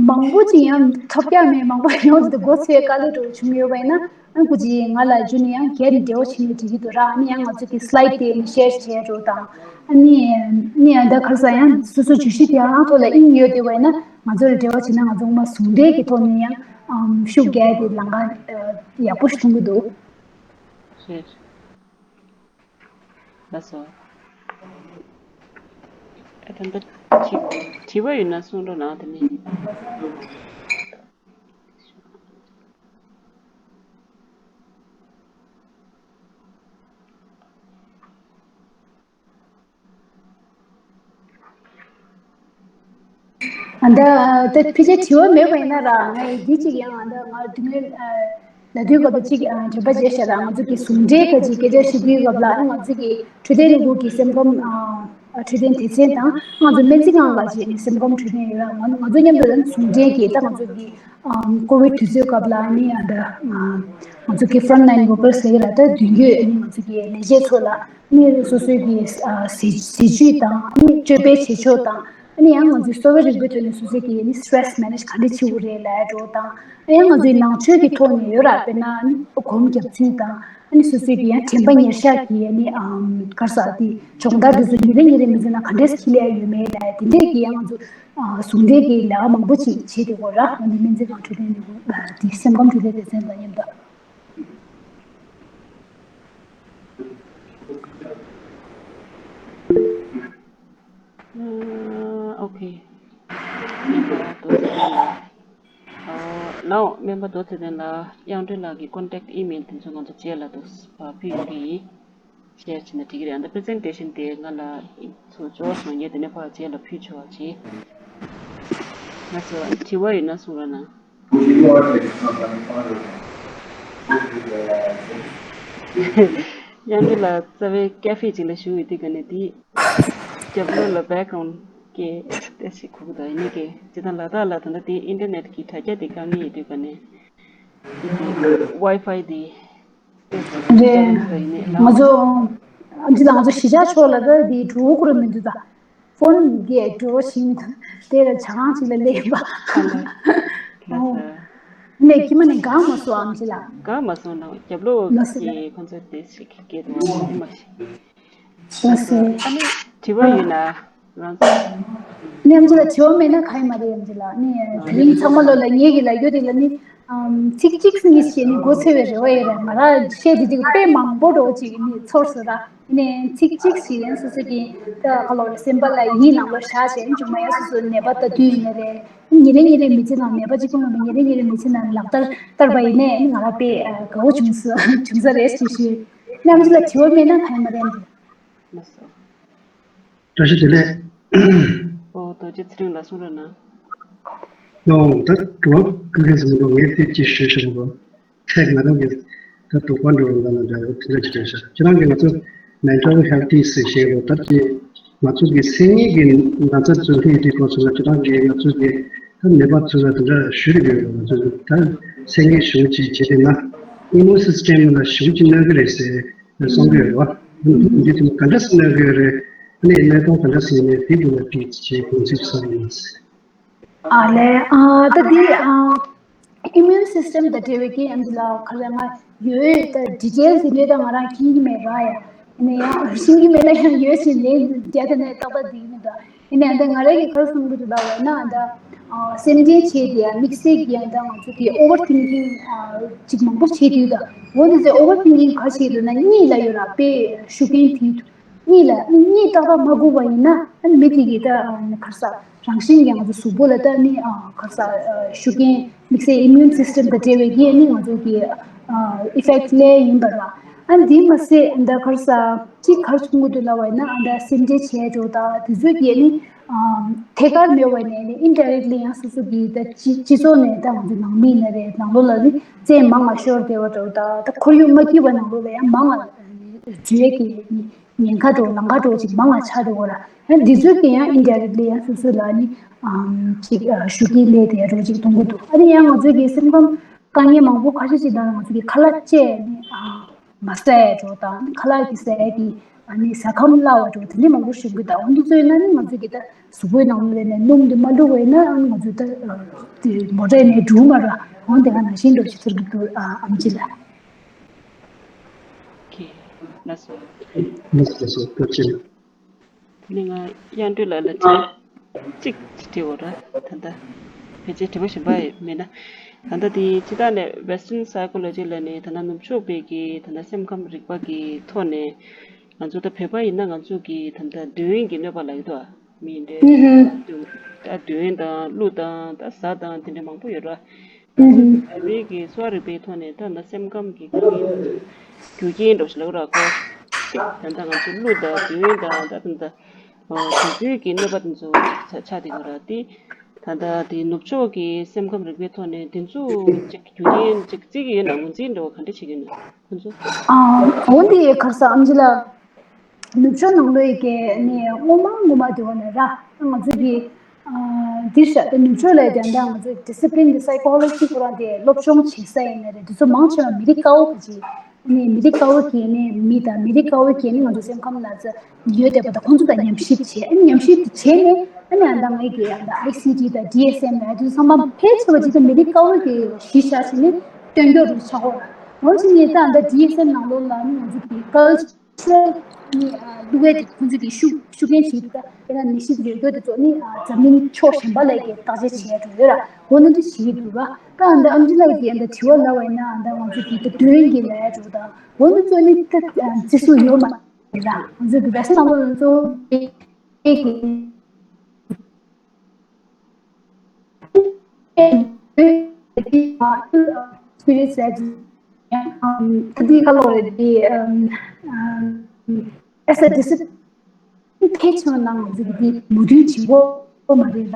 མང་པོ་ཅིག་ཡང་ཐོབ་རྒྱ་མེད། མང་པོ་ཡོང་དུས་མགོ་ཚོས་དཀའ་ལས་འགྲོ་བྱུང་ཡོད་པ་ཡིན་ན། ཨ་ནི་སྐུ་མཁྱེན་ང་ལ་རྒྱུ་ནི་ཡང་སྒེར་ནས་འབྲེལ་བ་བྱེད་ནས་འགྲིག་གི་འདུག་ར། ཨ་ནི་ཡང་ང་ཚོ་གི་slide་དེ་ནི་share་བྱས་འགྲོ་དང་། ཨ་ནི་ནི་ཡང་ད་ག་རེ་ཟེར་ཡང་སོ་སོ་བརྗོད་གཞི་དེ་རང་ཐོག་ལ་དབྱིངས་ཡོད་བསྡད་པ་ཡིན་ན་ང་ཚོ་ལ་འབྲེལ་བ་བྱེད་ན་ང་ཚོ་ངོ་མ་ཟུང་འབྲེལ་གྱི་ཐོག་ནས་ཡང་ཨམ་ཤུགས་རྒྱག་ཡ་དེ་ལམ་ཁ་ཡག་པོ་ཞིག་མཐོང་གི་འདུག་རེད། ལགས་སོ། ཨ་ད་ལྟ་དྲི་དྲི་བ་ཡོད་ན་གསུང་རོགས་གནང་། དེ་ནས། ཨ་ད་ད་ཕལ་ཆེར་དྲི་བ་མེད་པ་ཡིན་ན་ར། ངས་འདི་གཅིག་ཡང་ཨ་ད་ང་དེ་སྔོན་ལ་དུས་སྐབས་ལ་གཅིག་དྲན་པ་བརྗེད་ཤག་ར། ང་ཚོ་གི་ཟུང་འབྲེལ་ག་ཅིག་སྐད་ཆ་བཤད་དུས་སྐབས་ལ་ང་ཚོ་གི་འཕྲོད་བསྟེན་ལས་ཁུངས་ཀྱི་སེམས་ཁམས་འཕྲོད་བསྟེན་སྡེ་ཚན་དང་ང་ཚོ་སྨན་རྩིས་ཁང་ལ་བྱས་ནས་སེམས་ཁམས་འཕྲོད་བསྟེན་ཡོད་ར། ང་ང་ཚོ་མཉམ་དུ་ཟུང་འབྲེལ་གྱིས་ད་ང་ཚོ་གི་ཀོ་བིད་དུས་ཚོད་སྐབས་ལ་ནི་ཨ་ད་ང་ཚོ་གི་front line workers་ཟེར་གི་ལ་ད་མདུན་སྐྱོད་ནི་ང་ཚོ་གི་ལས་བྱེད་ཚོ་ལ་ནི་སོ་སོའི་གི་ཟས་ཟས་བཅུད་དང་ནི་སྤྱོད་པའི་བྱེད་ཕྱོགས་དང་ ཨ་ནི་ཡང་ང་ཚོའི་གསོ་བ་རིག་པའི་ཐོག་ནས་སོ་སོ་གི་ཨ་ནི་stress manage་ག་འདྲ་བྱེད་དགོས་རེད་ལབ་ཡ་འདྲ་བོ་དང་། ཨ་ཡང་ང་ཚོའི་ནང་ཆོས་ཀྱི་ཐོག་ནས་ཡོད་ར། དཔེར་ན་ཨ་ནི་སྒོམ་རྒྱག་ཚུལ་དང་། ཨ་ནི་སོ་སོའི་གི་ཡང་དྲན་པ་ཉེར་བཞག་གི་ཨ་ནི་ཨམ་ག་རེ་ཟེར་དེ་སྦྱོང་བརྡར་དེ་ཚོ་ཉིན་རེ་ཉིན་རེ་མི་ཚེ་ནང་ག་འདྲས་འཁྱེར་ཡ་ཡོད་མེད་ལབ་ཡ་དེ་འདྲས་ཀྱི་ཡང་ང་ཚོ་ཨ་ཟུང་འབྲེལ་གྱི་ལས་ཀ་མང་པོ་ཅིག་བྱེད་བསྡད་ཡོད་ར། ཨ་ནི་སྨན་རྩིས་ཁང་འཕྲོད་བསྟེན་ལས་ཁུངས་དེ་སེམས་ཁམས་འཕྲོད་བསྟེན་སྡེ་ཚན་དང་མཉམ་དུ། ཨོ་ཁེ། སྨན་པ་རྡོ་རྗེ་ལགས། ཨ་ལའོ། སྨན་པ་རྡོ་རྗེ་ལགས་ལ་དབྱངས་སྒྲོན་ལགས་ཀྱི་contact email་དེ་ཚོ་ང་ཚོ་རྗེས་ལ་དུ་ཕུལ་ཡོང་གི་ཡིན། share་བྱས་ན་འགྲིག་གི་རེད། ཨ་ནི་presentation་དེ་ང་ལ་ཚོ་འབྱོར་སོང་། ངས་དེ་ནས་ཕར་རྗེས་ལ་ཕུལ་ཆོག་པ་བྱེད། ང་ཚོ་དྲི་བ་ཡོད་ན་གསུང་རོགས་གནང་། དབྱངས་སྒྲོན་ལགས་རྩ་བའི་cafe་ཅིག་ལ་བཞུགས་ཡོད་དུས་ག་ནས་དེ་རྒྱབ་ལོགས་ལ་background་སྐད་ཏོག་ཙམ་གོ་གི་འདུག་ཡིན་ནའི་ཀྱེ་ཇི་ལྟར་ལ་དྭགས་ལ་ད་ལྟ་དེ་internet་གི་དྲ་རྒྱ་དེ་དཀའ་ངལ་ཡོད་དུས་ག་ནས་དེ་དེ་wifi་དེ་རེད། ཡིན་ནའི་ང་ཚོ་ཨ་ཅི་ད་ང་ཚོ་གཞིས་ཆགས་ཕྱོགས་ལ་ད་དེ་འགྲོ་དགོས་རེད་མི་འདུག་ད། ཕོན་གྱི་འགྲོ་བཞིན་དེ་ལ་ཆང་ཅིག་ལ་སླེབས་པ། ལགས་སོ། ནས་ཁྱི་མ་ནས་གང་མ་སོང་ཨམ་ཅི་ལ། གང་མ་སོང་ན་རྒྱབ་ལོགས་ལགས་སོ། ཀྱི་ཁོང་ཚོ་དེ་ཞིག་སྐད་དུ་བ་དེ་མ་ཤེས། ལགས་སོ། ཨ་ནི་དྲི་བ་ཡོད་ན་རང་ཚོ། ནས་ཨམ་ཅི་ལ་དྲི་བ་མེད་ན་གང་ཡང་མ་རེད་ཨམ་ཅི་ལ། ནས་དེ་རིང་ཚང་མ་ལོ་ལ་ངེད་ཀྱི་ལ་ཡོད་དེ་ལ་ནི། ཨམ་ཚིག་གཅིག་གཉིས་ཤིག་ནི་མགོ་ཚོས་པའི་རེ་བ་ཡོད་རེད། ང་རང་བཤད་དེ་དེ་དཔེ་མང་པོ་འགྲོ་ཅིག་ནི་ཚོར་སོང་ར། ཡིན་ནའི་ཚིག་གཅིག་ཞིག་ཡང་སོ་སོ་གི་ད་ག་ལོ་རེ་སེམས་པ་ལ་ཡིད་ནང་ལོ་བཞག་བྱས་མཇུག་མ་ཡང་སོ་སོ་ནད་པ་ལྟ་དུས་ཡིན་ན་རེད། ཉིན་རེ་ཉིན་རེ་མི་ཚེ་ནང་ནད་པ་གཅིག་པུ་མིན་པ་ཉིན་རེ་ཉིན་རེ་མི་ཚེ་ནང་ལག་བསྟར་བསྟར་བ་ཡིན་ནའི་ང་རང་དཔེ་དགའ་བོ་བྱུང་སོང་བྱུང་ས་རེད་ཅེས་ཞུས། ནམ་ཅི་ལ་དྲི་བ་མེད་ན་གང་ཡང་མ་རེད། ལགས་སོ། བཀྲ་ཤིས་བདེ་ལེགས། ཨོ་རྡོ་རྗེ་ཚེ་རིང་ལགས་གསུང་རོགས་གནང་། ཨོ་ད་འགྲོ་བ་ཀུན་མཁྱེན་ཟེར་མི་འདུག་ངས་དེ་ཅི་ཞུས་ཤེས་མི་འདུག་ཐད་ང་རང་གི་ད་དོགས་པ་འགྲོ་བ་ལ་ན་འདྲ་བོ་དེ་འདྲ་ཅིག་རེད་ཤག་ཁྱེད་རང་གིས་ང་ཚོ་mental health་ཟེར་བཤད་རོགས་ད་ཅི་ང་ཚོ་གི་སེམས་ཉིད་ཀྱི་ན་ཚ་ཚོ་སླེབས་དུས་སྐབས་སུ་ལ་ཁྱེད་རང་གིས་ང་ཚོ་གི་ད་ནད་པ་ཚོ་ལ་དེ་འདྲ་ཞུ་གི་ཡོད་རེད། ང་ཚོ་ད་སེམས་ཉིད་ཞུ་ཅིག་བྱེད་དེ་ན་immune system་ལ་ཞུ་ཅིག་གནང་གི་རེད་ཟེར། གསུང་གི་ཡོད་རེད་བ། འདི་དེ་ག་འདྲ་སེ་གནང་གི་ཡོད་རེད། ཨ་ནི་གནས་སྟངས་ག་འདྲ་སེ་ཡིན་ནའི་དེ་དུས་ལ་དྲིས་བྱེད་དགོངས་ཚུལ་གསུངས་ཡིན། ཨ་ལས་ཨ་ད་འདི་ཨ་immune system་དང་འབྲེལ་བའི་གི་ཨ་འདི་ལ་ག་ལ་ང་ཡོད་ད་details་དེ་འདྲ་ད་ང་རང་མཁྱེན་གྱི་མེད་ར་ཡ། ཨ་ནི་ཡང་ཤེས་ཀྱི་མེད་ན་ཡང་ཡོད་ཞེས་ལན་རྒྱག་ད་ནས་ཏག་ཏག་འདི་མི་འདུག་ཡིན་ནའི་ད་ང་རང་གི་ག་རེ་གསུང་གི་འདུག་ལབ་ན་ད་སེམས་ཅན་བྱས་ཏེ་ཡང་དམིགས་བསལ་གྱི་ཡང་ད་ང་ཚོ་གི་overthinking་ཅིག་མང་པོ་བྱེད་དུས་ད་འོ་འདི་ཚོ་overthinking་ག་བྱེད་འདུག་ན་གཉིད་ལ་ཡོད་ལ་དཔེ་ཤུགས་རྐྱེན་དེ་གཉིད་ལ་གཉིད་ཏག་ཏག་མ་ཁུག་པ་ཡིན་ན་མི་དེ་གི་ད་ག་རེ་ཟ་རང་བཞིན་གྱི་ང་ཚོ་གཟུགས་པོ་ལ་ད་ནི་ག་རེ་ཟ་ཤུགས་རྐྱེན་དམིགས་བསལ་immune system་དང་འབྲེལ་བའི་གི་ནི་ང་ཚོ་གི་effect་ལས་ཡིན་པ་ལ་ཨ་འདི་མ་ཟད་ད་ག་རེ་ཟ་གཅིག་ག་རེ་གསུང་གི་འདུག་ལབ་པ་ཡིན་ན་ཨ་ད་སེམས་ཁྲལ་བྱས་འགྲོ་ད་དེ་ཚོ་གི་ནི་ཐད་ཀར་མེད་པ་ནས་ནི་indirectly་ཡང་སོ་སོ་གི་ད་སྤྱི་སྤྱི་ཚོགས་ནས་ད་ང་ཚོ་ནང་མི་ཡིན་ན་རེད་ནང་ལོགས་ལ་ནི་རྩེད་མང་ང་ཤོར་བསྡད་པ་འདྲ་བོ་ད་ད་ཁོར་ཡུག་མ་སྐྱིད་པ་ནང་ལོགས་ལ་ཡང་མང་ང་འཛུལ་གི་ནི་ཉེན་ཁ་འདྲ་བོ་ལམ་ཁ་འདྲ་བོ་ཅིག་མང་ང་ཆགས་འདུག་གོ་ར། ཡང་འདི་ཚོ་གི་ཡང་indirectly་ཡང་སོ་སོ་ལ་ནི་ཅིག་ཤུགས་རྐྱེན་སླེབས་བསྡད་འདྲ་བོ་ཅིག་གཏོང་གི་འདུག་ཨ་ནི་ཡང་ང་ཚོ་གི་སེམས་ཁམས་དཀའ་ངལ་མང་པོ་ཁ་ཤས་ཅིག་ད་ང་ཚོ་གི་ཁ་ལག་བཅས་ནི་མ་ཟ་ཡ་འདྲ་བོ་དང་ཁ་ལག་གི་ཟ་ཡ་གི་ཨ་ནི་ཟ་ཁམས་བརླག་པ་འདྲ་བོ་དེ་འདྲ་མང་པོ་བྱུང་གི་འདུག་འོ་འདི་ཚོ་ཡིན་ན་ནི་ང་ཚོ་གི་ད་གཟུགས་པོའི་ནང་ལོགས་ལ་ནི་སྣུམ་དེ་མ་བླུགས་པ་ཡིན་ན་ཨ་ནི་ང་ཚོ་ད་དེ་མོ་ཊ་ནས་འགྲོ་མ་ར་འོ་འདི་ག་ནང་བཞིན་འདྲ་བོ་ཞིག་ཚོར་གི་འདུག་ཨ་ཨམ་ཆི་ལགས། ལགས་སོ། ལགས་སོ། ཐུགས་རྗེ་ཆེ། དེ་ནས་ང་གཡང་སྒྲོན་ལགས་ལ་དྲི་བ་གཅིག་དྲི་བ་ར་ད་ལྟ་ཕལ་ཆེར་དྲི་བ་གཞན་པ་མེད་ན། ད་ལྟ་དེ་སྤྱིར་བཏང་ནས་Western Psychology་ལ་ནས་ད་ལྟ་ནུབ་ཕྱོགས་པའི་གི་ད་ལྟ་སེམས་ཁམས་རིག་པ་གི་ཐོག་ནས་ང་ཚོ་ད་བོད་པ་ཡིན་ན་ང་ཚོ་གི་ད་ལྟ་འདོད་ཡོན་གྱི་གནོད་པ་ལ་ཡོད་དོ། མི་འདྲ་ད་འདོད་ཡོན་དང་གླུ་དང་ད་ཟ་དང་དེ་འདྲ་མང་པོ་ཡོད་ར། ང་ཚོ་བོད་པའི་གི་གསོ་བ་རིག་པའི་ཐོག་ནས་ད་ལྟ་སེམས་ཁམས་ཀྱི་དཀའ་ངལ་རྒྱུ་རྐྱེན་འདྲ་ཞིག་ལབ་ར་ཁོ། ད་ལྟ་ང་ཚོ་གླུ་དང་འདོད་ཡོན་དང་ད་ད་ལྟ་དུས་ཚོད་ཀྱི་གནོད་པ་དེ་ཚོ་ཆགས་བསྡད་ཡོད་ར་དེ། ད་ལྟ་དེ་ནུབ་ཕྱོགས་ཀྱི་སེམས་ཁམས་རིག་པའི་ཐོག་ནས་དེ་ཚོ་ཅིག་རྒྱུ་རྐྱེན་ཅིག་བརྩི་གི་ཡོད་ན་ངོས་འཛིན་འདྲ་བོ་ག་འདྲ་བྱེད་ཀྱི་ཡོད་ན་ཁོ་ཚོ། ཨ་འོ་འདི་ག་རེ་ཟ་ཨམ་ཆི་ལགས། ནུབ་ཕྱོགས་ནང་ལོགས་ཀྱི་ནི་སྔོན་མ་སྔོན་མ་དེ་བ་ནས་ར་ང་ཚོ་གི་འདི་ཤ་དེ་ནུབ་ཕྱོགས་ལ་དེ་འདྲ་ང་ཚོ་discipline་དེ་psychology་ཁོ་རང་དེ་སློབ་སྦྱོང་བྱེད་ས་ཡིན་ན་རེད། དེ་ཚོ་མང་ཆེ་བ་མི་རིགས་དཀར་པོ་གི་ ནི་མི་རིགས་དཀར་པོ་གི་ནི་མི་དང་མི་རིགས་དཀར་པོ་གི་ནི་ང་ཚོ་སེམས་ཁམས་ལ་ཚ་ཡོད་བསྡད་པ་དང་ཁོང་ཚོ་དང་ཉམས་ཞིབ་བྱས། ཨ་ནི་ཉམས་ཞིབ་དེ་བྱས་ནས་ཨ་ནི་ཨ་ད་ངའི་གི་ཨ་ད་ཨའི་སི་ཊི་དང་ཌི་ཨེས་ཨེམ་ལ་དུ་ཚང་མ་ཕལ་ཆེ་བ་ཅིག་ད་མི་རིགས་དཀར་པོ་གི་གཞི་བཞག་བྱས་ནས་སྟོན་རྒྱུ་རུ་ཆགས་ཡོད་ར། འོན་ཀྱང་ངས་ད་ཨ་ད་ཌི་ཨེས་ཨེམ་ནང་ལོགས་ལ་ནི་ང་ཚོ་གི་ཀལ་ནི་ཨ་བླུག་ཡས་དེ་ཁོང་ཚོས་ཀྱི་ཤུགས་ཤུགས་རྐྱེན་བྱེད་དུས་ད་དེ་ན་ནད་གཞི་ཡོད་རྒྱུ་དེ་ཚོ་ནི་ཨ་འཛམ་གླིང་ཕྱོགས་གཞན་པ་ལ་ཡི་བརྟག་དཔྱད་བྱེད་ཡས་འགྲོ་ཡོད་ར། འོ་ན་འདི་བྱེད་ཀྱི་འདུག་ར། ད་ཨ་འདི་ཨམ་ཆི་ལགས་ཀྱིས་ཨ་འདི་དྲི་བ་ལབ་པ་ཡིན་ན་ཨ་འདི་ང་ཚོ་གི་ད་དོན་གྱི་ལས་འགྲོ་དང་འོ་ན་ཚོ་ནི་ད་བརྩི་སྲོལ་ཡོད་མ་རེད་ར། ང་ཚོ་གི་བེ་སི་ནང་ལོགས་ཚོ་གི་Spirit said, um, འདི་ག་ལོ་རེད་འདི། ཨེས་ཨེ་ཌི་སི་ཕལ་ཆེ་བ་ནང་ང་ཚོ་གི་འདི་མོས་མཐུན་བྱེད་དགོས་མ་རེད་ལ།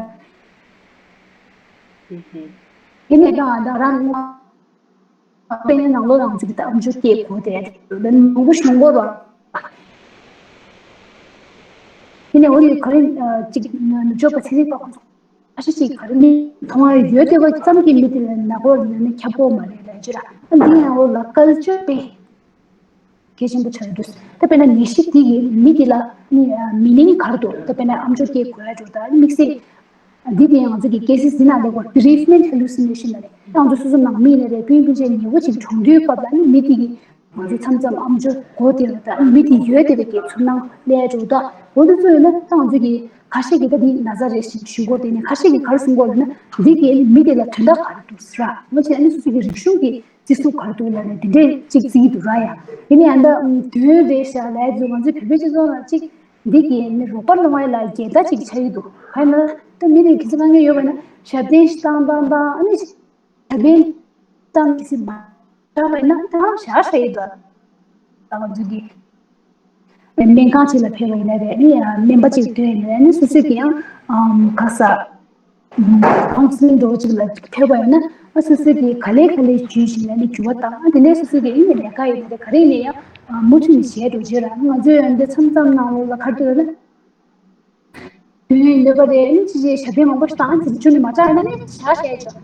ཡིན་ནའི་ཀྱང་ད་རང་དཔེ་ནི་ནང་ལོགས་ལ་ང་ཚོ་གི་ད་ཨམ་ཅོག་སྐད་གོ་དེ་མང་པོ་ཞིག་གོ་ར། ཡིན་ནའི་འོ་དེ་ག་རེ་ཅིག་ནུབ་ཕྱོགས་པ་ཚན་རིག་པ་ཁོ་ཚོ། ཁ་ཤས་ཤིག་ག་རེ་མི་མཐོང་བ་ཡོད་དེ་བ་ཙམ་གྱིས་མི་དེ་ལ་ནག་པོ་ལ་ནི་ཁྱབ་པོ་མ་རེད་ལ་ཅི་ར། ཨ་འདི་ཡང་འོ་ལ་ཀལ་ཅར་དཔེ་གལ་ཆེན་པོ་ཆགས་འདུག་ད་དཔེར་ན་ནད་གཞི་དེ་གི་མི་དེ་ལ་ནི་མི་ནིང་ག་རེ་འདུག་ད་དཔེར་ན་ཨམ་ཅོག་སྐད་གོ་ཡ་འགྲོ་ད་དམིགས་བསལ་འདི་དེ་ཡང་ང་ཚོ་གི་སྐད་ཆ་ཟིན་ན་ལེགས་པར་bereavement hallucination ལ་རེད། ང་ཚོ་སོ་སོ་ནང་མི་ནས་རེད་སྤུན་སྤུན་མཆེད་ཉེ་བོ་ཅིག་གྲོངས་དུས་སྐབས་ལ་ནི་མི་དེ་གི་ང་ཚོ་མཚམས་མཚམས་ཨམ་ཅོག་གོ་དེ་ལ་ད་མི་དེ་ཡོད་དེ་བའི་གི་ཚོར་སྣང་སླེབས་འགྲོ་ད། འོ་དེ་ཚོ་ཡོད་ན་ད་ང་ཚོ་གི་ཁ་ཤས་ཀྱི་ད་དེ་ན་ཚ་རེད་ཞེས་ཞུ་གོ་དེ་ནས་ཁ་ཤས་ཀྱི་ག་རེ་གསུང་གོ་ལ་ན་འདི་གི་མི་དེ་ལ་དོན་དག་ག་རེ་འདུག་ཟེར་ར། ང་ཚོ་ཨ་ནི་སོ་སོ་གི་རིག་གཞུང་གི་བརྩི་སྲུང་ག་རེ་འདུག་ལ་ནས་དེ་འདྲས་ཅིག་བརྩི་གི་འདུག་ར་ཡ། ཡིན་ནའི་ཨ་ད་དོན་རེད་ཤག་ལས་ཚོ་ང་ཚོའི་བོད་པའི་སྤྱི་ཚོགས་ལ་ཅིག་འདི་གི་ནི་རོགས་པ་གནང་བ་ལ་འགལ་ཟླ་ཅིག་ཆགས་ཀྱི་འདུག་ག་ཡིན་ན་ད་མི་དེ་གི་ཚེ་དཀའ་ངལ་ཡོད་པ་ན་ཞབས་བརྟན་ཞིག་བཏང་བཏང་བཏང་ཨ་ནི་ཞབས་བརྟན་བཏང་ཟིན་མ་བཏང་བས་ན་ད་བཞག་ཤ་ཡི་ད་ད་ང་ཚོ་གི་སྨན་ཁང་ཅིག་ལ་ཕེབས་པ་ཡིན་ན་རེད་ནི་སྨན་པ་ཅིག་ཐོན་ཡིན་ན་རེད་ནི་སོ་སོ་གི་ཡང་ཁ་ས་ཁང་སེམས་འགྲོ་ཅིག་ལ་ཕེབས་པ་ཡིན་ན་ཨ་སོ་སོ་གི་ག་ལེ་ག་ལེ་བྱུས་ཤིག་ལ་ནི་འགྱུར་བ་བཏང་ཨ་དེ་ནས་སོ་སོ་གི་ཡིན་ནི་ལས་ཀ་ཡིན་ན་རེད་ག་རེ་ཡིན་ན་ཡང་མུ་མཐུད་ནས་བྱས་འགྲོ་བྱས་ར་ང་ཚོའི་ཡང་འདི་མཚམས་མཚམས་ནང་ལོགས་ལ་ག་རེ་འདུག་ལ་ན། དུས་ཡུན་ལོས་པ་རེད་ནི་ཅི་ཅི་ཞབས་བརྟན་མང་པོ་ཞིག་བཏང་ཟིན་ཆུ་ནི་མ་བཅག་ན་ནི་བྱ་བྱས་ཆོག་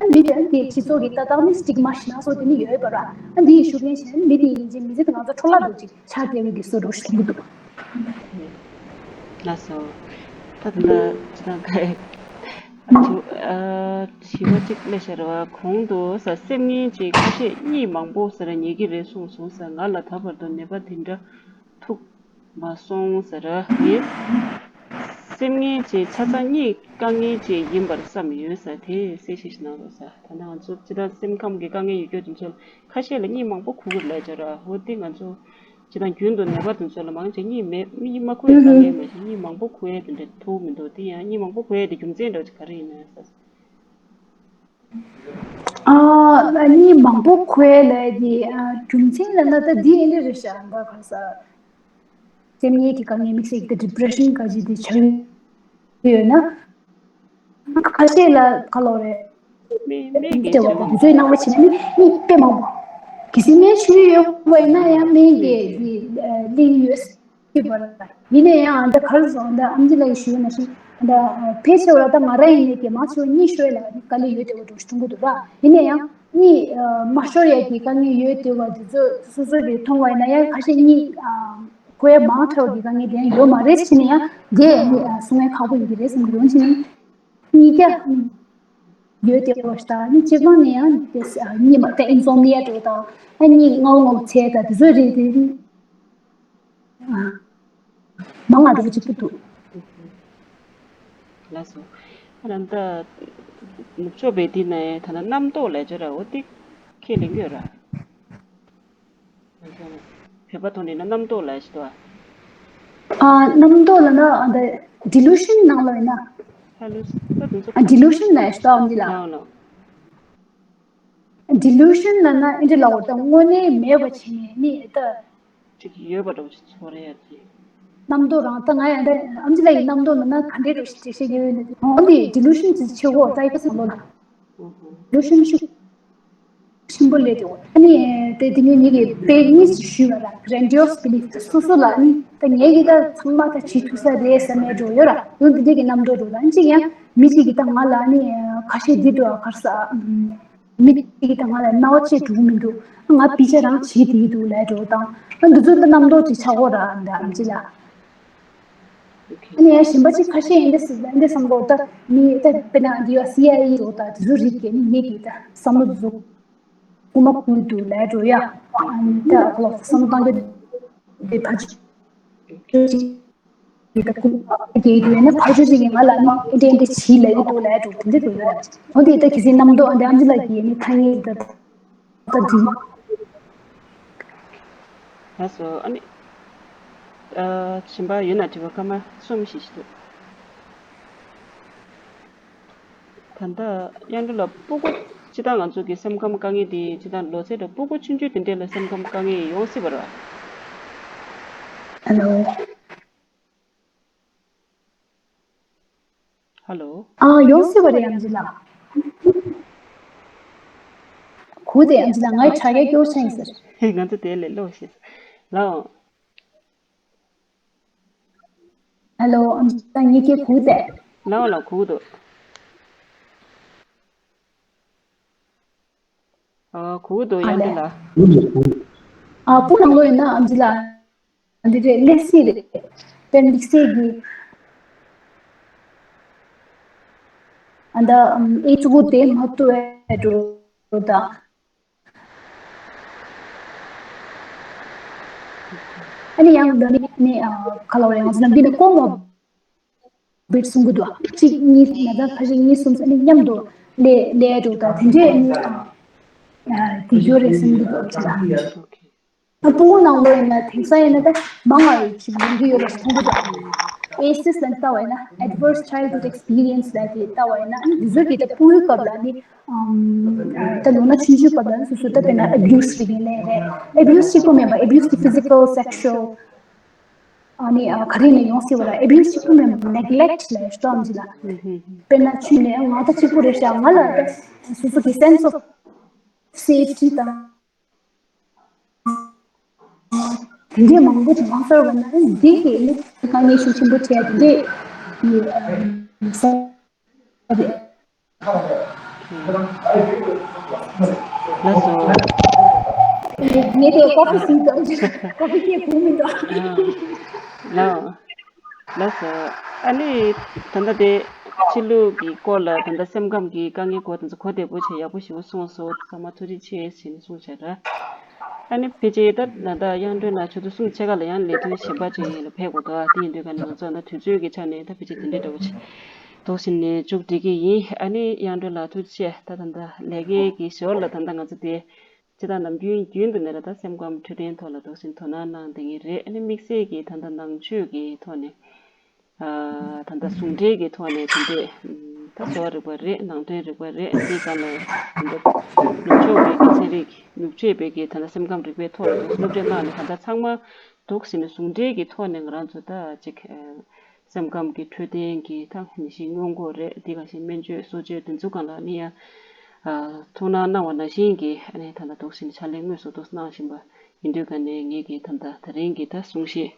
ཨ་འདི་དེ་འདི་སྤྱི་ཚོགས་ཀྱི་ལྟ་སྟངས་ནི་སི་ཊིག་མ་ཞིག་ན་སོགས་དེ་ནི་ཡོད་པ་ར། ཨ་འདི་ཡི་ཤུགས་རྐྱེན་བྱས་ནི་མི་དེ་ཡིན་ཅིང་མི་ཚེ་དེ་ང་ཚོ་འཕྲོ་བརླག་འགྲོ་ཅིག་ཆགས་བསྡད་པའི་གི་བཟོ་འདྲ་ཞིག་འདུག་ལགས་སོ། ད་ད་ལྟ་ཅི་ད་ག་ཨ་ཆུ་ཨ་དྲི་བ་གཅིག་སླེབས་ཤག་རེད་བ། གོང་དུ་ས་སེམས་ངན་ཅིག་ཁ་ཤས་གཉིད་མང་པོ་ཟེར་ཉེ་གི་རེད་གསུངས་སོང་ས། ང་ལ་ད་བར་དུ་ནད་པ་དེ་འདྲ་ཐུག་མ་སོང་ཟེར་ར་ཡིན། སེམས་ངན་ཅིག་ཆ་ཚང་གཉིད་དཀའ་ངལ་ཅིག་ཡིན་པར་བསམ་ཡོད་ས་དེ་གསལ་བཤད་ཞིག་གནང་རོགས་ས། ད་ནང་ང་ཚོ་སྤྱིར་བཏང་སེམས་ཁམས་ཀྱི་དཀའ་ངལ་ཡོད་རྒྱུ་དེ་ཚོ་ཁ་ཤས་ལ་གཉིད་མང་པོ་ཁུག་གི་རེད་ལབ་ཀྱི་ར། འོ་དེ་ང་ཚོ་སྤྱིར་བཏང་རྒྱུན་དུ་ནད་པ་དེ་ཚོ་ལ་མང་ཆེ་གཉིད་མེད་གཉིད་མ་ཁུག་ཡ་དཀའ་ངལ་མ་ཞིག་གཉིད་མང་པོ་ཁུག་ཡ་དེ་འདྲ་ཐུག་མི་འདུག་དེ་ཡང་གཉིད་མང་པོ་ཁུག་ཡ་དེ་རྒྱུ་མཚན་འདྲ་ཅིག་ག་རེ་ཡིན་ན་ས། ཨ་གཉིད་མང་པོ་ཁུག་ཡ་ལབ་དེ་རྒྱུ་མཚན་ལབ་ན་ད་འདི་ཨེ་འདྲ་རེད་ཤག་འདི་ག་ས། སེམས་ཉིད་ཀྱི་དཀའ་ངལ་དམིགས་བསལ་གྱི་depression ག་ཅིག་དེ་ཆགས་ཡོད་ན། ཁ་ཤས་ལ་ག་ལོ་རེད། མི་མི་དེ་བ་དེ་ཚོའི་སྣང་བ་བྱས་ན་མི་མི་དཔེ་མང་པོ། གལ་སྲིད་སྨན་ཤོར་ཡོད་པ་ཡིན་ན་ཡང་སྨན་གྱི་གླེང་ཡོད་སྲིད་པ་རེད། ཡིན་ན་ཡང་ད་ག་རེ་ཟེར་ན་ཨམ་ཆི་ལགས་ཀྱིས་ཞུས་ནང་བཞིན་ད་ཕལ་ཆེ་བ་ལ་ད་ང་རང་ཡིན་ནའི་གི་མང་ཆེ་བ་གཉིད་ཤོར་ལ་དཀའ་ལས་ཡོད་དེ་བ་འགྲོ་ཞིག་མཐོང་གི་འདུག་ར། ཡིན་ན་ཡང་གཉིད་མ་ཤོར་ཡ་གི་དཀའ་ངལ་ཡོད་དེ་བ་དེ་ཚོ་སོ་སོ་གི་མཐོང་བ་ཡིན་ན་ཡང་ཁ་ཤས་གཉིད་ཁོ་ཡ་མང་ཐོག་གི་དཀའ་ངལ་དེ་ཡང་ཡོད་མ་རེད་ཟེར་ནས་ཡང་དེ་གསུང་ཡ་ཁག་པོ་ཡིན་གྱི་རེད་བསམ་གྱི་ཡོང་ཕྱིན་གཉིས་ཀ་ཡོད་དེ་བ་ཞིག་དང་གཉིད་གཅིག་པང་ནས་ཡང་དེ་གཉིད་མ་དེ་insomnia འདྲ་དང་ཨ་གཉིད་ངའོ་ངའོ་བྱས་དང་དེ་ཚོ་རེད་དེ་མང་ང་འགྲོ་གཅིག་པུ་འདུག་ལགས་སོ། ཨ་ནི་ད་ནུབ་ཕྱོགས་པའི་འདི་ནས་ད་ལྟ་རྣམ་རྟོག་ལབ་ཀྱི་ར་འོ་དེ་ཁས་ལེན་གྱི་ཡོད་ར། བོད་པ་ཐོག་ནས་ན་རྣམ་རྟོག་ལབ་ཞིག་འདུག་ཨ། ཨ་རྣམ་རྟོག་ལབ་ན་ཨ་ད་delusion ནང་ལ་ཡིན་ན། ཧ་ལུ་སི་ད་དེ་ཚོ་ཨ་delusion ལབ་ཞིག་འདུག་ཨ་འདི་ལ། ལའོ་ལའོ། Delusion ལབ་ན་ཨེ་འདྲ་ལབ་དགོས་རེད་ད། དངོས་གནས་མེད་པ་བྱས་ནས་ནི་ད། ཅིག་ཡོད་པ་འདྲ་བོ་ཅིག་ཚོར་ཡ་ཅིག་རྣམ་རྟོག་རང་ད་ང་ཡང་ད་ཨམ་ཆི་ལགས་ཀྱི་རྣམ་རྟོག་ལབ་ན་ག་འདྲས་འདྲ་བོ་ཞིག་འགྲེལ་བཤད་རྒྱག་ཡོད་ནི་འོ་འདི་delusion ཅིག་ཆེ་གོ་ད་ཡི་ག་བསམ་བློ་ལ། Delusion ཤུགས་ཆེན་པོ་སླེབས་འདུག་ཨ་ནི་དེ་དེ་ནས་ངེད་ཀྱིས་དཔེ་གཉིས་ཤིག་ཞུས་པ་ལ་grandiose belief དེ་སོ་སོ་ལ་ནི་ད་ངེད་ཀྱིས་ད་ཚང་མ་ད་བྱེད་ཐུབ་ས་རེད་བསམ་ཡས་འགྲོ་ཡོད་ར། ཡང་འདི་འདྲས་ཀྱི་རྣམ་རྟོག་འགྲོ་ད་ཨ་ནི་གཅིག་ཡང་མི་གཅིག་གིས་ད་ང་ལ་ནི་ཁ་ཤས་འདི་འགྲོ་ག་རེ་ཟ། མི་དེ་གིས་ད་ང་ལ་རྣ་བ་བཅད་འགྲོ་གི་མི་འདུག་ང་དཔེ་ཆ་རང་བྱེད་བསྡད་ཀྱི་འདུག་ལབ་འགྲོ་དང་། ཨ་འདི་ཚོ་ད་རྣམ་རྟོག་ཅིག་ཆགས་ཀྱི་ཡོད་རེད་ཨ་ནི་ད་ཨམ་ཆི་ལགས། ཨ་ནི་ཡང་གཞན་པ་ཅིག་ཁ་ཤས་ཡིན་འདི་འདི་བསམ་གྱི་འདུག་ད་མི་ད་དཔེར་ན་འདི་ཡོད་སི་ཨའི་ཨེ་འདྲ་བོ་ད་དེ་ཚོ་རིགས་ཀྱི་ནི་ངེད་ཀྱི་ད་བསམ་བློ་འཛུགས་སྐུལ་མ་ཁུལ་དུ་ལས་འགྲོ་ཡ། ཨ་ནི་ད་ཁོ་ལ་བསམ་བློ་བཏང་རྒྱུ་དེ་ཕར་ཚུར་ཅིག་དེ་ད་སྐུལ་མ་རྒྱག་གི་ཡོད་ན་ཕར་ཚུར་ཅིག་གིས་ང་ལ་ནི་ཨེ་འདྲ་ཨེ་འདྲ་བྱིས་ལབ་ཀྱི་འདུག་ལས་འགྲོ་དེ་འདྲ་འགྲོ་ཡོད་རེད། འོ་དེ་ད་གལ་སྲིད་རྣམ་རྟོག་འདི་ཨམ་ཆི་ལགས་ཀྱིས་ནི་ཐ་སྙད་ད་ད་འདི། ལགས་སོ། ཨ་ནི། ཨ། གཞན་པ་ཡོད་ན་དྲི་བ་སྐར་མ་གསུམ་བཞི་ཞིག་འདུག་ད་ལྟ་དབྱངས་སྒྲོན་ལགས་སྤུ་གུ་སྤྱིར་བཏང་ང་ཚོ་གི་སེམས་ཁམས་དཀའ་ངལ་དེ་སྤྱིར་བཏང་ལོ་ཚད་དང་སྤུ་གུ་ཆུང་ཆུང་དེ་འདྲས་ལ་སེམས་ཁམས་དཀའ་ངལ་ཡོང་སྲིད་པ་རེད། ཧེ་ལོ། ཧེ་ལོ། ཨ། ཡོང་སྲིད་པ་རེད་ཨམ་ཆི་ལགས། གུ་དེ་ཨམ་ཆི་ལགས་ངའི་དྲ་རྒྱ་སྐྱོ་ཆ་ཡིན་ཟེར། ང་ཚོ་དེ་ལས་ལོག་ཤེས་ལའོ། ཧེ་ལོ། ཨམ་ཆི་ལགས་ངེད་ཀྱི་གུ་དེ། ལའོ་ལའོ་གུ་དོ། ཨ། གུ་དོ་ཨ་ཡང་ལེ། དེ་ལ། ཨ། སྤུ་ནང་ལོགས་ཡིན་ན་ཨམ་ཆི་ལགས། འདི་རེད་ཀླད་ཤེད་རེད། པེན་ཌིག་སི་གི། ཨ་ད་ཨེ་གཙོ་བོ་དེ་མ་ཐུབ་པའི་འགྲོ་དང་། ཨ་ནི་ཡང་འདི་ནི་ནི་ཨ་ག་ལ་བ་ཡང་ཟིན་འདི་ནི་ཀོ་མོ་བིཌ་གསུང་གི་འདུག་གཅིག་གཉིས་ན་ད་ཁ་ཤས་གཉིས་གསུམ་ཟེར་ནི་མཉམ་དུ་ལས་ལས་འགྲོ་དང་དེ་འདྲས་ནི་ཨ་དེ་ཡོད་རེད་གསུང་གི་འདུག་ཅི་ལ། ཨོ་ཁེ། ཨ་སྤུ་གུ་ནང་ལོགས་ཡིན་ན་དེང་སང་ཡིན་ན་ད་མང་བ་ཡོད་ཅིག་ཡོང་གི་ཡོད་པ་ཞིག་མཐོང་གི་འདུག་ཨེ་སི་ལ་ལྟ་བ་ཡིན་ན་Adverse Childhood Experience ལ་དེ་ལྟ་བ་ཡིན་ན་ཨ་ནི་དེ་ཚོ་གི་ད་སྤུ་གུའི་སྐབས་ལ་ནི་ཨམ་ད་ལོ་ན་ཆུང་ཆུང་སྐབས་ལ་སོ་སོ་ད་དཔེར་ན་ཨེ་བིའུ་སི་རིགས་ཡིན་ནའི་རེད། ཨེ་བིའུ་སི་གཅིག་པོ་མིན་པ་ཨེ་བིའུ་སི་དེ་ཕི་ཟི་ཀལ་སེག་ཤུ་ཨལ། ཨ་ནི་ཨ་ག་རེ་ནས་ཡོང་སྲིད་པ་ར། ཨེ་བིའུ་སི་གཅིག་པུ་མིན་པར་ནེག་ལེག་ཊི་ལབ་ཡ་ཞིག་འདུག་ཨམ་ཆི་ལགས། ཨུ་ཧུ་ཧུ། དཔེར་ན་ཁྱོད་ནས་ང་ད་གཅིག་པུ་རེད་ཤག་ང་ལ་ད་སོ་སོ་གི་སེན་སི་ཨོཕ་སེབ་ཊི་དང་དེ་འདྲས་མང་པོ་མ་གསར་བ་ན་འདི་གི་ནི་དཀའ་ངལ་ཤུགས་ཆེན་པོ་འཕྲད་དེ་འདྲས་ཡོད་ས་རེད། ལགས་སོ། ངས་དེ་ཀོ་ཕི་ཟིན་ཙམ་ཅིག་ཀོ་ཕི་སྐད་གོ་མི་འདུག་ལགས། ལགས་སོ། ཨ་ནི་ད་ལྟ་དེ་ཕྱི་ལུགས་ཀྱི་སྐོར་ལ་ད་ལྟ་སེམས་ཁམས་ཀྱི་དཀའ་ངལ་སྐོར་དེ་ཚོ་གོ་བདེ་པོ་བྱས་ཡག་པོ་ཞེ་པོ་གསུངས་སོང་། ཚང་མ་ཐུགས་རྗེ་ཆེ་ཞེས་ནས་གསུངས་བྱས་ར། ཨ་ནི་ཕལ་ཆེར་ད་ད་ལྟ་དབྱངས་སྒྲོན་ལགས་ཁྱོད་ཚོ་གསུམ་ཕྱེད་ཀ་ལ་ཡང་ལས་དོན་གཞན་པ་ཅིག་ལ་ཕེབས་དགོས་འདུག་ཨ་དེ་ཡིན་དུས་ཀ་ནས་ང་ཚོ་ད་དུས་ཚོད་ཀྱི་ཆ་ནས་ད་ཕལ་ཆེར་དེ་འདྲའི་འདྲ་བོ་ཆེ་འདུག་ཟིན་ནས་མཇུག་སྒྲིལ་གྱི་ཡིན། ཨ་ནི་དབྱངས་སྒྲོན་ལགས་ཐུགས་རྗེ་ཆེ། ད་ད་ལྟ་ལས་ཀའི་གི་ཞོར་ལ་ད་ལྟ་ང་ཚོ་དེ་སྤྱིར་བཏང་ནམ་རྒྱུན་རྒྱུན་དུ་ནས་ར་ད་སེམས་ཁམས་འཕྲོད་བསྟེན་ཐོག་ལ་འདུག་ཟིན་དོ་སྣང་གནང་བསྡད་ཀྱི་རེད། ཨ་ནི་དམིགས་བསལ་གྱི་ད་ལྟ་ནང་ཆོས་ཀྱི་ཐོག་ནས། ཨ་ད་ལྟ་ཟུང་འབྲེལ་གྱི་ཐོག་ནས་དེ་འདྲས་ད་གསོ་བ་རིག་པ་རེད། ནང་དོན་རིག་པ་རེད། དེའི་སྒང་ལ་ད་ལྟ་ནུབ་ཕྱོགས་པའི་གི་ཚན་རིག་ནུབ་ཕྱོགས་པའི་གི་ད་ལྟ་སེམས་ཁམས་རིག་པའི་ཐོག་ལ་སློབ་ཁྲིད་གནང་ནས་ད་ལྟ་ཚང་མ་འདུག་ཟིན་ནས་ཟུང་འབྲེལ་གྱི་ཐོག་ནས་ང་རང་ཚོ་ད་ཅིག་སེམས་ཁམས་ཀྱི་འཕྲོད་བསྟེན་གྱི་ད་ནད་གཞི་སྔོན་འགོག་རེད། དེ་ག་བཞིན་སྨན་བཅོས་གསོ་བཅོས་དེ་ཚོ་སྒང་ལ་ནི་ཡང་ཐུགས་སྣང་གནང་བ་ནང་བཞིན་གྱི་ཨ་ནི་ད་ལྟ་འདུག་ཟིན་ནས་ཕྱག་ལས་དངོས་སུ་འདུག་གནང་བཞིན་པ། ཡིན་དུས་ཀ་ནས་ངེད་ཀྱིས་ད་ལྟ་དེ་རིང་གི་ད་གསུང་བཤད་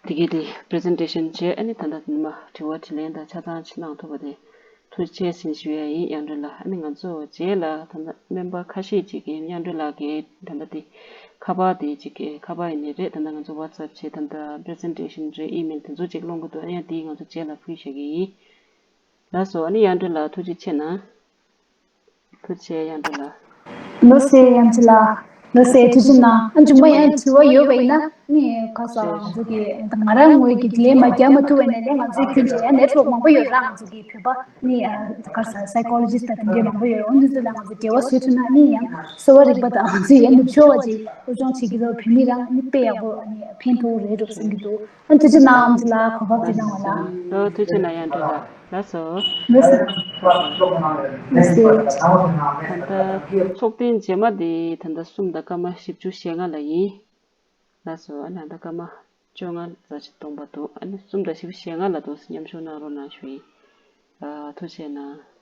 དེ་གའི་དེ་པི་རི་ཟེན་ཊེ་ཤན་བྱས། ཨ་ནི་ད་ལྟ་ཉི་མ་དྲི་བ་དྲིས་ལན་དང་ཆ་ཚང་ཅིག་གནང་ཐུབ་པ་དེ་ཐུགས་རྗེ་ཆེ་ཞུ་ཡ་ཡིན། དབྱངས་སྒྲོན་ལགས། ཨ་ནི་ང་ཚོ་རྗེས་ལ་ད་ལྟ་སྨན་པ་ཁ་ཤས་ཅིག་གིས་དབྱངས་སྒྲོན་ལགས་ཀྱིས་ད་ལྟ་དེ་ཁ་པར་དེ་ཅིག་གི་ཁ་པར་ཡིན་ནའི་རེད། ད་ལྟ་ང་ཚོ་ཝ་ཊི་སེབ་བྱས། ད་ལྟ་པི་རི་ཟེན་ཊེ་ཤན་རེད། ཨི་མེལ་དེ་ཚོ་ཅིག་སློང་གི་འདུག་ཨ་ཡང་དེ་ང་ཚོ་རྗེས་ལ་ཕུལ་བཞག་གི་ཡིན། ལགས་སོ། ཨ་ནི་དབྱངས་སྒྲོན་ལགས་ཐུགས་རྗེ་ཆེ་གནང་། ཐུགས་རྗེ་ཆེ་དབྱངས་སྒྲོན་ལགས། ལགས་སོ་དབྱངས་སྒྲོན་ལགས། ལགས་སོ་ཐུགས་རྗེ་གནང་། ཨ་མཇུག་མ་ཡང་དྲི་བ་ཡོད་པ་ཡིན་ན་ནི་ག་ས་རེད། ང་ཚོ་གི་ང་རང་ངོས་ཀྱི་ལན་མ་རྒྱག་མ་ཐུབ་པ་ཡིན་ན་ནི་ང་ཚོའི་ཁྱོན་ཆེ་ཡང་ནེ་ཊི་ཝརཀ་མང་པོ་ཡོད་ར། ང་ཚོ་གི་བོད་པ་ནི་ག་ས་སའི་ཀོ་ལོ་ཇི་སི་ཊི་དང་དེ་འདྲའི་མང་པོ་ཡོད་ར། འོ་འདི་ཚོ་ལ་ང་ཚོ་འབྲེལ་བ་བཟོ་ཐུབ་ན་ནི་ཡང་གསོ་བ་རིག་པ་དང་ང་ཚོ་ཡང་ནུབ་ཕྱོགས་པ་ཅིག་སློབ་སྦྱོང་བྱེད་ཀྱི་རོགས། བོད་མི་རང་ནི་དཔེ་ཡག་པོ་ནི་ཕན་ཐོགས་རེད་འགྲོ་བསམ་གྱི་འདུག་ཨ་ཐུགས་རྗེ་གནང་། ཨམ་ཆི་ལགས་གོ་སྐབས་དེ་གནང་བ་ལ། ཨོ་ཐུགས་རྗེ་གནང་དབྱངས་སྒྲོན་ལགས། ལགས་སོ། ལགས་སོ། ལགས་སོ། ད་ལྟ་ཚོགས་ཐེངས་རྗེས་མ་དེ་ད་ལྟ་གསུམ་དང་སྐར་མ་བཞི་བཅུ་ཞེ་ལྔ་ལ་ཡིན། ལགས་སོ། ཨ་ནི་ད་ལྟ་སྐར་མ་བཅོ་ལྔ་ཙམ་ཞིག་སྟོང་པ་འདུག་ཨ་ནི་གསུམ་དང་བཞི་བཅུ་ཞེ་ལྔ་ལ་འདུག་མཉམ་ཞུགས་གནང་རོགས་གནང་ཞུ་ཡིན། ཨ་ཐུགས་རྗེ་གནང་།